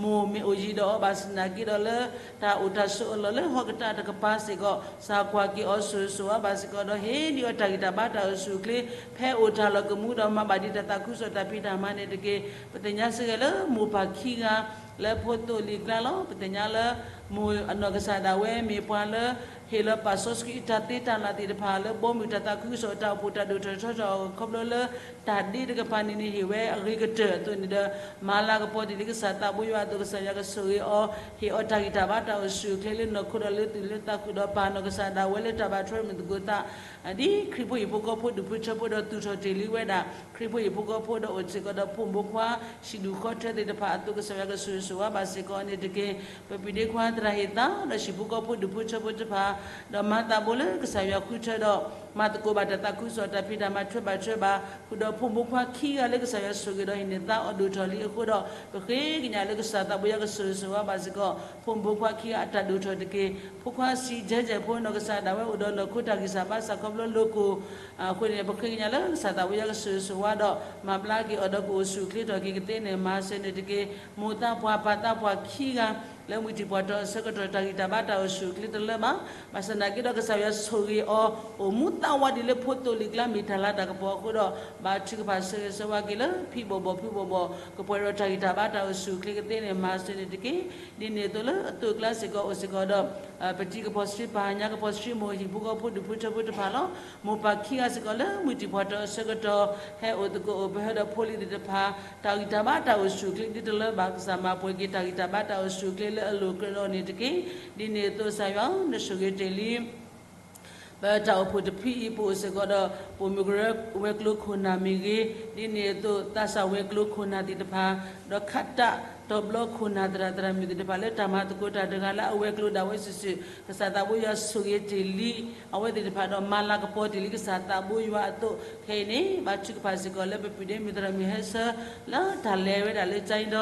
မိၢ်မ့ၢ်အိၣ်ယံၤဒီးအီၤဘၣ်ဆၣ်သနာ်က့ဒီးလၢ တၢ်အိၣ်တၢ်ဆိးအလီၢ်လၢဟီၣ်ကတၢၢ်တကပၤစ့ၢ်ကီး ကစၢ်ကွၢ်က့ၤအီၤဆိၣ်ဂ့ၤဆိၣ်ဝါဘၣ်စ့ၢ်ကီးဒီး ဟ့ၣ်ဒံးအီၤတၢ်ဂံၢ်တၢ်ဘါတၢ်အိၣ်ဆူၣ်အိၣ်ချ့ ဖဲအိၣ်တၢ်လီၢ်ကမူဒီးမၤဘၣ်ဒံးတၢ်သးခုကစီၣ်တၢ်ဖံးတၢ်မၤန့ၣ်တက့ၢ်. ပသ့ၣ်ညါစ့ၢ်ကီးလၢမိၢ်ပၢ်ခံဂၤ လၢဖိသိၣ်လံၤကျါလီၤ. ပသ့ၣ်ညါလၢ မိၢ်အနီၢ်ကစၢ်ဒၣ်ဝဲမ့ၢ်ပှၤလၢ ဟ့ၣ်လီၤပာ်စီဆှံတၢ်သ့တၢ်လၢ်သ့ၣ်တဖၣ်လၢဘီမုၢ်တၢ်သးခုကစီၣ်တၢ်အိၣ်ဖှိၣ်တၢ်ဒိၣ်ထီၣ်ထီထီၣ်ခီဖျိလၢ တၢ်ဒ့တကပၤန့ၣ်န့ၣ် ဟ့ၣ်ဝဲအဂ့ၤကတၢၢ်အသိးန့ၣ်ဒီး မၤလၤကပီၤတ့ၢ်လံကစၢ်သးဘိယွၤအသိး ကစၢ်ယွၤကဆိၣ်ဂ့ၤအီၤ ဟ့ၣ်အီၤတၢ်ဂံၢ်တၢ်ဘါတၢ်အိၣ်ဆူၣ်အိၣ်ချ့လၢနီၢ်ခိဒီးလၢသူၣ်လၢသးဃုာ်ဒီး ပၢ်နီၢ်ကစၢ်ဒၣ်ဝဲလၢတၢ်ဘၣ်ထွဲမုၢ်သကိးသး ဒ်ခရံာ်ဖိဟံၣ်ဖိဃီဖိဒူၣ်ဖိထၢဖိဒီးသူၣ်ထီၣ်တ့ၢ်လံဝဲဒၣ် ခရံာ်ဖိဟံၣ်ဖိဃီဖိဒီးအိၣ်စ့ၢ်ကီးဒီးဖိမုၣ်ဖိခွါ ဟံၣ်ဒူၣ်ဃီထၢသ့ၣ်တဖၣ်အသိး ကစၢ်ယွၤကဆိၣ်ဂ့ၤဆိၣ်ဝါဘၣ်စ့ၢ်ကီးန့ၣ်တက့ၢ်. ပပၢ်ဒ့ခွါသရၣ်ဟ့ၣ်သါ ဒီးဟံၣ်ဖိဃီဖိဒူၣ်ဖိထၢဖိတဖၣ် ဒီးမၤသးဘိလၢကစၢ်ယွၤဃုထၢဒီး မၤသကိးဘၣ်တၢ်သးခုကစီၣ်တၢ်ဖံးတၢ်မၤထွဲဘၣ်ထွဲဘၣ် ဃုာ်ဒီးဖိမုၣ်ဖိခွါခံဂၤလၢကစၢ်ယွၤဆိၣ်ဂ့ၤဒီးဟ့ၣ်န့ၢ်သါအီၤဒိၣ်ထီၣ်လံအဃိဒီး ပဃ့ကညးလၢကစၢ်သးဘိယွၤကဆိၣ်ဂ့ၤဆိၣ်ဝါဘၣ်စ့ၢ်ကီး ဖိမုၣ်ဖိခွါခံဂၤအတၢ်ဒိၣ်ထီၣ်တက့ၢ်. ဖိခွါစံး ကၠဲကၠဲးဖိ နီၢ်ကစၢ်ဒၣ်ဝဲအိၣ်ဒီးနီၢ်ခိတၢ်ဂံၢ်စၢ်ဘါစၢ်ခီဖျိလိၤကိၢ် အဃိန့ၣ် ပဃ့ကညးလၢကစၢ်သးဘိယွၤကဆိၣ်ဂ့ၤဆိၣ်ဝါဒီး မၤဘျါက့ၤအီၤဒီးကအိၣ်ဆူၣ်အိၣ်ချ့ထီၣ်က့ၤကသ့န့ၣ် မၤစၢၤန့ၣ်တက့ၢ်. မိၢ်သးပှၢ်ပၢ်သးပှၢ်ခံဂၤ လၢမုၢ်တံၢ်ပှၢ်တီၤအဆၢကတီၢ်တၢ်ဂံၢ်တၢ်ဘါတၢ်အိၣ်ဆူၣ်အိၣ်ချ့တလၢဘၣ်. ဘၣ်ဆၣ်သနာ်က့ဒီးကစၢ်ယွၤဆိၣ်ဂ့ၤအီၤ အိၣ်မူသးဝးဒံးလၢဖိသိၣ်လံၤကျါမ့ၢ်တၢ်လၤတၢ်ကပီၤအဃိဒီး ဘါထုကဖၣ်ဆၢဂ့ၤဆၢဝါက့ၤလၢ ဖံးဘီၣ်ဘီၣ်ဖုဘီၣ်ဘီၣ် ကပှဲၤဒီးတၢ်ဂံၢ်တၢ်ဘါတၢ်အိၣ်ဆူၣ်အိၣ်ချ့ကသ့န့ၣ် မၤစၢၤန့ၣ်တက့ၢ်. ဒ်န့ၣ်အသိးလၢအသိးကျါစ့ၢ်ကီးအိၣ်စ့ၢ်ကီးဒီး ပတံၤကပီၤစံပၢ်ညါကပီၤစံမိၢ် ဟံၣ်ဖိဃီဖိဒူၣ်ဖိထၢဖိတဖၣ်လီၤ. မိၢ်ပၢ်ခံဂၤစ့ၢ်ကီးလၢမုၢ်တံၢ်ပှၢ်တီၤအဆၢကတီၢ် ဟဲအိၣ်သကိးအိၣ်ပဟၢဒီးဖိလံၤသ့ၣ်တဖၣ် တၢ်ဂံၢ်တၢ်ဘါတၢ်အိၣ်ဆူၣ်အိၣ်ချ့ဒ်တလၢဘၣ် ကစၢ်မၤပှဲၤက့ၤတၢ်ဂံၢ်တၢ်ဘါတၢ်အိၣ်ဆူၣ်အိၣ်ချ့ လၢအလိၤကြၢးဒီးန့ၣ်တက့ၢ်. ဒ်န့ၣ်အသိး ကစၢ်ယွၤဧၢ, နဆိၣ်ဂ့ၤတ့ၢ်လံ ပတၢ်အိၣ်ဖှိၣ်တဖုအံၤ ပအိၣ်စ့ၢ်ကီးဒီး ပိာ်မုၣ်ကရၢဝဲၤကျိၤခိၣ်နၢ်မ့ၢ်ဂ့ၤ, ဒ်န့ၣ်အသိး သးစၢ်ဝဲၤကျိၤခိၣ်နၢ်သ့ၣ်တဖၣ်, ဒီးခးတၢ်တီဘျီခိၣ်နၢ်သရၣ်သရၣ်မုၣ်သ့ၣ်တဖၣ် လၢတၢ်မၤသကိးတၢ်တဂၤလၢအဝဲၤကျိၤဒၣ်ဝဲစုာ်စုာ်, ကစၢ်သးဘိယွၤဆိၣ်ဂ့ၤတ့ၢ်လံ အဝဲသ့ၣ်တဖၣ်ဒီး မၤလၤကပီၤတ့ၢ်လံကစၢ်သးဘိယွၤအသိး, ခဲအံၤန့ၣ် ဘါထုကဖၣ်စ့ၢ်ကီးလၢပပုၢ်ဒ့မုၣ်သရၣ်မုၣ်ဟဲဆၢ လၢတၢ်လဲၤဝဲဒၣ်လၢကၠဲဒီ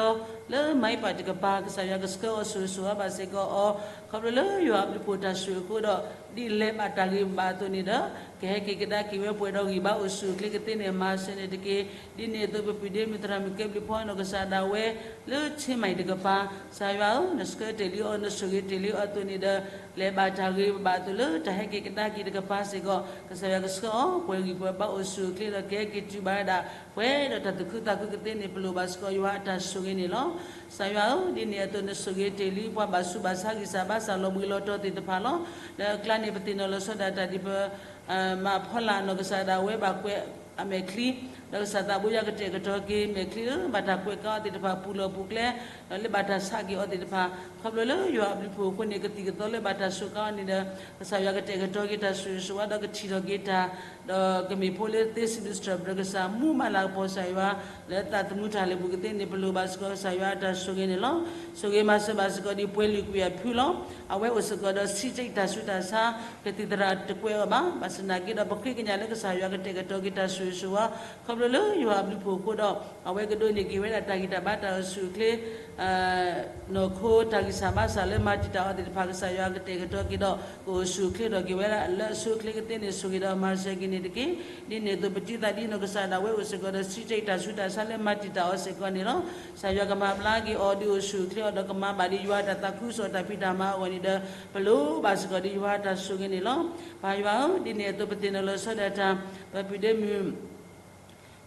လၢမၤအံပၣ်တကပၤ ကစၢ်ယွၤကဆှၢအီၤဆိၣ်ဂ့ၤဆိၣ်ဝါဘၣ်စ့ၢ်ကီးအီၤ, ခီဖျိလၢယွၤအဘျုးဖှိၣ်တၢ်ဆိၣ်ဂ့ၤအဃိဒီး ဒ်လဲၤဘၣ်တၢ်ဂ့ၤဘၣ်အသိးန့ၣ်ဒီး ကဟဲက့ၤကဒါက့ၤဝဲပှဲၤဒီးဂံၢ်ဘါအိၣ်ဆူၣ်အိၣ်ချ့ကသ့န့ၣ် မၤစၢၤန့ၣ်တက့ၢ်. ဒ်န့ၣ်အသိး ပပုၢ်ဒ့မုၣ်သရၣ်မုၣ်ကဲဘျုးဖီနီၢ်ကစၢ်ဒၣ်ဝဲ လၢဆ့မၢၣ်တကပၤ, ကစၢ်ယွၤဧၢ, နဆှၢတ့ၢ်လံအီၤ နဆိၣ်ဂ့ၤတ့ၢ်လံအီၤအသိးန့ၣ်ဒီး လဲၤဘၣ်တၢ်ဂ့ၤဘၣ်အသိးလၢတၢ်ဟဲက့ၤကဒါက့ၤတကပၤစ့ၢ်ကီး ကစၢ်ယွၤကဆှၢအီၤ ပှဲၤဂံၢ်ပှဲၤဘါအိၣ်ဆူၣ်အိၣ်ချ့ဒီးကဟဲက့ၤတုၤဘၣ်ဝဲဒၣ် ပှဲၤဒီးတၢ်သူၣ်ခုသးခုကသ့န့ၣ် ပလိၣ်ဘၣ်စ့ၢ်ကီးယွၤအတၢ်ဆိၣ်ဂ့ၤန့ၣ်လီၤ. ကစၢ်ယွၤဧၢ, ဒ်န့ၣ်အသိး နဆိၣ်ဂ့ၤတ့ၢ်လံပှၤဘၣ်ဆူးဘၣ်ဆါဂံၢ်စၢ်ဘါစၢ်လီၤဘှံးလီၤတီၤသ့ၣ်တဖၣ်လီၤ. လၢအကျါန့ၣ် ပသ့ၣ်နီၣ်လီၤဆီဒၣ်တၢ်ဒ်ပ မၤဖီလာ်နီၢ်ကစၢ်ဒၣ်ဝဲဘၣ်ကွဲးအမဲာ်ချံ, ဒီးကစၢ်သးဘိယွၤကတဲာ်ကတီၤက့ၤမဲာ်ချံလၢဘၣ်တၢ်ကွဲးကါအီၤသ့ၣ်တဖၣ် ပူၤလီၢ်ပူၤကျဲ, ဒီးလၢဘၣ်တၢ်ဆးက့ၤအီၤသ့ၣ်တဖၣ် ခီဖျိလၢယွၤအဘျုးဖှိၣ်အဃိန့ၣ် ကသံၣ်ကသီလၢဘၣ်တၢ်စူးကါအီၤန့ၣ်ဒီး ကစၢ်ယွၤကတဲာ်ကတီၤက့ၤတၢ်ဆိၣ်ဂ့ၤဆိၣ်ဝါဒီးကထံၣ်ထီၣ်က့ၤတၢ်, ဒီးကမ့ၢ်ဖိလၢသ့စံးဘျုးစံးထီၣ်ပတြၢၤကစၢ် မူမၤလၤကပီၤကစၢ်ယွၤ လၢသးသမူတၢ်လၢာ်ပူၤကသ့န့ၣ် ပလိၣ်ဘၣ်စ့ၢ်ကီးကစၢ်ယွၤအတၢ်ဆိၣ်ဂ့ၤန့ၣ်လီၤ. ဆိၣ်ဂ့ၤမၤစၢၤဘၣ်စ့ၢ်ကီးဒ်ပှဲၤလုာ်ကွံာ်အဖုလီၤ. အဝဲအိၣ်စ့ၢ်ကီးဒီးဆံးကၠံၣ်တၢ်ဆူးတၢ်ဆါ ကသံၣ်သရၣ်တကွဲးအီၤဘၣ်. ဘၣ်ဆၣ်သနာ်က့ဒီး ပဃ့ကညးလၢကစၢ်ယွၤကတဲာ်ကတီၤက့ၤတၢ်ဆိၣ်ဂ့ၤဆိၣ်ဝါ ခီဖျိလၢယွၤအဘျုးဖှိၣ်အဃိဒီး အဝဲကဒိးန့ၢ်က့ၤဝဲဒၣ်တၢ်ဂံၢ်တၢ်ဘါတၢ်အိၣ်ဆူၣ်အိၣ်ချ့ နီၢ်ခိတၢ်ဂံၢ်စၢ်ဘါစၢ်လၢမၤတံာ်တာ်အီၤသ့ၣ်တဖၣ် ကစၢ်ယွၤကတဲာ်ကတီၤက့ၤဒီး ကအိၣ်ဆူၣ်အိၣ်ချ့ထီၣ်က့ၤဝဲဒၣ်လၢအဆိအချ့ကသ့န့ၣ် ဆိၣ်ဂ့ၤဒီးမၤစၢၤက့ၤန့ၣ်တက့ၢ်. ဒ်န့ၣ်အသိး ပတုၤသးဒ်နီၢ်ကစၢ်ဒၣ်ဝဲအိၣ်စ့ၢ်ကီးဒီးဆံးကၠံၣ်တၢ်ဆူးတၢ်ဆါလၢမၤတံာ်တာ်အီၤစ့ၢ်ကီးန့ၣ်လီၤ. ကစၢ်ယွၤကမၤဘျါက့ၤအီၤ ဒုးအိၣ်ဆူၣ်အိၣ်ချ့အီၤ ဒီးကမၤဘၣ်ဒ်ယွၤတၢ်သးခုကစီၣ်တၢ်ဖံးတၢ်မၤအဂီၢ်န့ၣ်ဒီး ပလိၣ်ဘၣ်စ့ၢ်ကီးဒ်ယွၤတၢ်ဆိၣ်ဂ့ၤန့ၣ်လီၤ. ပၢ်ယွၤဧၢ, ဒ်န့ၣ်အသိးပသ့ၣ်နီၣ်လီၤဆီဒၣ်တၢ် ပပုၢ်ဒ့မုၣ်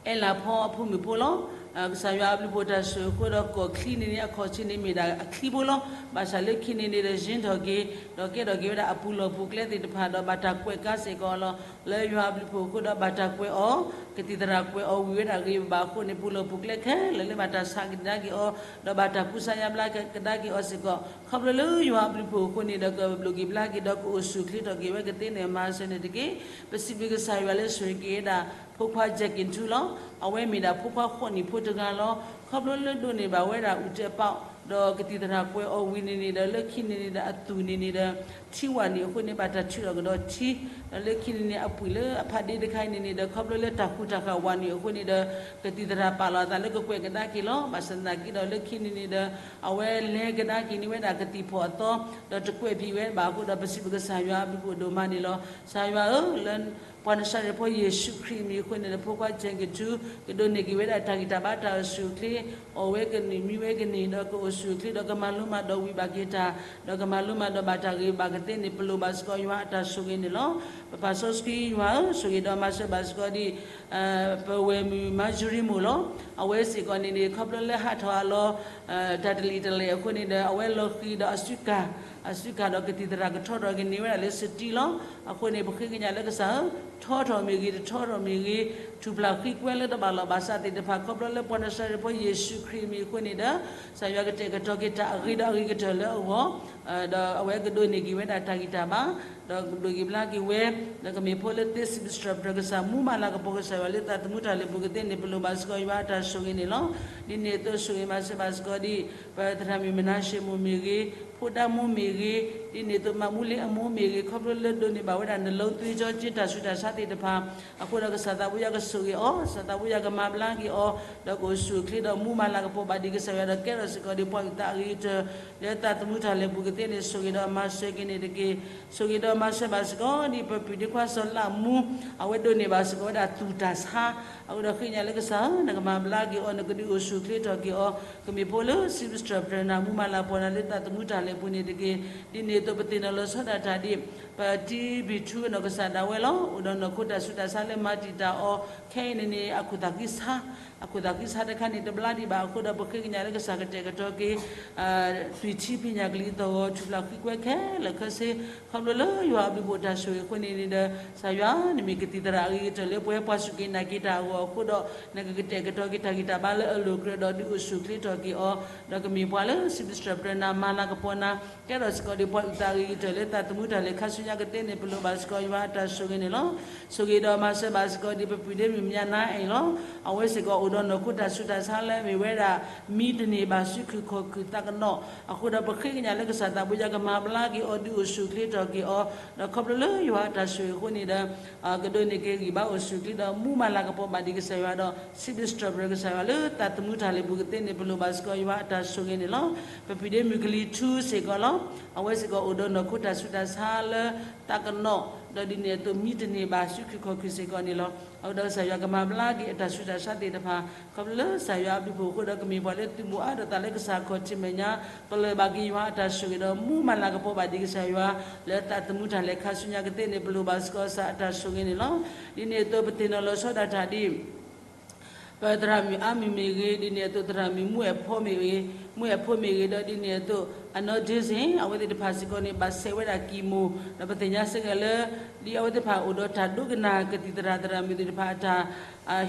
အဲလးဖီအဖိမုၣ်ဖိလီၤ. ကစၢ်ယွၤအဘျုးဖှိၣ်တၢ်ဆိၣ်ဂ့ၤအဃိဒီး ကီၢ်ချံန့ၣ်န့ၣ် အခီၣ်ထံးန့ၣ်မ့ၢ်ဒၣ်အချံဖိလီၤ. ဘၣ်ဆၣ်လၢခံန့ၣ်န့ၣ်ဒီး ယ့ၣ်ထီၣ်က့ၤ ဒီးကဲထီၣ်က့ၤဝဲဒၣ်အပူၤလီၢ်ပူၤကျဲသ့ၣ်တဖၣ် ဒီးဘၣ်တၢ်ကွဲးကါစ့ၢ်ကီးလီၤ. လၢယွၤအဘျုးဖှိၣ်အဃိဒီး ဘၣ်တၢ်ကွဲးအီၤ ကသံၣ်သရၣ်ကွဲးအီၤဝံၤဝဲဒၣ်ဂ့ၤဘၣ်အဃိန့ၣ် ပူၤလီၢ်ပူၤကျဲခဲလၢာ်လၢဘၣ်တၢ်ဆးကဒါက့ၤအီၤ ဒီးဘၣ်တၢ်ကူစါယါဘျါကဒါက့ၤအီၤစ့ၢ်ကီး ခီဖျိလၢယွၤအဘျုးဖှိၣ်အဃိန့ၣ်ဒီး ကဘျိးက့ၤဘျါက့ၤဒီး ကအိၣ်ဆူၣ်အိၣ်ချ့ထီၣ်က့ၤဝဲကသ့န့ၣ် မၤစၢၤန့ၣ်တက့ၢ်. ပစံးဘျုးကစၢ်ယွၤလၢဆိၣ်ဂ့ၤက့ၤဝဲဒၣ် ဖိခွါ Jack Kin Thu လီၤ. အဝဲမ့ၢ်ဒၣ်ဖိခွါဃိးနံၣ်ဖိတဂၤလီၤ. ခီဖျိလၢဒိးန့ၢ်ဘၣ်ဝဲဒၣ်အူးတဲပီး ဒီးကသံၣ်သရၣ်ကွဲးအီၤဝံၤန့ၣ်န့ၣ်ဒီး လၢခံန့ၣ်န့ၣ်ဒီးအသူၣ်န့ၣ်န့ၣ်ဒီး ထံဝဲန့ၣ်အဃိန့ၣ် ဘၣ်တၢ်ထုးထီၣ်ကဒီးထံ ဒီးလၢခံန့ၣ်န့ၣ် အပှ့ၤလၢအဖးဒ့တခါအံၤန့ၣ်န့ၣ်ဒီး ခီဖျိလၢတၢ်ဃူတၢ်ဃာ်ဝဲန့ၣ်အဃိန့ၣ်ဒီး ကသံၣ်သရၣ်ပာ်လီၤအသးလၢကကွဲးကဒါက့ၤလီၤ. ဘၣ်ဆၣ်သနာ်က့ဒီး လၢခံန့ၣ်န့ၣ်ဒီး အဝဲလဲၤကဒါက့ၤန့ၢ်ဝဲဒၣ်ကသံၣ်ဖီၣ်အသီ ဒီးတကွဲးဖံးဝဲဘၣ်အဃိဒီး ပစံးဘျုးကစၢ်ယွၤအဘျုးဖှိၣ်ဒိၣ်မးန့ၣ်လီၤ. ကစၢ်ယွၤဧၢ, လၢပှၤနၤစၤရ့းဖိယ့ၣ်ၡူးခရံာ်အမံၤအဃိန့ၣ်ဒီး ဖိခွါ Jack Kin Thu ကဒိးန့ၢ်က့ၤဝဲဒၣ်တၢ်ဂံၢ်တၢ်ဘါတၢ်အိၣ်ဆူၣ်အိၣ်ချ့ အီၣ်ဝဲကန့ၢ်မံဝဲကန့ၢ်ဒီး ကအိၣ်ဆူၣ်အိၣ်ချ့ဒီး ကမၤလိမၤဒိးဝံၤဘၣ်က့ၤတၢ် ဒီးကမၤလိမၤဒိးဘၣ်တၢ်ဂ့ၤဘၣ်ကသ့န့ၣ် ပလိၣ်ဘၣ်စ့ၢ်ကီးယွၤအတၢ်ဆိၣ်ဂ့ၤန့ၣ်လီၤ. ပပၢ်စီဆှံယွၤဧၢ, ဆိၣ်ဂ့ၤဒီးမၤစၢၤဘၣ်စ့ၢ်ကီးဒ် ပဝဲၢ်မုၣ် Marjorie မိၢ်လီၤ. အဝဲစ့ၢ်ကီးန့ၣ်န့ၣ် ခီဖျိလၢဟးထီၣ်အလီၢ် တၢ်တလံၤတလဲၢ်အဃိန့ၣ်ဒီး အဝဲလီၤဃံၤဒီးအစုကၢ်, အစုကၢ်ဒီးကသံၣ်သရၣ်ကထီထီၣ်က့ၤန့ၢ်ဝဲဒၣ်လၢစတံလီၤ. အဃိန့ၣ် ပဃ့ကညးလၢကစၢ်ဧၢ, ထီထီၣ်မ့ၢ်ဂ့ၤ တထီထီၣ်မ့ၢ်ဂ့ၤ, ထူၣ်ဖျးဃံကွဲလၢတဘၣ်လီၤဘၣ်စးသ့ၣ်တဖၣ် ခီဖျိလၢပှၤနၤစၤရ့းဖိယ့ၣ်ၡူးခရံာ်အမံၤအဃိန့ၣ်ဒီး ကစၢ်ယွၤကတဲာ်ကတီၤက့ၤတၢ်အဂ့ၤဒီးအဂ့ၤကတၢၢ်လၢအဂီၢ် ဒီးအဝဲကဒိးန့ၢ်က့ၤဝဲဒၣ်တၢ်ဂံၢ်တၢ်ဘါ ဒီးကဒိးက့ၤဘျါက့ၤဝဲ ဒီးကမ့ၢ်ဖိလၢသ့စံးဘျုးစံးထီၣ်ပတြၢၤကစၢ် မူမၤလၤကပီၤကစၢ်ယွၤလၢသးသမူတၢ်လၢာ်ပူၤကသ့န့ၣ် ပလိၣ်ဘၣ်စ့ၢ်ကီးယွၤအတၢ်ဆိၣ်ဂ့ၤန့ၣ်လီၤ. ဒ်န့ၣ်အသိးဆိၣ်ဂ့ၤမၤစၢၤဘၣ်စ့ၢ်ကီးဒ် ပသရၣ်မုၣ်မနၤၡ့မိၢ်မ့ၢ်ဂ့ၤ, ဖိဒါမိၢ်မ့ၢ်ဂ့ၤ, ဒ်န့ၣ်အသိးမၤမူလ့အမိၢ်မ့ၢ်ဂ့ၤ ခီဖျိလၢဒိးန့ၢ်ဘၣ်ဝဲဒၣ်နလိသ့ကၠီက့တၢ်ဆူးတၢ်ဆါသ့ၣ်တဖၣ် အဃိဒီးကစၢ်သးဘိယွၤကဆိၣ်ဂ့ၤအီၤ, ကစၢ်သးဘိယွၤကမၤဘျါက့ၤအီၤ, ဒီးကအိၣ်ဆူၣ်အိၣ်ချ့ဒီးမူမၤလၤကပီၤဘၣ်ဒံးကစၢ်ယွၤဒီးကဲထီၣ်စ့ၢ်ကီးဒ်ပှၤအုၣ်သးအဂ့ၤကတၢၢ် လၢသးသမူတၢ်လၢာ်ပူၤကသ့န့ၣ် ဆိၣ်ဂ့ၤဒီးမၤစၢၤက့ၤန့ၣ်တက့ၢ်. ဆိၣ်ဂ့ၤဒီးမၤစၢၤဘၣ်စ့ၢ်ကီးဒ်ပပုၢ်ဒ့ခွါစီၤလးမူ အဝဲဒိးန့ၢ်ဘၣ်စ့ၢ်ကီးဝဲဒၣ်သူၣ်တၢ်ဆါ, အဃိဒီးဃ့ကညးလၢကစၢ်ဧၢ, နကမၤဘျါက့ၤအီၤ, နကဒုးအိၣ်ဆူၣ်အိၣ်ချ့ထီၣ်က့ၤအီၤ, ကမ့ၢ်ဖိလၢစံးဘျုးစံးထီၣ်ပတြၢၤနၤမူမၤလၤကပီၤနၤလၢသးသမူတၢ်လၢာ်ပူၤန့ၣ်တက့ၢ်. ဒ်န့ၣ်အသိးပသ့ၣ်နီၣ်လီၤဆီဒၣ်တၢ်ဒ် ပတံဘံၣ်ထူအနီၢ်ကစၢ်ဒၣ်ဝဲလီၤ. အိၣ်ဒီးနီၢ်ခိတၢ်ဆူးတၢ်ဆါလၢမၤတံာ်တာ်အီၤ ခဲအံၤန့ၣ်န့ၣ် အခိၣ်သးကံဆါ, အခိၣ်သးကံဆါတခါန့ၣ် တဘျါဒံးဘၣ်အဃိဒီး ပဃ့ကညးလၢကစၢ်ကတဲာ်ကတီၤက့ၤ သွံၣ်ထံဖံးညၣ်ကလံၤသီၣ်ဂီၤ ထူၣ်ဖျါဃံကွဲခဲလၢာ်ခဲဆ့ ခီဖျိလၢယွၤအဘျုးဖှိၣ်တၢ်ဆိၣ်ဂ့ၤအဃိန့ၣ်န့ၣ်ဒီး ကစၢ်ယွၤန့ၣ်မ့ၢ်ကသံၣ်သရၣ်အဂ့ၤကတၢၢ်လၢ ပှၤပှၤစူၢ်က့ၤနာ်က့ၤတၢ်အဂီၢ်အဃိဒီး နကကတဲာ်ကတီၤက့ၤတၢ်ဂံၢ်တၢ်ဘါလၢအလိၤကြၢးဒီး ဒုးအိၣ်ဆူၣ်အိၣ်ချ့ထီၣ်က့ၤအီၤ, ဒီးကမ့ၢ်ပှၤလၢစံးဘျုးစံးထီၣ်ပတြၢၤနၤ မၤလၤကပီၤနၤ ကဲထီၣ်စ့ၢ်ကီးဒီးပှၤအုၣ်သးအဂ့ၤကတၢၢ်လၢ သးသမူတၢ်လဲၤခါဆူညါကသ့န့ၣ် ပလိၣ်ဘၣ်စ့ၢ်ကီးယွၤအတၢ်ဆိၣ်ဂ့ၤန့ၣ်လီၤ. ဆိၣ်ဂ့ၤဒီးမၤစၢၤဘၣ်စ့ၢ်ကီးဒီး ပပုၢ်ဒ့မုၣ်မၠါနါအဲၣ်လီၤ. အဝဲစ့ၢ်ကီးအိၣ်ဒီးနီၢ်ခိတၢ်ဆူးတၢ်ဆါလၢအမ့ၢ်ဝဲဒၣ် မံတန့ၢ်ဘၣ်စုခုၣ်ခီၣ်ခုၣ်သးကနီၣ်အဃိဒီး ပဃ့ကညးလၢကစၢ်သးဘိယွၤကမၤဘျါက့ၤအီၤ ဒုးအိၣ်ဆူၣ်အိၣ်ချ့ထီၣ်က့ၤအီၤ, ဒီးခီဖျိလၢယွၤအတၢ်ဆိၣ်ဂ့ၤအဃိန့ၣ်ဒီး ကဒိးန့ၢ်က့ၤဂံၢ်ဘါအိၣ်ဆူၣ်အိၣ်ချ့ဒီး မူမၤလၤကပီၤဘၣ်ဒံးကစၢ်ယွၤဒီး စံးဘျုးစံးထီၣ်ပတြၢၤကစၢ်ယွၤလၢ သးသမူတၢ်လဲၤပူၤကသ့န့ၣ် ပလိၣ်ဘၣ်စ့ၢ်ကီးယွၤအတၢ်ဆိၣ်ဂ့ၤန့ၣ်လီၤ. ပပုၢ်ဒ့မုၣ်ကလံၤထူစ့ၢ်ကီးလီၤ. အဝဲစ့ၢ်ကီးအိၣ်ဒီးနီၢ်ခိတၢ်ဆူးတၢ်ဆါလၢ သးကနီၣ် ဒီးဒ်န့ၣ်အသိး မံတန့ၢ်ဘၣ်စုခုၣ်ခီၣ်ခုၣ်စ့ၢ်ကီးန့ၣ်လီၤ. အဃိဒီးကစၢ်ယွၤကမၤဘျါက့ၤအတၢ်ဆူးတၢ်ဆါသ့ၣ်တဖၣ် ခီဖျိလၢကစၢ်ယွၤအဘျုးဖှိၣ်အဃိဒီး ကမ့ၢ်ပှၤလၢသုးဘူးအါဒီးသးလၢကစၢ်ခီၣ်ထံးမဲာ်ညါ ပလၢၢ်ဘၣ်က့ၤယွၤအတၢ်ဆိၣ်ဂ့ၤဒီး မူမၤလၤကပီၤဘၣ်ဒံးကစၢ်ယွၤ လၢသးသမူတၢ်လဲၤခါဆူညါကသ့န့ၣ် ပလိၣ်ဘၣ်စ့ၢ်ကီးကစၢ်အတၢ်ဆိၣ်ဂ့ၤန့ၣ်လီၤ. ဒ်န့ၣ်အသိး ပသ့ၣ်နီၣ်လီၤဆီဒၣ်တၢ်ဒ် ပသရၣ်မုၣ်အါမုၢ်မ့ၢ်ဂ့ၤ, ဒ်န့ၣ်အသိးသရၣ်မုၣ်မူအဲၣ်ဖီမ့ၢ်ဂ့ၤ, မူအဲၣ်ဖိမ့ၢ်ဂ့ၤ, ဒီးဒ်န့ၣ်အသိး အနီၢ်ဒ့စ့ၣ် အဝဲသ့ၣ်တဖၣ်စ့ၢ်ကီးန့ၣ် ဘၣ်ဆဲးဝဲဒၣ်ကံၢ်မိၢ် ဒီးပသ့ၣ်ညါစ့ၢ်ကီးလၢ ဒ်အဝဲသ့ၣ်တဖၣ်အိၣ်ဒီးတၢ်ဒိကနၣ်ကသံၣ်သရၣ်သရၣ်မုၣ်သ့ၣ်တဖၣ်အတၢ်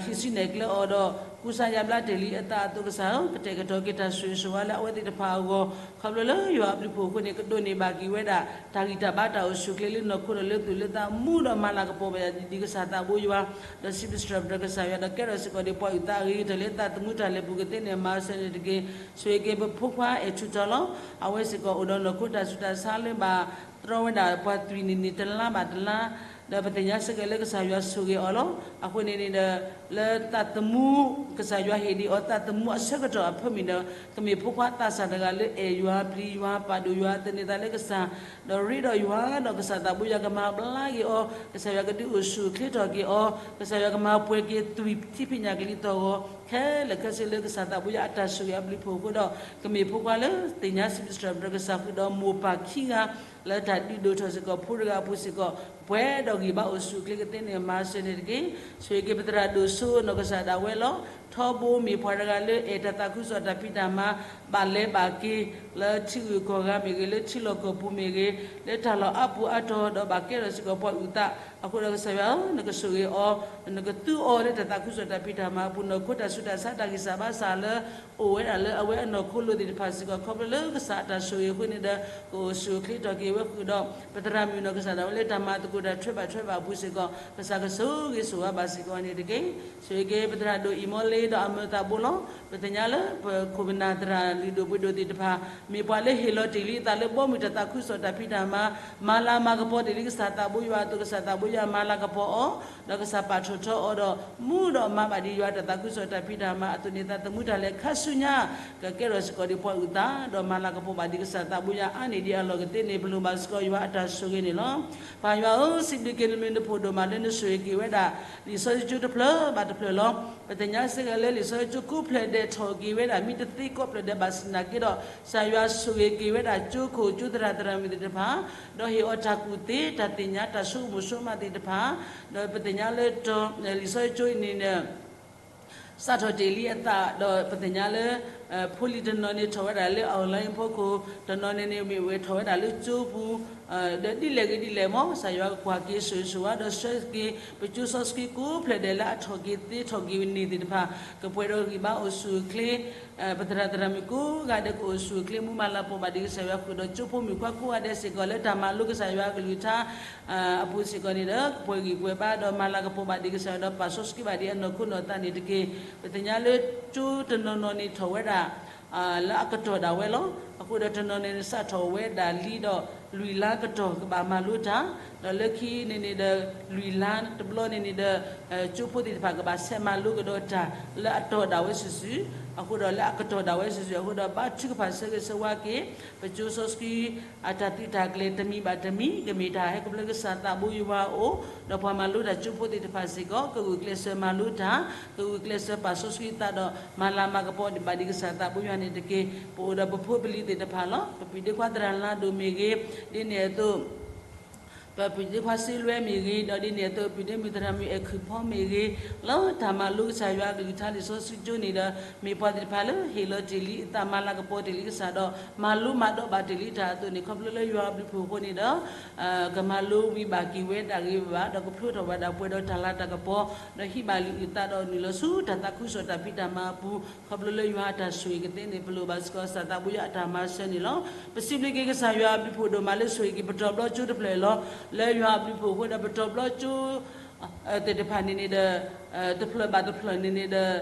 ဟံးစုနဲၣ်ကျဲအီၤဒီး ကူစါယါဘျါတ့ၢ်လံအသးအသိးကစၢ်ဧၢ, ကတဲာ်ကတီၤက့ၤတၢ်ဆိၣ်ဂ့ၤဆိၣ်ဝါလၢအဝဲသ့ၣ်တဖၣ်အဂီၢ် ခီဖျိလၢယွၤအဘျုးဖှိၣ်အဃိန့ၣ် ကဒိးန့ၢ်ဘၣ်က့ၤဝဲဒၣ် တၢ်ဂံၢ်တၢ်ဘါတၢ်အိၣ်ဆူၣ်အိၣ်ချ့လၢနီၢ်ခိဒီးလၢသူၣ်လၢသး မူဒီးမၤလၤကပီၤဘၣ်ဒံးကစၢ်သးဘိယွၤ ဒီးစံးဘျုးစံးထီၣ်ပတြၢၤကစၢ်ယွၤ ဒီးကဲထီၣ်စ့ၢ်ကီးဒီးပှၤအုၣ်သးအဂ့ၤကတၢၢ်လၢသးသမူတၢ်လဲၤပူၤကသ့န့ၣ် မၤစၢၤန့ၣ်တက့ၢ်. ဆိၣ်ဂ့ၤက့ၤပဖိခွါအဲၣ်ထူၣ်ထီလီၤ. အဝဲစ့ၢ်ကီးအိၣ်ဒီးနီၢ်ခိတၢ်ဆူးတၢ်ဆါလၢဘၣ်တြီဝဲဒၣ်ပှၤသွံၣ်န့ၣ်န့ၣ် တလါဘၣ်တလါ ဒီးပသ့ၣ်ညါစ့ၢ်ကီးလၢကစၢ်ယွၤဆိၣ်ဂ့ၤအီၤလီၤ. အဃိန့ၣ်န့ၣ်ဒီး လၢသးသမူ ကစၢ်ယွၤဟ့ၣ်ဒံးအီၤသးသမူအဆၢကတီၢ်အဖၢမုၢ်ဒီး ကမ့ၢ်ဖိခွါသးစၢ်တဂၤလၢအဲၣ်ယွၤ ပျံၤယွၤ ပာ်ဒိၣ်ယွၤ သန့ၤသးလၢကစၢ် ဒီးရ့ဒီးယွၤဒီးကစၢ်သးဘိယွၤကမၤဘျါက့ၤအီၤ, ကစၢ်ယွၤကဒုးအိၣ်ဆူၣ်အိၣ်ချ့ထီၣ်က့ၤအီၤ, ကစၢ်ယွၤကမၤပှဲၤက့ၤသွံၣ်ထံဖံးညၣ်ကလံၤသီၣ်ဂီၤ ခဲလၢာ်ခဲဆ့လၢကစၢ်သးဘိယွၤအတၢ်ဆိၣ်ဂ့ၤအဘျုးဖှိၣ်အဃိဒီး ကမ့ၢ်ဖိခွါလၢသ့ၣ်ညါစံးဘျုးစံးထီၣ်ပတြၢၤကစၢ်ဃုာ်ဒီးမိၢ်ပၢ်ခံဂၤ လၢတၢ်ဒုးဒိၣ်ထီၣ်စ့ၢ်ကီးဖိတဂၤအပူၤစ့ၢ်ကီး ပှဲၤဒီးဂံၢ်ဘါအိၣ်ဆူၣ်အိၣ်ချ့ကသ့န့ၣ် မၤစၢၤန့ၣ်တက့ၢ်. ဆိၣ်ဂ့ၤက့ၤပသရၣ်ဒိၣ်စိနီၢ်ကစၢ်ဒၣ်ဝဲလီၤ. ထီဘိမ့ၢ်ပှၤတဂၤလၢအဲၣ်တၢ်သးခုကစီၣ်တၢ်ဖံးတၢ်မၤ ဘၣ်လဲၤဘၣ်က့ၤ လၢထံဂုၤကီၢ်ဂၤမ့ၢ်ဂ့ၤ လၢထံလီၢ်ကီၢ်ပူၤမ့ၢ်ဂ့ၤ လၢတၢ်လီၢ်အါပူၤအါတီၤ ဒီးဘၣ်ကဲထီၣ်စ့ၢ်ကီးပှၤအုၣ်သး အဃိဒီးကစၢ်ယွၤဧၢ နကဆိၣ်ဂ့ၤအီၤ နကသူအီၤလၢတၢ်သးခုကစီၣ်တၢ်ဖံးတၢ်မၤအပူၤ နီၢ်ခိတၢ်ဆူးတၢ်ဆါတၢ်ဂံၢ်စၢ်ဘါစၢ်လၢ အိၣ်ဝဲဒၣ်လၢအဝဲအနီၢ်ခိလိၤသ့ၣ်တဖၣ်စ့ၢ်ကီး ခီဖျိလၢကစၢ်အတၢ်ဆိၣ်ဂ့ၤအဃိန့ၣ်ဒီး ကအိၣ်ဆူၣ်အိၣ်ချ့ထီၣ်က့ၤဝဲဃုာ်ဒီး ပသရၣ်မုၣ်နီၢ်ကစၢ်ဒၣ်ဝဲလၢတၢ်မၤသကိးတၢ်ထွဲဘၣ်ထွဲဘၣ်အပူၤစ့ၢ်ကီး ကစၢ်ကဆိၣ်ဂ့ၤဆိၣ်ဝါဘၣ်စ့ၢ်ကီးန့ၣ်တက့ၢ်. ဆိၣ်ဂ့ၤက့ၤပသရၣ်ဒိၣ်အံၤမီလ့ဒီးအမၢသးဘိလီၤ. ပသ့ၣ်ညါလၢပခိၣ်ပနၢ်သရၣ်လုၢ်ဒိၣ်ပှ့ၤဒိၣ်သ့ၣ်တဖၣ် မ့ၢ်ပှၤလၢဟ့ၣ်လီၤတ့ၢ်လံအသးလၢဘီမုၢ်တၢ်သးခုကစီၣ်တၢ်ဖံးတၢ်မၤ မၤလၤမၤကပီၤတ့ၢ်လံကစၢ်သးဘိယွၤအသိး ကစၢ်သးဘိယွၤမၤလၤကပီၤအီၤ ဒီးကစၢ်ပာ်ထီၣ်ထီအီၤဒီး မူဒီးမၤဘၣ်ဒံးယွၤတၢ်သးခုကစီၣ်တၢ်ဖံးတၢ်မၤအသိးန့ၣ် သးသမူတၢ်လဲၤခါဆူညါ ကကဲထီၣ်စ့ၢ်ကီးဒံးပှၤအုၣ်သး ဒီးမၤလၤကပီၤဘၣ်ဒံးကစၢ်သးဘိယွၤအါန့ၢ်ဒံးအလီၢ်ကသ့န့ၣ် ပလိၣ်ဘၣ်စ့ၢ်ကီးယွၤအတၢ်ဆိၣ်ဂ့ၤန့ၣ်လီၤ. ပၢ်ယွၤဧၢ စံးဘျုးက့ၤနမ့ၢ်နဖိၣ်ဒိၣ်မးလၢနဆိၣ်ဂ့ၤက့ၤဝဲဒၣ် လံာ်စီဆှံကၠိတဖျၢၣ်ဘၣ်တဖျၢၣ်လီၤ. ပသ့ၣ်ညါစ့ၢ်ကီးလၢလံာ်စီဆှံကၠိကိးဖျၢၣ်ဒဲးထီၣ်က့ၤဝဲဒၣ် မ့ၢ်တသ့ကိးဖျၢၣ်ဒဲးဘၣ်ဆၣ်သနာ်က့ဒီး ကစၢ်ယွၤဆိၣ်ဂ့ၤက့ၤဝဲဒၣ်ကၠိခိၣ်ကၠိသရၣ်သရၣ်မုၣ်သ့ၣ်တဖၣ် ဒီးဟ့ၣ်အီၤတၢ်ကူၣ်သ့ တၢ်သ့ၣ်ညါ တၢ်ဆိကမိၣ်ဆိကမးသ့ၣ်တဖၣ် ဒီးပသ့ၣ်ညါလၢ လံာ်စီဆှံကၠိအံၤန့ၣ် စးထီၣ်တ့ၢ်လံအသး ဒီးပသ့ၣ်ညါလၢ ဖိလံၤတနီၤန့ၣ်ထီၣ်ဝဲဒၣ်လၢ online ဖီခိၣ်, တနီၤန့ၣ်န့ၣ်မ့ၢ်ဝဲထီၣ်ဝဲဒၣ်လၢကၠိပူၤ, ဒီးဒ်လဲၣ်ဂ့ၤဒ်လဲၣ်မ့ၢ် ကစၢ်ယွၤကကွၢ်က့ၤဆိၣ်ဂ့ၤဆိၣ်ဝါ ဒီးဆှၢက့ၤ ပကၠိစီဆှံကိးဖျၢၣ်ဒဲးလၢအထီၣ်က့ၤသ့ထီၣ်က့ၤန့ၣ်သ့ၣ်တဖၣ် ကပှဲၤဒီးဂံၢ်ဘါအိၣ်ဆူၣ်အိၣ်ချ့ ပသရၣ်သရၣ်မုၣ်ကိးဂၤဒဲးကအိၣ်ဆူၣ်အိၣ်ချ့ မူမၤလၤကပီၤဘၣ်ဒံးကစၢ်ယွၤဃုာ်ဒီး ကၠိဖိမုၣ်ခွါကိးဂၤဒဲးစ့ၢ်ကီးလၢတၢ်မၤလိကစၢ်ယွၤအကလုၢ်ကထါ အပူၤစ့ၢ်ကီးန့ၣ်ဒီး ကပှဲၤဂံၢ်ပှဲၤဘါဒီးမၤလၤကပီၤဘၣ်ဒံးကစၢ်ယွၤဒီး ပာ်စီဆှံဘၣ်ဒံးအနီၢ်ခိနီၢ်သးန့ၣ်တက့ၢ်. ပသ့ၣ်ညါလၢကၠိတနီၤနီၤန့ၣ်ထီၣ်ဝဲဒၣ် လၢအကတီၢ်ဒၣ်ဝဲလီၤ. အဃိဒီးတနီၤန့ၣ်စးထီၣ်ဝဲဒၣ်လံဒီး လွံၢ်လါကတီၢ်ကဘၣ်မၤလိတၢ်, ဒီးလၢခံန့ၣ်န့ၣ်ဒီး လွံၢ်လါတဘျီန့ၣ်န့ၣ်ဒီး ကၠိဖိသ့ၣ်တဖၣ်ကဘၣ်ဆဲးမၤလိကဒီးတၢ် လၢအတီၢ်ဒၣ်ဝဲစုာ်စုာ်, အဃိဒီးလၢအကတီၢ်ဒၣ်ဝဲစုာ်စုာ် အဃိဒီးဘါထုကဖၣ်ဆၢဂ့ၤဆၢဝါက့ၤ ပကၠိစီဆှံ အတၢ်သုးတၢ်ကျဲၤတမံၤဘၣ်တမံၤ ကမ့ၢ်တၢ်ဟဲခီဖျိကစၢ်သးဘိယွၤအအိၣ်, ဒီးပှၤမၤလိတၢ်ကၠိဖိသ့ၣ်တဖၣ်စ့ၢ်ကီး ကဂုာ်ကျဲးစၢးမၤလိတၢ်, ကဂုာ်ကျဲးစၢးပာ်စီဆှံသးဒီး မၤလၤမၤကပီၤဘၣ်ဒံးကစၢ်သးဘိယွၤန့ၣ်တက့ၢ်. ပအိၣ်ဒီးပဖိပလံၤသ့ၣ်တဖၣ်လီၤ. ပပုၢ်ဒ့ခွါသရၣ်လါဒိၣ်မ့ၢ်ဂ့ၤ, ဒ်န့ၣ်အသိး ပပုၢ်ဒ့ခွါစ့လွဲမ့ၢ်ဂ့ၤ, ဒီးဒ်န့ၣ်အသိး ပုၢ်ဒ့မုၣ်သရၣ်မုၣ်အဲၣ်ခုၣ်ဖီမ့ၢ်ဂ့ၤ, လၢတၢ်မၤလိကစၢ်ယွၤအကလုၢ်ကထါလံာ်စီဆှံကၠိန့ၣ်ဒီး မ့ၢ်ပှၤသ့ၣ်တဖၣ်လၢဟ့ၣ်လီၤတ့ၢ်လံအသးမၤလၤကပီၤတ့ၢ်လံကစၢ်ဒီး မၤလိမၤဒိးဘၣ်တ့ၢ်လံတၢ်အသိးန့ၣ် ခီဖျိလၢယွၤအဘျုးအဖှိၣ်အဃိန့ၣ်ဒီး ကမၤလိဝံၤဘၣ်က့ၤဝဲဒၣ်ဂ့ၤဘၣ် ဒီးကဖျိထီၣ်ဘၣ်ဒၣ်ပှဲၤဒီးတၢ်လၤတၢ်ကပီၤ ဒီးဟံးဘၣ်လံာ်အုၣ်သးဒီးနုာ်လီၤဆူတၢ်သးခုကစီၣ်တၢ်ဖံးတၢ်မၤအပူၤ ခီဖျိလၢယွၤအတၢ်ဆိၣ်ဂ့ၤကသ့န့ၣ် ပလိၣ်ဘၣ်စ့ၢ်ကီးကစၢ်သးဘိယွၤအတၢ်မၤစၢၤန့ၣ်လီၤ. ပစံးဘျုးက့ၤကစၢ်ယွၤအဘျုးအဖှိၣ်ဒိၣ်မးလၢဆိၣ်ဂ့ၤက့ၤပတြီဘျီကၠိတဖျၢၣ်အလီၢ် လၢယွၤအဘျုးအဖှိၣ်အဃိဒီးပတြီဘျီကၠိ သ့ၣ်တဖၣ်န့ၣ်န့ၣ်ဒီး တဖျၢၣ်ဘၣ်တဖျၢၣ်န့ၣ်န့ၣ်ဒီး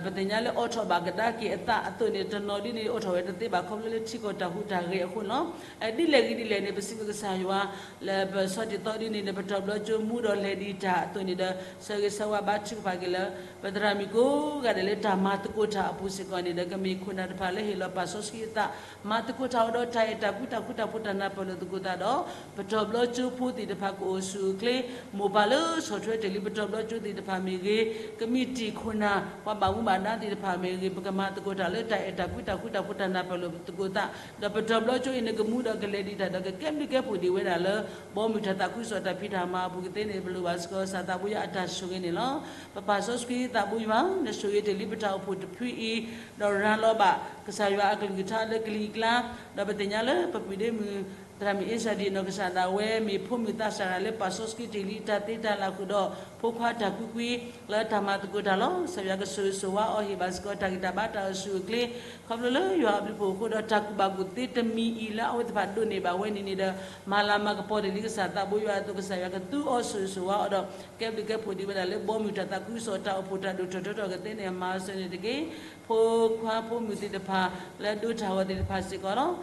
ပသ့ၣ်ညါလၢအိးထီၣ်ဘၣ်ကဒါက့ၤအသးအသိးန့ၣ် တနီၤဒ်န့ၣ် အိးထီၣ်ဝဲတသ့ဘၣ် ခီဖျိလၢထံကီၢ်တၢ်ဟူးတၢ်ဂဲၤအဃိလီၤ. ဒ်လဲၣ်ဂ့ၤဒ်လဲၣ်န့ၣ် ပစံးဘျုးကစၢ်ယွၤ လၢပဆီတ့ၢ်သီဒ်န့ၣ်ဒီး ပတြီဘျီကၠိမူဒီးလဲၤဒံးတၢ်အသိးန့ၣ်ဒီး ဆၢဂ့ၤဆၢဝါဘါထုကဖၣ်က့ၤလၢ ပသရၣ်မုၣ်ကိးဂၤဒဲးလၢတၢ်မၤသကိးတၢ်အပူၤစ့ၢ်ကီးန့ၣ်ဒီး ကမ့ၢ်ခိၣ်နၢ်တဖၣ်လၢဟ့ၣ်လီၤပာ်စီဆှံအသး မၤသကိးတၢ်အီၤဒီးတၢ်အဲၣ်တၢ်ကွံတၢ်ဃူတၢ်ဖိးတၢ်နၢ်ပၢၢ်လိာ်သကိးသးဒီး ပတြီဘျီကၠိဖိသ့ၣ်တဖၣ်ကအိၣ်ဆူၣ်အိၣ်ချ့ မိၢ်ပၢ်လၢဆီၣ်ထွဲတ့ၢ်လံပတြီဘျီကၠိသ့ၣ်တဖၣ်မ့ၢ်ဂ့ၤ, ကမံးတံာ်ခိၣ်နၢ် ပှၤဘၣ်မူဘၣ်ဒါသ့ၣ်တဖၣ်မ့ၢ်ဂ့ၤ, ပကမၤသကိးတၢ်လၢတၢ်အဲၣ်တၢ်ကွံတၢ်ဃူတၢ်ဖိးတၢ်နၢ်ပၢၢ်လိာ်သကိးသး ဒီးပတြီဘျီကၠိအံၤန့ၣ် ကမူဒီးကလဲၤဒံးတၢ်ဒီးကကဲဘျုးကဲဖှိၣ်ဒံးဝဲဒၣ်လၢ ဘီမုၢ်တၢ်သးခုကစီၣ်တၢ်ဖံးတၢ်မၤအပူၤကသ့န့ၣ် ပလိၣ်ဘၣ်စ့ၢ်ကီးကစၢ်သးဘိယွၤအတၢ်ဆိၣ်ဂ့ၤန့ၣ်လီၤ. ပပာ်စီဆှံသးဘိယွၤ နဆိၣ်ဂ့ၤတ့ၢ်လံပတၢ်အိၣ်ဖှိၣ်တဖုအံၤ ဒီးရၤလီၤဘၣ်ကစၢ်ယွၤအကလုၢ်ကထါလၢကလံၤကျါ ဒီးပသ့ၣ်ညါလၢပပုၢ်ဒ့မုၣ် သရၣ်မုၣ်အ့စၢ်ဒံးနီၢ်ကစၢ်ဒၣ်ဝဲ မ့ၢ်ဖိမုၣ်သးစၢ်ရၤလၢပာ်စီဆှံတ့ၢ်လံတၢ်သ့တၢ်လၢ်ဃုာ်ဒီး ဖိခွါတၢ်ကွံကွံ လၢတၢ်မၤသကိးတၢ်လီၤ. ကစၢ်ယွၤကဆိၣ်ဂ့ၤဆိၣ်ဝါအီၤ ဟ့ၣ်ဘၣ်စ့ၢ်ကီးတၢ်ဂံၢ်တၢ်ဘါတၢ်အိၣ်ဆူၣ်အိၣ်ချ့ ခီဖျိလၢယွၤအဘျုးအဖှိၣ်အဃိဒီး တၢ်ကူၣ်ဘၣ်ကူၣ်သ့တမံၤအံၤလၢအဝဲသ့ၣ်တဖၣ်ဒိးန့ၢ်ဘၣ်ဝဲန့ၣ်န့ၣ်ဒီး မၤလၤမၤကပီၤတ့ၢ်လံကစၢ်သးဘိယွၤအသိး ကစၢ်ယွၤကသူအီၤဆိၣ်ဂ့ၤဆိၣ်ဝါအီၤဒီး ကဲဘျုးကဲဖှိၣ်ဒံးဝဲဒၣ်လၢ ဘီမုၢ်တၢ်သးခုကစီၣ်တၢ်အိၣ်ဖှိၣ်တၢ်ဒိၣ်ထီၣ်ထီထီၣ်ကသ့န့ၣ် မၤစၢၤန့ၣ်တက့ၢ်. ဖိခွါဖိမုၣ်သ့ၣ်တဖၣ် လၢဒိတၢ်ဂီၤသ့ၣ်တဖၣ်စ့ၢ်ကီးလီၤ.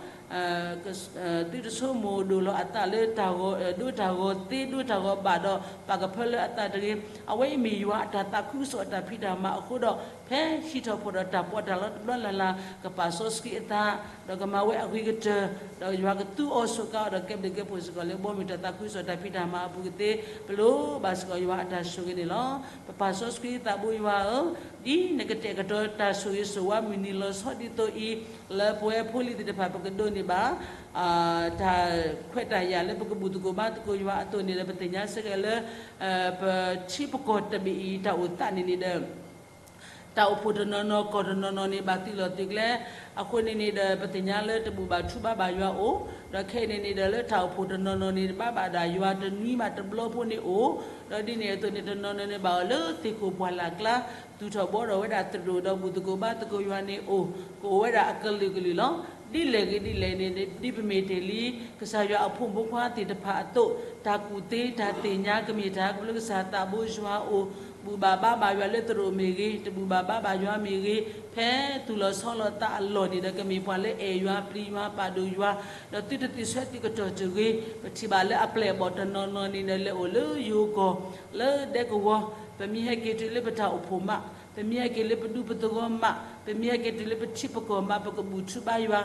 သုတဆိကမိၣ်ဒိၣ်လီၤအသးလၢတၢ်ဂီၤ ဒိတၢ်ဂီၤသ့ဒိတၢ်ဂီၤဘၣ်ဒီး ပာ်ကဖၢလၢအသးတဂ့ၤ. အဝဲအံၤမ့ၢ်ယွၤအတၢ်သးခုကစီၣ်အတၢ်ဖံးတၢ်မၤအဃိဒီး ဖဲဟံးထီၣ်ဖီၣ်ဒီးတၢ်ပီးတၢ်လီတဘျီလၢ်လၢ် ကပာ်စီဆှံအသး ဒီးကမၤဝဲအဂ့ၤကတၢၢ် ဒီးယွၤကသူအီၤစ့ၢ်ကီးဒီး ကဲဘျုးကဲဖှိၣ်စ့ၢ်ကီးလၢ ဘီမုၢ်တၢ်သးခုကစီၣ်တၢ်ဖံးတၢ်မၤအပူၤကသ့ ပလိၣ်ဘၣ်စ့ၢ်ကီးယွၤအတၢ်ဆိၣ်ဂ့ၤန့ၣ်လီၤ. ပပာ်စီဆှံသးဘိယွၤဧၢ, ဒ်နကတဲာ်ကတီၤတၢ်ဆိၣ်ဂ့ၤဆိၣ်ဝါမုၢ်နံၤလီၤဆီဒ်သိးအံၤ, လၢပဝဲဖိလံၤသ့ၣ်တဖၣ် ပကဒိးန့ၢ်ဘၣ် တၢ်ခွဲးတၢ်ယာ်လၢပကဘူၣ်သကိးဘါသကိးယွၤအသိးန့ၣ်ဒီး ပသ့ၣ်ညါစ့ၢ်ကီးလၢ ပထံပကီၢ်တဘ့ၣ်အံၤ တၢ်အိၣ်သးန့ၣ်န့ၣ်ဒီး တၢ်အိၣ်ဖှိၣ်တနီၤနီၤ ကီၢ်တနီၤနီၤန့ၣ် ဘၣ်သုးလီၢ်သုးကျဲ အဃိန့ၣ်န့ၣ်ဒီး ပသ့ၣ်ညါလၢတဘူၣ်ဘၣ်ထူဘၣ်ဘၣ်ယွၤအိၣ်, ဒီးခဲအံၤန့ၣ်န့ၣ်ဒီး လၢတၢ်အိၣ်ဖှိၣ်တနီၤနီၤန့ၣ် ဘၣ်ဘၣ်ဒၣ်ယွၤတနွံဘၣ်တဘျီဖိန့ၣ်အိၣ်, ဒီးဒ်န့ၣ်အသိးန့ၣ် တနီၤနီၤန့ၣ် ဘၣ်အိၣ်လၢသ့ၣ်ခိၣ်ပှၢ်လၢ်ကျါ သူၣ်ထီၣ်ဘှီထီၣ်ဝဲဒၣ်သရိာ်ဒီးဘူၣ်သကိးဘါသကိးယွၤန့ၣ်အိၣ်, ကအိၣ်ဝဲဒၣ်အကလုာ်ကလုာ်လီၤ. ဒ်လဲၣ်ဂ့ၤဒ်လဲၣ်န့ၣ် ဒ်ပမ့ၢ်တ့ၢ်လံ ကစၢ်ယွၤအဖိမုၣ်ဖိခွါသ့ၣ်တဖၣ်အသိး တၢ်ကူၣ်သ့တၢ်သ့ၣ်ညါကမ့ၢ်တၢ်ကဖျိလၢကစၢ်သးဘိယွၤအိၣ်, ဘူၣ်ဘၣ်ဘါဘၣ်ယွၤလၢသရိာ်မ့ၢ်ဂ့ၤ, တဘူၣ်ဘၣ်ဘါဘၣ်ယွၤမ့ၢ်ဂ့ၤ, ဖဲသူၣ်လီၤဆီလီၤသးအလီၢ်န့ၣ်ဒီး ကမ့ၢ်ပှၤလၢအဲၣ်ယွၤပျံၤယွၤပာ်ဒိၣ်ယွၤ, ဒီးသုတသုးဆၢသုးကတီၢ်တဂ့ၤ, ပထံၣ်ဘၣ်လၢအပျဲၢ်အဘီၣ်တနီၤနီၤန့ၣ်ဒီး လဲၤအိၣ်လၢယိၤကီၢ် လၢဒဲကဝီၤ, ပမ့ၢ်ဟဲက့ၤတုၤလၢပတၢ်အိၣ်ဖှိၣ်မး, ပမ့ၢ်ဟဲက့ၤလၢပဒူပသဝီမး, ပမ့ၢ်ဟဲက့ၤတုၤလၢပထံပကီၢ်မး ပကဘူၣ်ထူဘါယွၤ,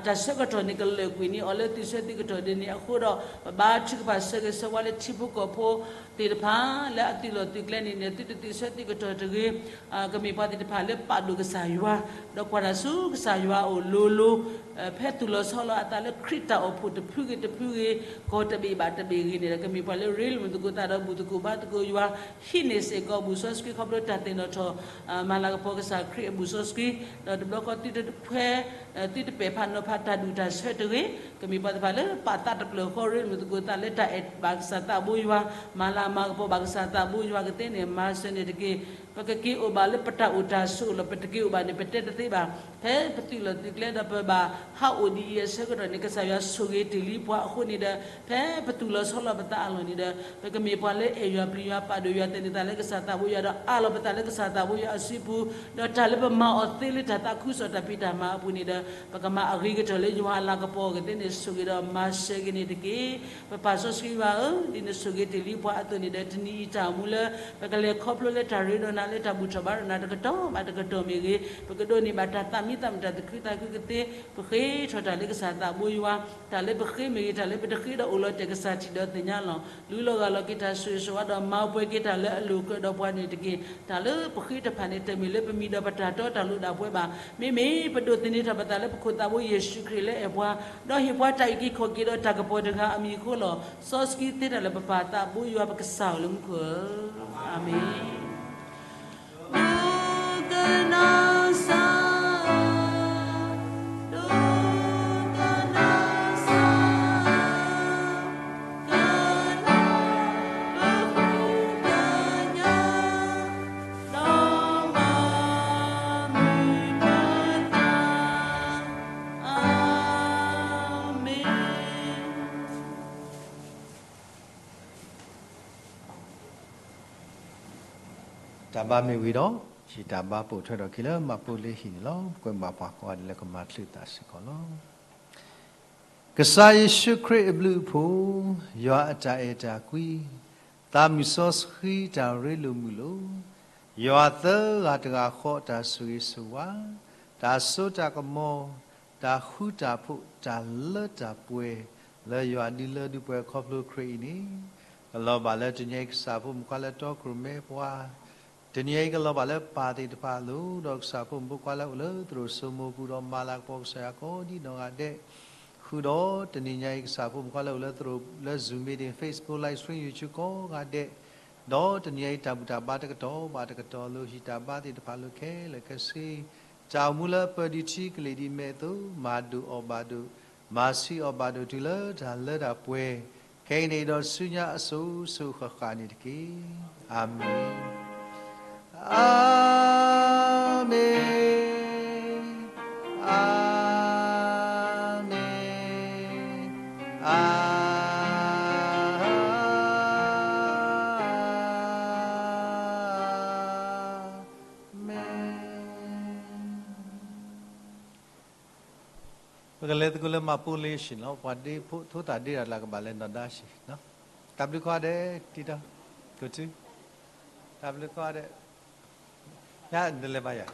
တၢ်ဆၢကတီၢ်န့ၣ် ကလၢာ်ကွံာ်န့ၢ်အီၤလၢသုးဆၢသုးကတီၢ်ဒ်န့ၣ်အဃိဒီး ပဘါထုကဖၣ်ဆၢဂ့ၤဆၢဝါလၢထံဖိကီၢ်ဖိသ့ၣ်တဖၣ် လၢအသုးလီၢ်သုးကျဲန့ၣ်န့ၣ် သုတသုးဆၢသုးကတီၢ်တဂ့ၤ, ကမ့ၢ်ပှၤသ့ၣ်တဖၣ်လၢပာ်ဒိၣ်ကစၢ်ယွၤ, ဒီးကွၢ်တၢ်ဆူကစၢ်ယွၤအအိၣ်လိၤလိၤ, ဖဲသူၣ်လီၤဆီလီၤအသးလၢခရံာ်တၢ်အိၣ်ဖှိၣ်တဖုဂ့ၤတဖုဂ့ၤ, ကီၢ်တဘ့ၣ်ဘၣ်တဘ့ၣ်ဂ့ၤန့ၣ်ဒီး ကမ့ၢ်ပှၤလၢရ့လိာ်မုာ်သကိးသးဒီးဘူၣ်သကိးဘါသကိးယွၤ, ဟံးန့ၢ်စ့ၢ်ကီးဘူၣ်စီဆှံခီဖျိတၢ်သ့ၣ်နီၣ်ထီၣ် မၤလၤကပီၤကစၢ်ခရံာ်အဘူၣ်စီဆှံ, ဒီးတဘျီဃီသုတခွဲ သုတပဲာ်ဖးနီၤဖးတၢ်ဒူၣ်တၢ်ဆၢတဂ့ၤ, ကမ့ၢ်ပှၤသ့ၣ်တဖၣ်လၢပာ်သးတဖျၢၣ်ဃီ ရ့လိာ်မုာ်သကိးသးလၢတၢ်အဲၣ်ဘၣ်ကစၢ်သးဘိယွၤ, မၤလၤမၤကပီၤဘၣ်ကစၢ်သးဘိယွၤကသ့န့ၣ် မၤစၢၤန့ၣ်တက့ၢ်. ပကက့ၤအိၣ်ဘၣ်လၢပတၢ်အိၣ်တၢ်ဆိးလီၤ ပတက့ၤအိၣ်ဘၣ်န့ၣ် ပတဲတသ့ဘၣ်. ဖဲပသုးလီၢ်သုးကျဲဒီးပဘၣ်ဟးအိၣ်ဒ်အံၤအဆၢကတီၢ်န့ၣ် ကစၢ်ယွၤဆိၣ်ဂ့ၤတ့ၢ်လံပှၤအဃိန့ၣ်ဒီး ဖဲပသူၣ်လီၤဆီလီၤပသးအလီၢ်န့ၣ်ဒီး ပကမ့ၢ်ပှၤလၢအဲၣ်ယွၤပျံၤယွၤပာ်ဒိၣ်ယွၤ သန့ၤသးလၢကစၢ်သးဘိယွၤဒီးအးလီၤပသးလၢကစၢ်သးဘိယွၤအစုပူၤ, ဒီးတၢ်လၢပမၤအီၤသ့လၢတၢ်သးခုကစီၣ်တၢ်ဖံးတၢ်မၤအပူၤန့ၣ်ဒီး ပကမၤအဂ့ၤကတၢၢ်လၢယွၤအလၤကပီၤအဂ့ၢ်သ့ၣ်န့ၣ် ဆိၣ်ဂ့ၤဒီးမၤစၢၤဂ့ၤန့ၣ်တက့ၢ်. ပပာ်စီဆှံယွၤဧၢ, ဒ်နဆိၣ်ဂ့ၤတ့ၢ်လံပှၤအသိးန့ၣ်ဒီး တနံၤအံၤတၢ်အိၣ်မူလၢ ပကလဲၤခီဖျိလၢတၢ်ရ့ဒီး လၢတၢ်ဘူၣ်ထီၣ်ဘါထီၣ်နၤတကတီၢ်ဘၣ်တကတီၢ်မ့ၢ်ဂ့ၤ, ပကဒိးန့ၢ်ဘၣ်တၢ်သးမံသးမုာ် တၢ်သူၣ်ခုသးခုကသ့, ပဃ့ထီၣ်တၢ်လၢကစၢ်သးဘိယွၤ, တၢ်လၢပဃ့မ့ၢ်ဂ့ၤ, တၢ်လၢပတဃ့ဒီးအိၣ်လီၤတဲာ်ကစၢ်ထံၣ်ဒီးသ့ၣ်ညါလီၤ. လူလီၤဂာ်လီၤက့ၤတၢ်ဆိၣ်ဂ့ၤဆိၣ်ဝါဒီးမၤပှဲၤက့ၤတၢ်လၢအလိၣ်ကဒီးပှၤန့ၣ်တက့ၢ်. တၢ်လၢပဃ့တဖၣ်န့ၣ် တမ့ၢ်လၢပမံၤဒီးပတၢ်တီတၢ်လိၤဒၣ်ပှဲၤဘၣ်. မ့မ့ၢ်ပဒိးသန့ၤထီၣ်ပသးလၢပခိၣ်သးဘိယ့ၣ်ၡူးခရံာ်လၢအဲၣ်ပှၤ, ဒီးဟ့ၣ်ပှၤတၢ်အုၣ်က့ၤခီၣ်က့ၤဒီးတၢ်ကပီၤတဂၤအမံၤအဃိလီၤ. စီဆှံသ့တၢ်လၢပပၢ်သးဘိယွၤပကစၢ်ဧၢလၢမူခိၣ်ဧၢ. အၤမ့ၣ်. တၢ်ဘါမ့ၢ်ဝံၤဒီး ယတၢ်ဘါပိာ်ထွဲထီၣ်က့ၤလၢမၤပိာ်လၢဟံၣ်န့ၣ်လီၤ. ပကွဲမုာ်ပှၤကိးဂၤဒဲးလၢကမၤချုးသးစ့ၢ်ကီးလီၤ. ကစၢ်ယ့ၣ်ၡူးခရံာ်အဘျုးအဖှိၣ်, ယွၤအတၢ်အဲၣ်တၢ်ကွံ, သးမုၢ်စီဆှံတၢ်ရ့လိာ်မုာ်လိာ်, ယွၤသၢဂၤတဂၤဃီအတၢ်ဆိၣ်ဂ့ၤဆိၣ်ဝါ, တၢ်စိတၢ်ကမီၤ, တၢ်ဃူတၢ်ဖိး, တၢ်လၢတၢ်ပှဲၤ, လၢယွၤဒုးလၢဒုးပှဲၤခီဖျိခရံာ်အံၤန့ၣ်, ကလီၤဘၣ်လၢတနံၤအံၤကစၢ်ဖိမုၣ်ခွါလၢတီခိၣ်ရိၣ်မဲပှၤ တနံၤအံၤကလီၤဘၣ်လၢပၢ်သ့ၣ်တဖၣ်အလိၤ, ဒီးကစၢ်ဖိမုၣ်ဖိခွါလၢအိၣ်လၢသရိာ်စိမိၤပူၤဒီးမၤလၤကပီၤကစၢ်ယွၤကိးဒံနီၢ်ဂၤဒဲး, ဃုာ်ဒီးတနံၤညါအံၤကစၢ်ဖိမုၣ်ခွါလၢအိၣ်လၢသရိာ်လၢ Zoom meeting, Facebook live stream, YouTube ကိးဂၤဒဲး, ဒီးတနံၤညါအံၤတၢ်ဘူၣ်တၢ်ဘါတကတီၢ်ဘၣ်တကတီၢ်လိၤ ဟံၣ်တၢ်ဘါသ့ၣ်တဖၣ်လိၤခဲလၢာ်ခဲဆ့ တၢ်အိၣ်မူလၢပၢၤဒံးထံကလံၤဒံးမဲာ်အသိး မၤဒိၣ်အီၣ်ဘၣ်ဒိၣ်, မၤဆံးအီၣ်ဘၣ်ဒိၣ်တုၤလၢတၢ်လၢတၢ်ပှဲၤ, ခဲအံၤန့ၣ်ဒီးဆူညါအစိၤစိၤဃၣ်ဃၣ်န့ၣ်တက့ၢ်. အၤမ့ၣ်. အၤမ့ၣ်, အၤမ့ၣ်, အၤမ့ၣ်. ပကလဲၤသကိးလၢမၤပိာ်လၢဟံၣ်လီၤ. ပှၤဒ့ဖိထိသၣ်ဒ့တၢ်လၢကဘၣ်လဲၤနီၢ်ဒါဟံၣ်, တၢ်ဘျုးကိးဂၤဒဲး, တံတီ, ကိးထူ, တၢ်ဘျုးကိးဂၤဒဲး, ညါနလဲၤဘၣ်ယၤ